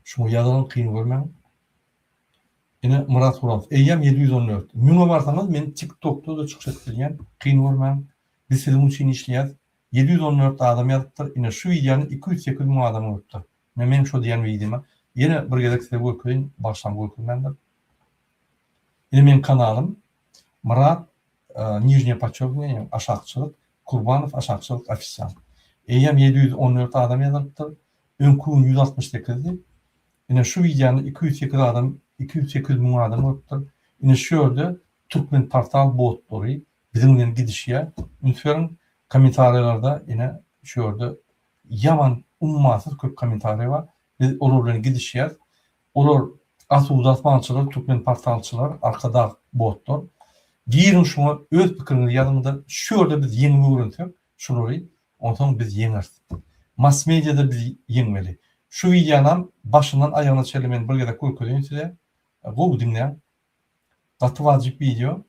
Şuňa ýazylyň, kyn görmäň. Ine Myrat Guranow eýýäm 714. Müňe barsaňyz men tik tokda-da çykyş edip bilýän. Kyn görmäň. Biz siziň üçin işleýäs. 714 adam ýazypdyr. Ine şu wideony 208 müň adam görüpdir. Ine meň şo diýen wideoma. Ýene bir gezek size görkezeýin. Bagyşlaň görkezmändir. Ine meň kanalym. Myrat nižnýe podçerknýe ýagny aşaky çyzyk Kurbanow aşaky çyzyk ofisial. Eýýäm 714 adam ýazylypdyr. Öňki gün 168-di. Ine şu wideony 208 adam, 208 müň adam görüpdir. Ine şu ýerde Türkmen portal botlary biziň bilen gidişýär. Üns beriň, kommentariýalarda ine şu ýerde ýaman ummasyz köp kommentariýa bar. Biz olar bilen gidişýäs. Olar asuda asmançylar, türkmen portalçylar, arkadag botlar. Giriň şuňa öz pikiriňizi ýazyňda şu ýerde biz ýeňip öwrensek şulary Onsoň biz ýeňeris. Mass mediada biz ýeňmeli. Şu wideonam başyndan aýagyna çenli men bir gezek görkezeýin size. Gowy diňläň. Gaty wajyp wideo.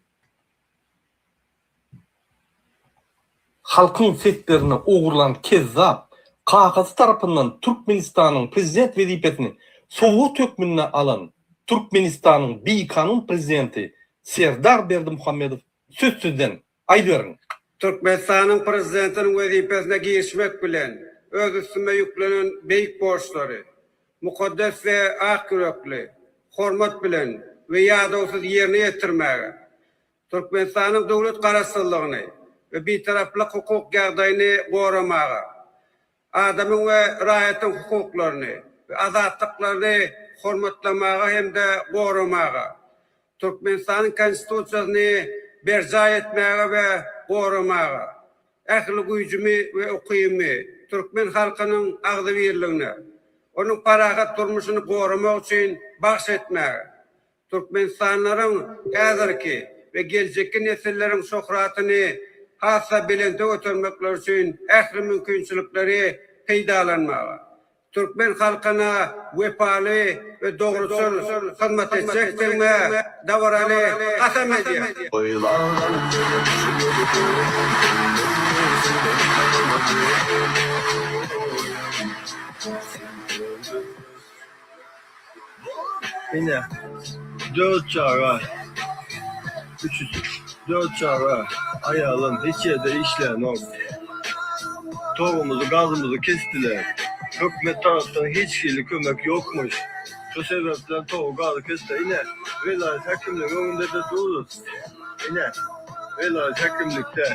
Halkyň seslerini ogurlan kezzap, kakasy tarapyndan Türkmenistanyň prezident wezipesini sowgat hökmünde alan Türkmenistanyň bikanun prezidenti Serdar Berdimuhamedow söz sizden, Aýdyberiň. Türkmenistanyň Prezidentiniň wezipesine girişmek bilen, öz üstüme ýüklenen beýik borçlary mukaddes we ak ýürekli, hormat bilen we ýadawsyz ýerine ýetirmäge, Türkmenistanyň döwlet Garaşsyzlygyny we Bitaraplyk hukuk ýagdaýyny goramaga, adamyň we raýatyň hukuklaryny we azatlyklaryny hormatlamaga hem-de goramaga, Türkmenistanyň Konstitusiýasyny berjaý etmäge we goramaga, ähli güýjümi we ukybymy türkmen halkynyň agzybirligine, onuň parahat durmuşyny goramak üçin bagyş etmäge, Türkmenistanlylaryň häzirki we geljekki nesilleriň şöhratyny has-da belente götermekleri üçin ähli mümkinçilikleri peýdalanmaga, türkmen halkyna wepaly we dogruçyl hyzmat etjekdigime dabaraly kasam edýän. Ine, dört çaga, üçüsi, dört çaga, aýalym hiç ýerde işlänok. Togumyzy, gazymyzy kesdiler. Hökümet tarapdan hiç hili kömek ýokmuş. Şu sebäpden togy, gazy kesdiler. Ine, welaýat häkimligiň öňünde-de durus. Ine, welaýat häkimlikde,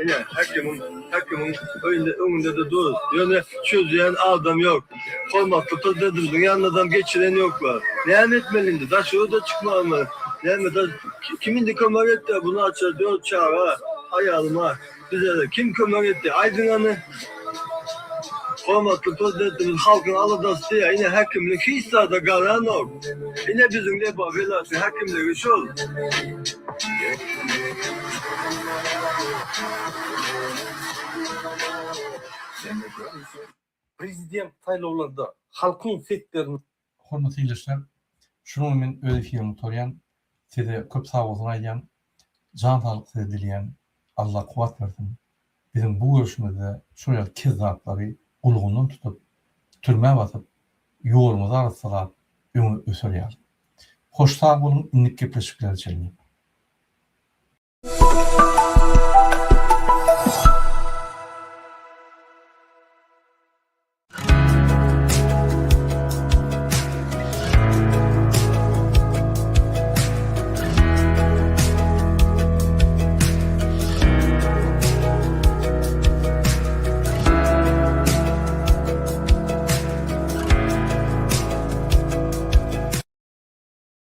ine, häkimiň, häkimiň öýünde, öňünde-de durus. Ýöne çözýän adam ýok. Hormatly Prezidentimiziň ýanynadam geçiren ýoklar. Näme etmeli indi? Daşary-da çykmalymy? Näme, da, kim indi kömek etdi? Bu naçar dört çaga, aýalyma, bize-de kim kömek etdi? Aýdyň hany? Hormatly Prezidentimiz halkyň aladasy diýýär. Ine häkimlik hiç zada garanok. Ine biziň Lebap welaýatynyň häkimligi şol. Prezident saýlawlarda halkyň seslerini Hormatly ildeşler, şunuň bilen men öz efirimi gutarýan. Size köp sagbolsun aýdýan. Jan saglyk size dileýän. Allah kuwwat bersin. Biziň bu görüşimizde şol ýaly kezzaplary gulagyndan tutup, türmä basyp, ýolumyzy arassalap, öňe öser ýaly. Hoş sag boluň, indiki gepleşiklere çenli.